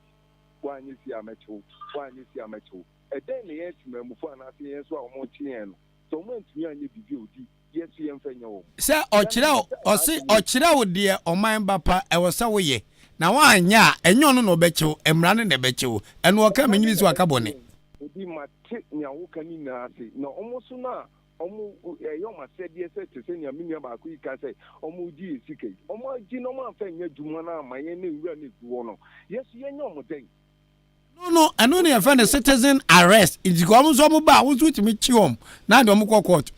Woanyɛ si a mɛkye wo, woanyɛ si a mɛkye wo. Ɛdɛn na yɛn temamufo anaasɛ yɛn nso a wɔrekye yɛn no, sɛ wɔantumi anyɛ biribi a odi, yɛn nso yɛmfa nyɛ wɔn? Sɛ ɔkyerɛ wo, ɔse ɔkyerɛ wo deɛ ɔman ba pa ɛwɔ sɛ woyɛ, na woanyɛ a, ɛnyɛ ɔno na ɔbɛkye wo, mmara no na ɛbɛkye wo. Ɛno ɔka a menyini sɛ waka bɔne. Odi, mate nea woka no nyinaa ase, na wɔn nso no a wɔn, ɛyɛ wɔn asɛdeɛ sɛ te sɛ nea me nua baako yi ka sɛ wɔregye yɛn sika yi, wɔagye na wɔamfa anyɛ adwuma no amma yɛn ne nwura no a ɛgu hɔ no, yɛn nso yɛnyɛ wɔn dɛn? Ɛno no, ɛno na yɛfrɛ no citizen arrest. Nti ka wɔn nso wɔn ba a, wo nso wotumi kye wɔn na de wɔn kɔ court.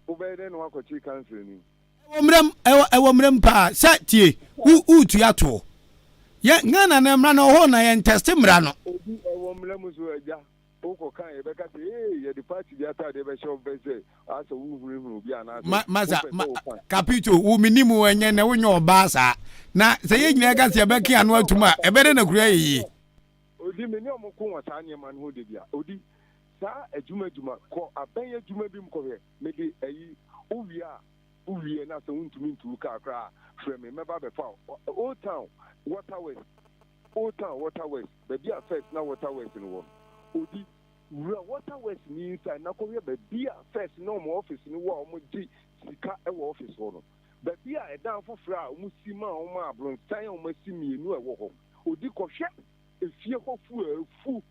Wobɛyɛ dɛn na woakɔkye kanselni? Ɛwɔ mmara mu, ɛwɔ ɛwɔ mmara mu paa. Sɛ tie, wo woretua toɔ. Yɛ Ghana no mmara no wɔ hɔ na yɛn tɛste mmara no. Obi, ɛwɔ mmara mu nso agya. Wokɔ kan yɛbɛka sɛ ee yɛde party bi ataadeɛ bɛhyɛ wo bɛ sɛ asɛ wohunahuna obi anaasɛ Ma masa wopɛ ma sɛ wofa. Kapito wo menim wo ɛnyɛ nɛ wonyɛ ɔbaa saa na sɛ yɛn nyinaa ka sɛ yɛbɛke ano atum a ɛbɛdɛ na kuro ayɛ yie. Odi me ne ɔmo ko wɔ saa nneɛma no ho da bia odi saa adwuma adwuma kɔ abɛn adwuma bi mu kɔhwɛ mede ayi wo wie a wo wie na sɛ wontumi ntu wo kaa koraa a frɛ me mɛba abɛfa wo old town water west Old Town Water Works, baabi a first na Water Works no wɔ no. Odi, wura Water Works no inside na kɔhwɛ baabi a first na wɔn office no wɔ a wɔgye sika wɔ office hɔ no. Baabi a ɛdan foforɔ a wɔsi maa wɔn a abronsan a wɔasi mmienu a ɛwɔ hɔ. Odi kɔhwɛ efie hɔ fu a afu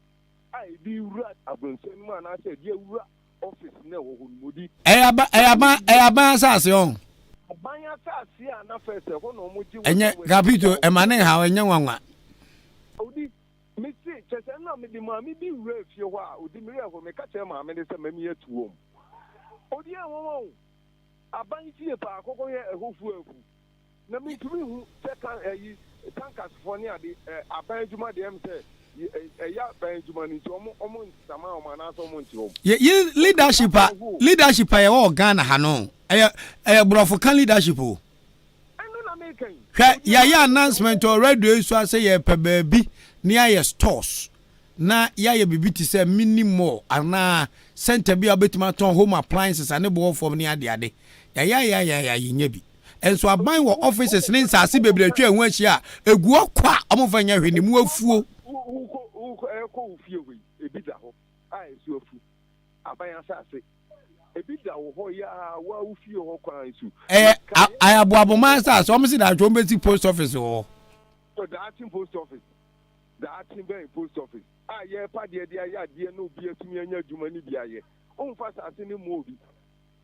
a ebi wura abronsan no mu anaasɛ ebi awura office no a ɛwɔ hɔ no mu. Odi. Ɛyɛ aba ɛyɛ aban ɛyɛ aban asase ɔn. Aban asase a na first ɛhɔ na wɔgye wɔn Ɛnyɛ Kapito ɛma ne nhaw ɛnyɛ nwanwa. Odi mese kyɛ sɛ nna mede maame bi wuraa fie hɔ a odi me werɛ how meka kyerɛ maame no sɛ mami atu wɔn. Odi ɛyɛ nwanwa o. Aban fie paa kɔkɔ yɛ ɛhɔ fu afu na mentumi nhu sɛ kan ɛyi tankers foɔ ne ade ɛ aban adwuma deɛ ɛm sɛ ɛyɛ aban adwuma no nti ɔmo ɔmo nsama ɔmo anaasɛ ɔmo nte ɔmo. Yɛ yɛ leadership a leadership a yɛwɔ wɔ Ghana ha no ɛyɛ ɛyɛ borɔfo ka leadership o. Ɛno na meka yi. Hwɛ yɛayɛ announcement wɔ radio yi so a sɛ yɛpɛ baabi na yɛayɛ stores na yɛayɛ biribi te sɛ mini mall anaa center bi a wobɛtumi atɔn home appliances a ne bo wɔ fam ne adeade. Yɛayɛayɛayɛayɛ a yɛnnya bi. Nso aban wɔ offices ne nsase bebree atwa ɛho ahyia a ɛgu hɔ kwa a wɔmfa nyɛ hwee na ɛmu afuo. Wokɔ wokɔ ɛkɔ wo fie hɔ yi, ebi da hɔ a ɛso afu. Aban asase, ebi da wo hɔ yi a wo a wo fie hɔ kwan so. Ɛyɛ Aboaboma asase, wɔn se daakye wɔn bɛsi post office wɔ hɔ. Daakye post office. Daakye bɛn post office a yɛrepa deɛ de ayɛ adeɛ na obi atumi anya adwuma no bi ayɛ. Womfa asase no mmoa obi.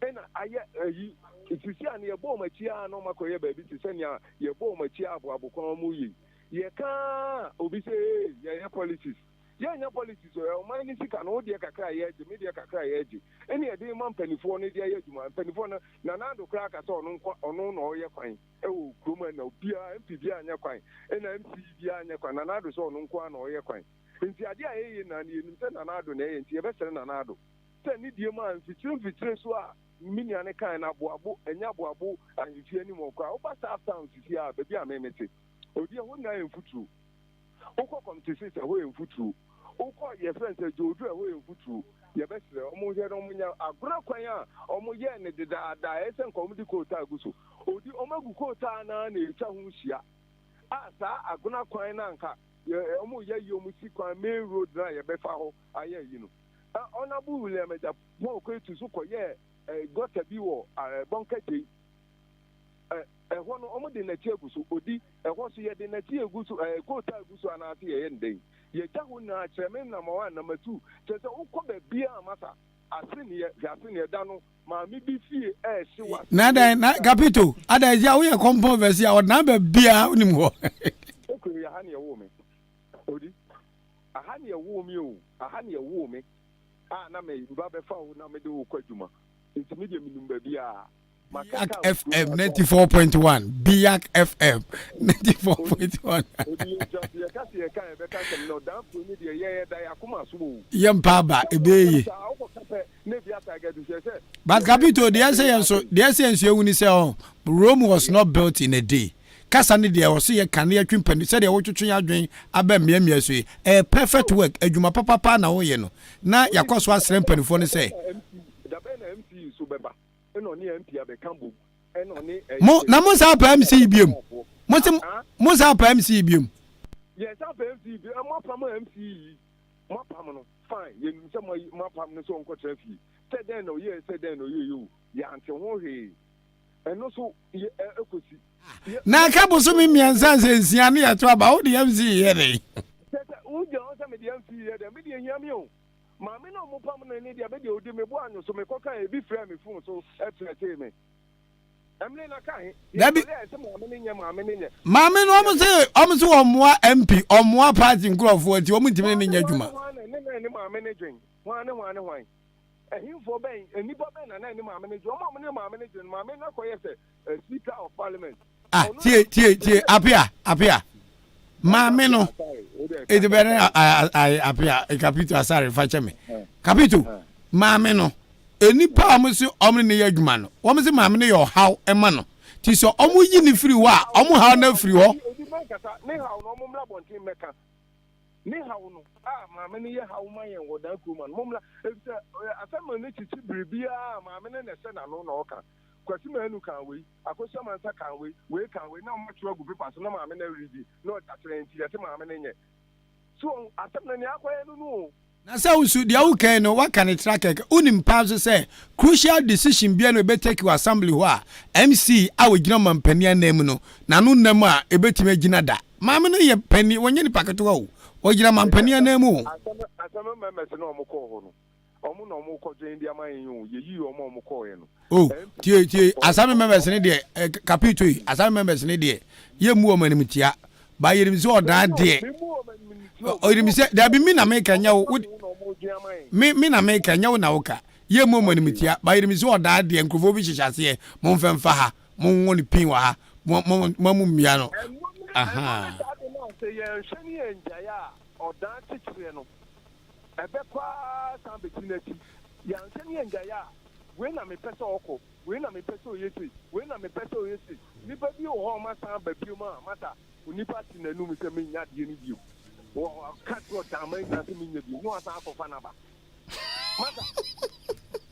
Ɛna ayɛ ayi sisi a no yɛbɔ wɔn akyi ara na wɔn akɔyɛ baabi te sɛ nea yɛbɔ wɔn akyi aboabo kwan wɔn yɛ yi. Yɛka ara obi sɛ ee yɛyɛ policies. Yɛnyɛ policies o, ɔman no sika no wo deɛ kakra a yɛregye, me deɛ kakra a yɛregye ɛna yɛde rema mpanimfoɔ no de ayɛ adwuma. Mpanimfoɔ no, Nana Addo koraa ka sɛ ɔno nko ɔno na ɔreyɛ kwan. Ɛwɔ kurom ha na obiara MP biara nyɛ kwan ɛna MC biara nyɛ kwan Nana Addo sɛ ɔno nko ara na ɔyɛ kwan nti adeɛ a ɛyɛ nyinaa no yɛnim sɛ Nana Addo na ɛyɛ nti yɛbɛsrɛ Nana Addo sɛ ne deɛ mu a mfikyire mfikyire so a me nua no kae no aboabo ɛnyɛ aboabo ahemfie anim hɔ koraa woba South Town sisi a baabi a me mete odi ɛhɔ nyinaa yɛ mfuturo Wokɔ Kɔmtese sɛ ɛhɔ yɛ mfuturo. Wokɔ yɛfrɛ no sɛ Dwoodwo ɛhɔ yɛ mfuturo. Yɛbɛsrɛ wɔn nhwɛ na wɔn nyɛ agorɔ kwan a wɔn yɛɛ no dedaada ɛyɛ sɛ nka wɔn de kootaa gu so. Odi wɔn agu kootaa no ara na etwa ho hyia a saa agona kwan no anka yɛ wɔn yɛ yi wɔn si kwan main road no a yɛbɛfa hɔ ayɛ yi no. Honourable William Agyapong Okoetu so kɔ yɛɛ gɔta bi wɔ Bɔnkɛgyei. Ɛhɔ no, wɔde nnɛte agu so. Odi, ɛhɔ nso, yɛde nnɛte agu so, ɛɛ, kootaa agu so anaasɛ yɛyɛ no dɛn? Yɛgya hɔ nyinaa, kyerɛ me number one, number two. Kyerɛ sɛ, wokɔ baabiara a, masa, aseneɛ, hwɛ aseneɛ, da no, maame bi fie ɛrehye wɔ aseneɛ. Na adɛn, na, Kapito, adɛn, ɛsɛ a woyɛ kɔmpɔn vɛsi a, ɔdan baabiara, wonim hɔ. Okuro yi, aha na yɛwoo me. Odi, aha na yɛwoo me o, aha na yɛwoo me, a na me ba bɛfa wo na mede wo kɔ adwuma. Nti me deɛ menim baabiara. Biak FM 94.1 Biak FM 94.1. Yɛ mpa aba ebeye ye. But Capito deɛ ɛsɛ yɛn so deɛ ɛsɛ yɛn so ehu ni sɛ ɔn Rome was not built in a day. Kasa ne deɛ ɔso yɛ kan ne yɛtwe mpɛn sɛdeɛ wotwetwe yɛn adwene aba mmeammea so yi ɛyɛ perfect work adwuma papapa na woyɛ no na yɛakɔ so asrɛ mpanimfoɔ no sɛ. Dabɛn na MC so bɛba. ɛna ɔne MP abɛka bom ɛna ɔne ɛyɛ. Mo na mo nsa apa MC yi biom. Mo se mo nsa apa MC yi biom. Yɛn nsa apa MC yi biom. Mo apam MC yi mo apam no fine yɛnim sɛ mo ayi mo apam no sɛ ɔnkɔtena fie sɛ dɛn na ɔyɛɛ sɛ dɛn na ɔyɛɛ o yɛante ho hwee ɛno so yɛ ɛkɔsi. Na aka bosome mmiɛnsa sɛ nsia ne yɛto aba wo de MC yi yɛ dɛn. Sɛ sɛ wogyina hɔ sɛ mede MC yi yɛ dɛn me deɛ hia me o. Maame no a wɔpam no no deɛ, me deɛ ɔdi me bo anwo so. Mekɔkae, ebi frɛɛ me fon so kyerɛkyee me. Ɛmene na ka he? Dabi. Yɛsɔre a yɛse maame no nyɛ, maame no nyɛ. Maame no wɔn se wɔn se wɔmmoa MP, ɔmmoa party nkurɔfoɔ nti wɔn ntumi ne no nyɛ adwuma. Hwan ne hwan na ne na ɛne maame no dwen? Hwan ne hwan ne hwan? Ɛhenfoɔ bɛn, nnipa bɛn na na ɛne maame no dwen? Wɔn a wɔne maame no dwen no, maame no akɔyɛ sɛ Speaker of Parliament. Ah, tie, tie, tie, apia, apia. Maame no, eti bɛ ne apia, kapito asare fa kyɛ me. Kapito, maame no, enipa a wɔn se wɔn ne ne yɛ adwuma no, wɔn se maame no yɛ ɔhaw ɛma no. Ti sɛ wɔn yi ne firi hɔ a, wɔn haw no afiri hɔ. Ne haw no, wɔn mmra bɔnten mmɛka. Ne haw no, a maame no yɛ haw ma yɛn wɔ dan kurom no, mommra. Efisɛ asɛm no kyekye biribiara a maame no na ɛhyɛ n'ano na ɔka. Kwasi Manu kaa wei, Akosua Mansa kaa wei, wei kaa wei, na wɔatwerɛ agu pepa so na maame no aredi na ɔde akyerɛ nti yɛse maame no nyɛ. So wɔn asɛm no nea akɔyɛ no no o. Na sɛ wo nso deɛ woka yi no woaka no tra kɛkɛ, wonim paa nso sɛ crucial decision biara na ɛbɛ take wɔ assembly hɔ a MC a ɔgyina ɔmampanin anan mu no n'ano nna mu a ɛbɛtumi agyina da. Maame no yɛ panin, ɔnyɛ nipa ketewa o, ɔgyina ɔmampanin anan mu o. Assembly members no a wɔkɔɔ hɔ no, wɔn na wɔkɔdwen de ama yɛn o, yɛyii wɔn a wɔkɔeɛ no. Oh, tie tie, assembly members ne deɛ, eh, Kapito yi, assembly members ne deɛ, yɛmmu wɔn animtia. Ba yɛnim sɛ ɔdaa deɛ, ɔnim sɛ, dabi mi na meka nyɛ wo, me me na meka nyɛ wo na woka. Yɛmmu wɔn animtia, ba yɛnim sɛ ɔdaa deɛ, nkurɔfoɔ bi hyehyɛ aseɛ, momfɛ mfa ha, monwɔ no pin wɔ ha, mo mo mo mo mmia no. Aha. Sɛ yɛnhwɛ ne yɛngyae a, ɔdaa kyekyerɛ no, ɛbɛkɔ ara san bɛsi n'akyi. Yɛanhwɛ ne yɛngyae a, Wei na mepɛ sɛ ɔkɔ, wei na mepɛ sɛ ɔyɛ sei, wei na mepɛ sɛ ɔyɛ sei. Nnipa bi wɔ hɔ a wɔasan aba bio a, masa, onipa te n'anum sɛ mennya adeɛ no bio. Wɔka kyerɛ ɔdaama nyinaa sɛ mennya bio, na wasan akɔfa no aba. Masa,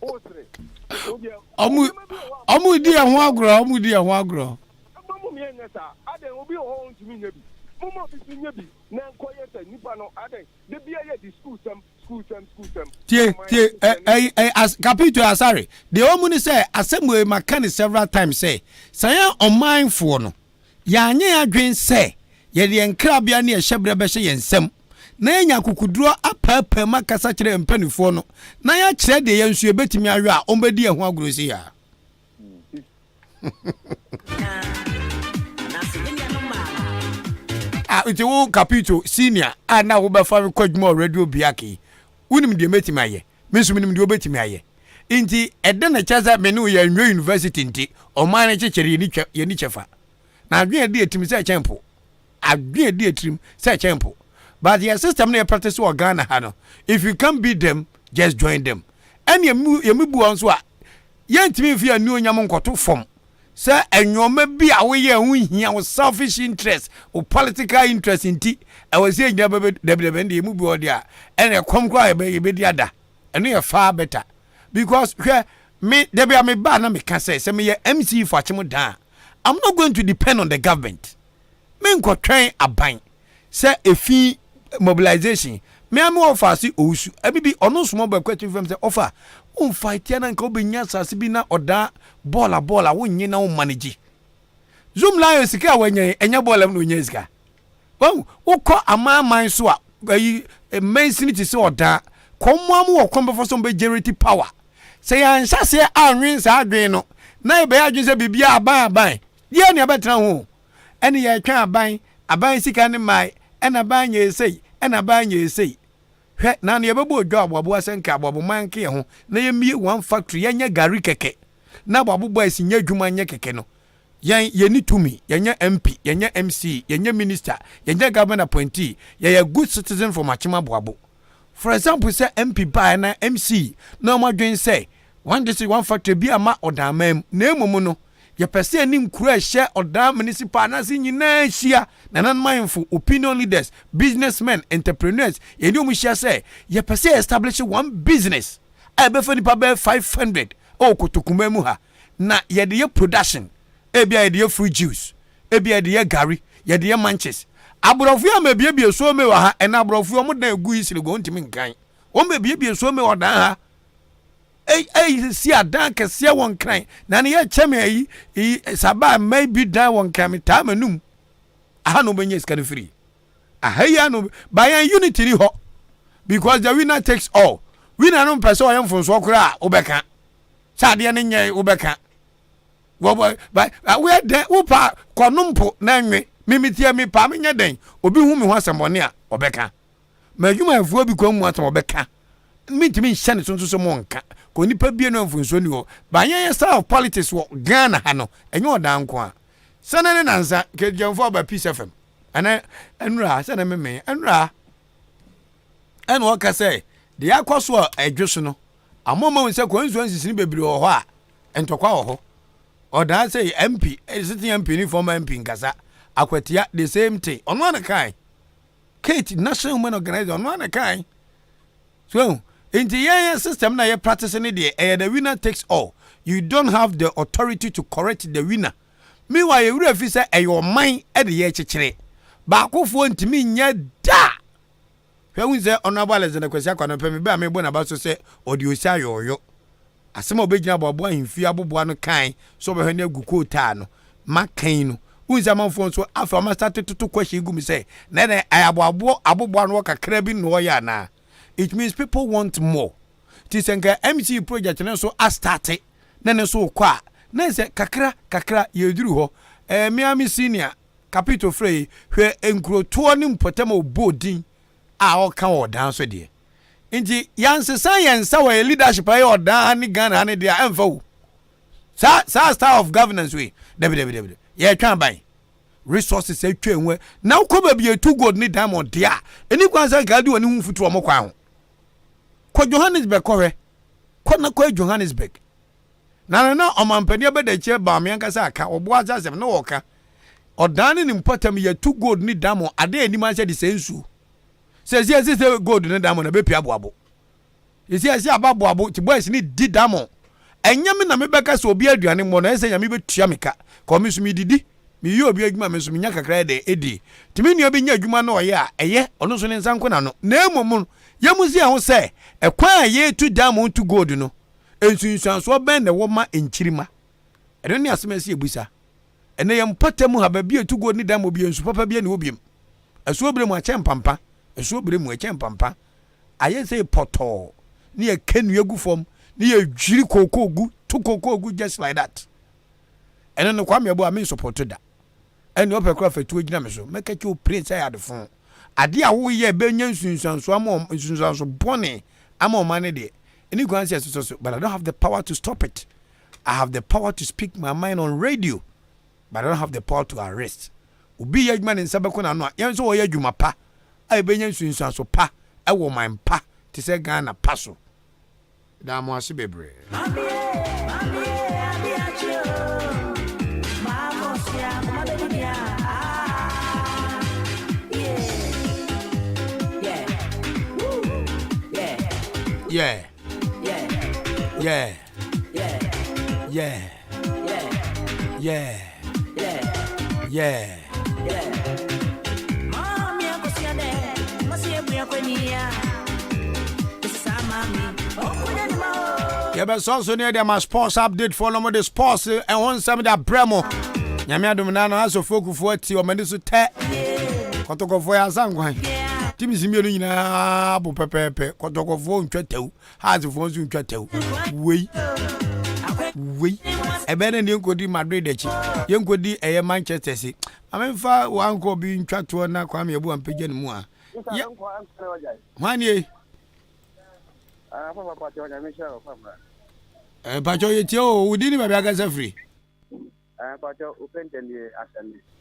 wosere. Wodeɛ, Ɔmo nneɛma bi wɔ hɔ a. ɔmo di ɛho agorɔ, ɔmo di ɛho agorɔ. Mma mo yɛnyɛ saa. Adɛn, obi wɔ hɔ a ɔntumi nyɛ bi. Momma obi nso nyɛ bi na ɛnkɔyɛ sɛ nipa no. Adɛn, da biara yɛde sukuusɛm Tie, tie, ɛ, ɛ, ɛ, as, Kapito Asare, deɛ ɛwɔ mu ne sɛ, asɛm wei maka no several times sɛ, sɛ yɛn ɔmanfoɔ no, yɛanyɛ yɛn adwene sɛ yɛde yɛn nkrabea ne yɛn hyɛberɛ bɛhyɛ yɛn nsam, na yɛanya akokoduro apaapaa mu akasa kyerɛ yɛn mpanimfoɔ no, na yɛakyerɛ deɛ yɛn nso yɛbɛtumi ayɔ a, wɔbɛdi yɛn ho agorɔ sei a. Ah, nti wo Capito senior a na wobɛfa me kɔ adwuma wɔ radio biak yi, wonim deɛ mɛtumi ayɛ, me nso menim deɛ wobɛtumi ayɛ. Nti ɛde na kyerɛ sɛ me ne wo yɛnwɛ university nti ɔman no kyekyere yɛni kyɛfa. Na adwene ɛde atirim sɛ ɛkyɛn po. Adwene ɛde atirim sɛ ɛkyɛn po. But yɛ system no yɛ practice wɔ Ghana ha no, if you can't beat them, just join them. Ɛne yɛmu bu wɔn nso a, Yɛntumi mfa yɛn anuonyam nkɔto fam sɛ nneɛma bi a woyɛ a ɛho nhia, wo selfish interest, wo political interest nti, ɛwɔ sɛ yɛnyina bɛbɛ dabi dabi ɛnde yɛn mu bi wɔ deɛ a ɛna ɛkɔm koraa yɛbɛ yɛbɛdi ada. Ɛno yɛ far better because hwɛ me dabi a me ba na meka sɛ sɛ meyɛ MC for Akyem Dan a I'm not going to depend on the government. Menkɔtwɛn aban sɛ efi mobilization me ara me wɔfa ase owusu ɛbi bi ɔno small boy kɔ akyiri fam sɛ ɔfa wo fight ya na nka wobɛnya asase bi na ɔdaa bɔɔl a bɔɔl a wonnye na wo manage zoom lion sika a wanya yi ɛnyɛ bɔɔl am na onya sika wɔn wokɔ amanaman so a ayi mansini te sɛ ɔdaa kɔn mu wɔ kwan bɛfa so bɛ generate power sɛ yɛanhyɛ aseɛ anwen saa adwene no na yɛbɛyɛ adwene sɛ biribiara aban aban deɛ ne ɛbɛtena ho Ɛne yɛretwɛn aban, aban sika no mmae, ɛna aban nyɛɛ sei, ɛna aban nyɛɛ sei. Hwɛ, naano yɛbɛbɔ odwa aboaboa sɛ nka aboaboman nka yɛn ho na yɛmmue one factory, yɛnyɛ gari kɛkɛ, na aboabo boys nyɛ adwuma nyɛ kɛkɛ no, yɛn, yɛnni tumi, yɛnyɛ MP, yɛnyɛ MC, yɛnyɛ minister, yɛnyɛ government appointee, yɛyɛ good citizen from Akyem Aboabo. For example sɛ MP baeɛ na MC na wɔn adwene sɛ one district one factory bi amma Ɔdanman mu, na mmom no, Yɛpɛ sɛ yɛne nkuro a ɛhyɛ Ɔdaa Municipal no ase nyinaa hyia, nananom ahemfo, opinion leaders, businessmen, entrepreneurs, yɛne wɔn hyia sɛ yɛpɛ sɛ yɛ establish one business a ɛbɛfa nipa bɛyɛ 500 wɔ Kotokuman mu ha na yɛde yɛ production, ebia yɛde yɛ fruit juice, ebia yɛde yɛ gari, yɛde yɛ manches. Aborɔfo yi ama ebiebie soome wɔ ha, ɛnna aborɔfo yi wɔn dan egu yi sirigo ntumi nkan. Wɔn bɛbiebie soome wɔ dan ha. Ei ei si adan kɛseɛ wɔ nkran na ne yɛ kyɛ me ayi yi saba mma bi dan wɔ nkran me taa m'anum aha na wɔbɛnya sika no firi aha yi ano ba yɛn unity ni hɔ because the winner takes all winner no mpɛ sɛ ɔyɛ mfonsoɔ koraa a wobɛka sɛ adeɛ no nyɛ wobɛka wɔbɔ ba woyɛ dɛn wopa kɔnom mpo na nwe mimitia mi paa menyɛ dɛn obi hu me ho asɛmmɔne a ɔbɛka M'adwumayɛfoɔ bi kɔn mu asɛm ɔbɛka mentumi nhyɛ ne so nso sɛ monka kɔ nipa bie no mfonsuo ni hɔ ba yɛn yɛ style of politics wɔ Ghana ha no ɛnyɛ ɔdaa nko a sɛnɛ ne nansa kɛgyɛmfoɔ aba Peace FM ɛnɛ ɛnura sɛnɛ memee ɛnura ɛna ɔka sɛ deɛ akɔ so a ɛdwo so no amoma hu sɛ constituencies no bebree wɔ hɔ a ntɔkwa wɔ hɔ ɔdaa sɛ MP sitting MP ne former MP nkasa akwatia the same thing ɔno ana kan Kate national women organizer ɔno ana kan so nti yɛn yɛ system na yɛ practice ne deɛ ɛyɛ the winner takes all you don't have the authority to correct the winner meanwhile yɛ wura fi sɛ ɛyɛ ɔman ɛde yɛ kyekyere baakofoɔ ntumi nyɛ da. Hwɛ hu sɛ Honourable Alexander Kwasi Akwa no pɛ me bɛ a mebɔ n'aba so sɛ ɔde osi ayɔɔyɔ. Asɛm a ɔbɛgyina aboaboa ahemfie aboboa no kae sɛ ɔbɛhwɛ no agu kootaa no ma kan no. Wohu sɛ amanfoɔ nso afei wɔn asate toto question gu mu sɛ na ɛdɛn ɛyɛ aboaboɔ aboboa no wɔ kakra bi na ɔyɛ anaa? It means people want more. Nti sɛ nka MC project no nso astate na ne nso rekɔ a na sɛ kakra kakra yɛduru hɔ. Ɛɛ me ara me senior Kapito frɛ yi hwɛ nkurotoɔ ne mpɔtam a ɔbɔɔ din a ɔka wɔ ɔdan so deɛ. Nti yɛansesa yɛn nsa wɔ yɛn leadership a ɛyɛ ɔdan ha ne Ghana ha ne deɛ a ɛmfa wo. Saa saa style of governance wei dabi dabi dabi yɛretwe aban resources atwa ehu na wokɔ baabi yɛtu gold ne diamond deɛ a ɛni kwan sɛ nka adi wɔn ho mfuturo wɔn kwan ho. Kɔ Johannesburg kɔhwɛ kɔ na kɔ Johannesburg Na no na ɔmampanin abɛdakyire Bawumia ankasa aka, ɔboa ase asɛm na ɔka. Ɔdan ne ne mpɔtam yɛtu gold ne diamond ade a anim ahyɛ de sɛ nsuo. Sɛ ɛsi ɛsi sɛ gold ne diamond ɛbɛpia aboabo. Ɛsi ɛsi aba aboabo ti boys ne di diamond. Ɛnyɛ me na mebɛka sɛ obi aduane mmɔ no ɛsɛ nyame bɛtua me ka. Kɔ me so medidi meyɛ obi adwuma me nso menya kakra yɛ dɛ ɛdi. Nti me nua bi nya adwuma na ɔyɛ a ɛyɛ ɔno nso ne nsa nko n'ano. Na mmom no yɛmu si yɛn ho sɛ ɛkwan a yɛtu diamond tu gold no Nsunsuansoɔ bɛn na ɛwɔ ma nkyirimma? Ɛno ne asɛm a ɛsɛ yɛbisa. Ɛnnɛ yɛn mpɔtam ha, baabi a ɛtu gold ne diamond biara, nsu papa biara nni hɔ biom. Asuo berɛ mu akyɛ mpampa, asuo berɛ mu ɛkyɛ mpampa. Ayɛ sɛ pɔtɔɔ, ne yɛka nnua gu fam, ne yɛdwiri kookoo gu, to kookoo gu just like that. Ɛno no Kwame Abu a mensɔpɔto da. Ɛnneɛ ɔpɛ koraa fa tuo gyina me so. Mɛka kyerɛ wo pire sɛ ɛyɛ adefo. Adeɛ a woyɛ bɛnya nsunsuansoɔ ama nsunsuanso bɔne ama ɔman no deɛ, ɛni kwan sɛ ɛsosɔ so. But I don't have the power to stop it. I have the power to speak my mind on radio, but I don't have the power to arrest. Obi yɛ adwuma ne nsa bɛkɔ n'ano a, yɛn nso wɔyɛ adwuma pa a ɛbɛnya nsunsuanso pa ɛwɔ ɔman pa te sɛ Ghana pa so. Daa mo ase bebree. Yeah. Yeah. Yeah. Yeah. Yeah. Yɛbɛsɔ so ne yɛde ama sports update foɔ no mo de sports ɛho eh, nsɛm de abrɛ mo nyame adom na no asɔfoɔ kufoɔ ati wɔn ani so tɛ kɔtɔkɔfoɔ yɛ asa nkwan teams mmienu nyinaa bo pɛpɛɛpɛ kɔtɔkɔfoɔ ntwa tɛw Heartsfoɔ nso ntwa tɛw. Wei wei ɛbɛyɛ dɛ ne yɛnkɔdi Madrid akyi yɛnkɔdi ɛyɛ Manchester si ma memfa wankɔ bi ntwa toɔ na Kwame Abu ampagya ne mu a yɛ hwan nie mpakyɛ yɛtie o wo din ne baabi akasa firi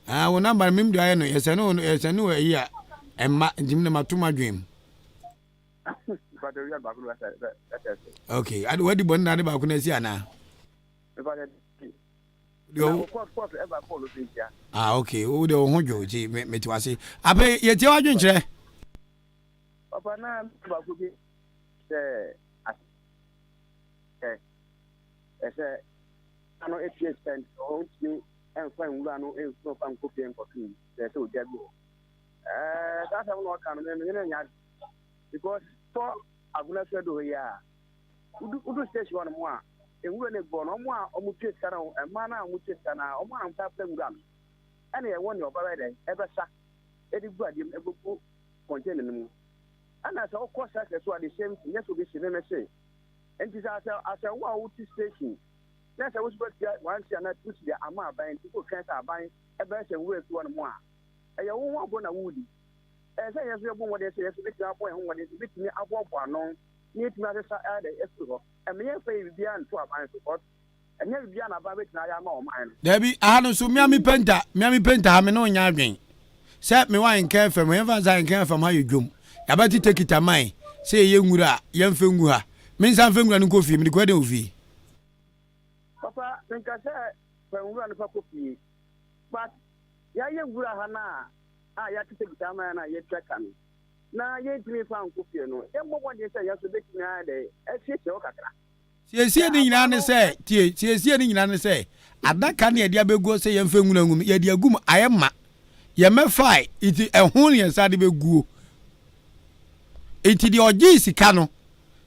wo namba no mem de ayɛ no yɛsɛne wo yɛsɛne wo ayi a ɛmma nti na mato m'adwene mu Okay, ade wadi bɔne na ade baako na asi anaa? Ah, okay, wo de wo ho dwo nti mete wase. Ape yɛtie w'adwenkyerɛ. Papa na baako bi sɛ ɛsɛ ano etie sɛ ɔntumi ɛnfa nwura no ɛnfura ɔfa nkɔpie nkɔto mu sɛ sɛ ɔgya bi hɔ ɛɛ saa asɛm na ɔka no mɛ mene nya because tɔ agona so do hɔ yi a wodu wodu station hɔ nom a nwura no egu hɔ no ɔmo a ɔmo tue sika no mmaa no a ɔmo tue sika no a ɔmo amfa apɛ nwura no ɛna ɛwɔ nea ɔba bɛyɛ dɛ ɛbɛsa ɛde gu adeɛ mu ɛgugu container no mu ɛna sɛ ɔkɔ circle so a the same thing nyɛ sɛ obi se meme se nti sɛ asɛ asɛ wo a wote station na sɛ wosi bɛtua one cedi anaa two cedi ama aban nti wotwɛn sɛ aban ɛbɛyɛ sɛ nwura fi hɔ nom a ɛyɛ wo ho agorɔ na woredi. Ɛsɛ sɛ yɛn nso yɛbɔ mmɔden sɛ yɛn nso betumi abɔ yɛn ho mmɔden sɛ yebetumi aboaboa ano na yɛatumi asesa ayɛ dɛ afiri hɔ. Ɛmma yɛmfa yɛn biribiara nto aban so because ɛnyɛ biribiara na aban betumi ayɛ ama ɔman no. Dabi, aha no nso, mea me penta, mea me penta ha, me ne wo nyɛ adwen. Sɛ me wɔ Ahenkan FM, yɛmfa no sɛ Ahenkan FM ha yɛ dwom. Yɛabɛte tekita man sɛ yɛyɛ nwura a, yɛmfa ngu ha. Me nsa mfa nwura no nkɔ fie, mede kɔyɛ dɛn wɔ fie? Papa, menka sɛ fa nwura no fa kɔ fie, but yɛayɛ nwura ha no a, a yɛatete guitar ama yɛn a yɛatua ka no, na yɛntumi mfa nkɔ fie no, yɛmmɔ mmɔden sɛ yɛn nso bɛtumi ayɛ dɛ asiesie hɔ kakra. Siesie ne nyinaa ne sɛ, tie, siesie ne nyinaa ne sɛ, adaka ne yɛde abɛguo sɛ yɛmfa nwura ngu no, yɛde agu mu, ayɛ ma. Yɛmmɛfae, nti ɛho ne yɛn nsa de bɛguo. Enti deɛ ɔgyee sika no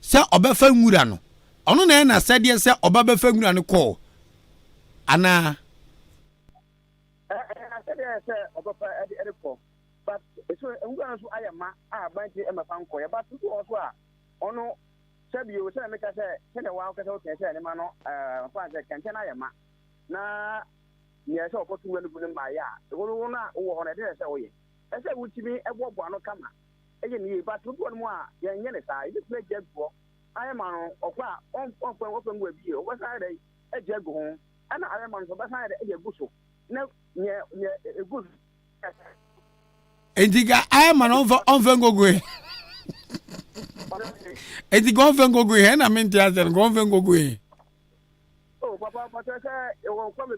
sɛ ɔbɛfa nwura no, ɔno na ɛyɛ n'asɛdeɛ sɛ ɔba bɛfa nwura no kɔɔ anaa? Ɛyɛ n'asɛdeɛ sɛ ɔbɛfa de kɔ, but so nwura no so ayɛ ma a aban ti mmɛfa nkɔeɛ, but obi wɔ hɔ so a ɔno sɛ bio sɛdeɛ meka sɛ sɛdeɛ waa wokasa wokɛn sɛ ne ma no ɛɛ mfa sɛ kɛntɛn ayɛ ma na nea ɛsɛ ɔkɔto nwura no gu no mmaeɛ a, wo no a wowɔ hɔ no ɛdeɛ na ɛsɛ woyɛ? Ɛsɛ wotumi boaboa ano kama yɛ no yie but obi wɔ nom a yɛnyɛ no saa yɛbɛtumi agya agu hɔ ayɛ ma no ɔkɔ a ɔmfa ɔmfa ngu baabi yie ɔbɛsan ayɛ dɛ agya agu ho ɛna ayɛ ma no so ɔbɛsan ayɛ dɛ ɛde agu so na nea nea egu so. Enti ka ayɛ ma no ɔmfa ɔmfa nkogu he enti ka ɔmfa nkogu he ɛna mente asɛ no ka ɔmfa nkogu he. Oh papa papa sɛ ɛwɔ kwan.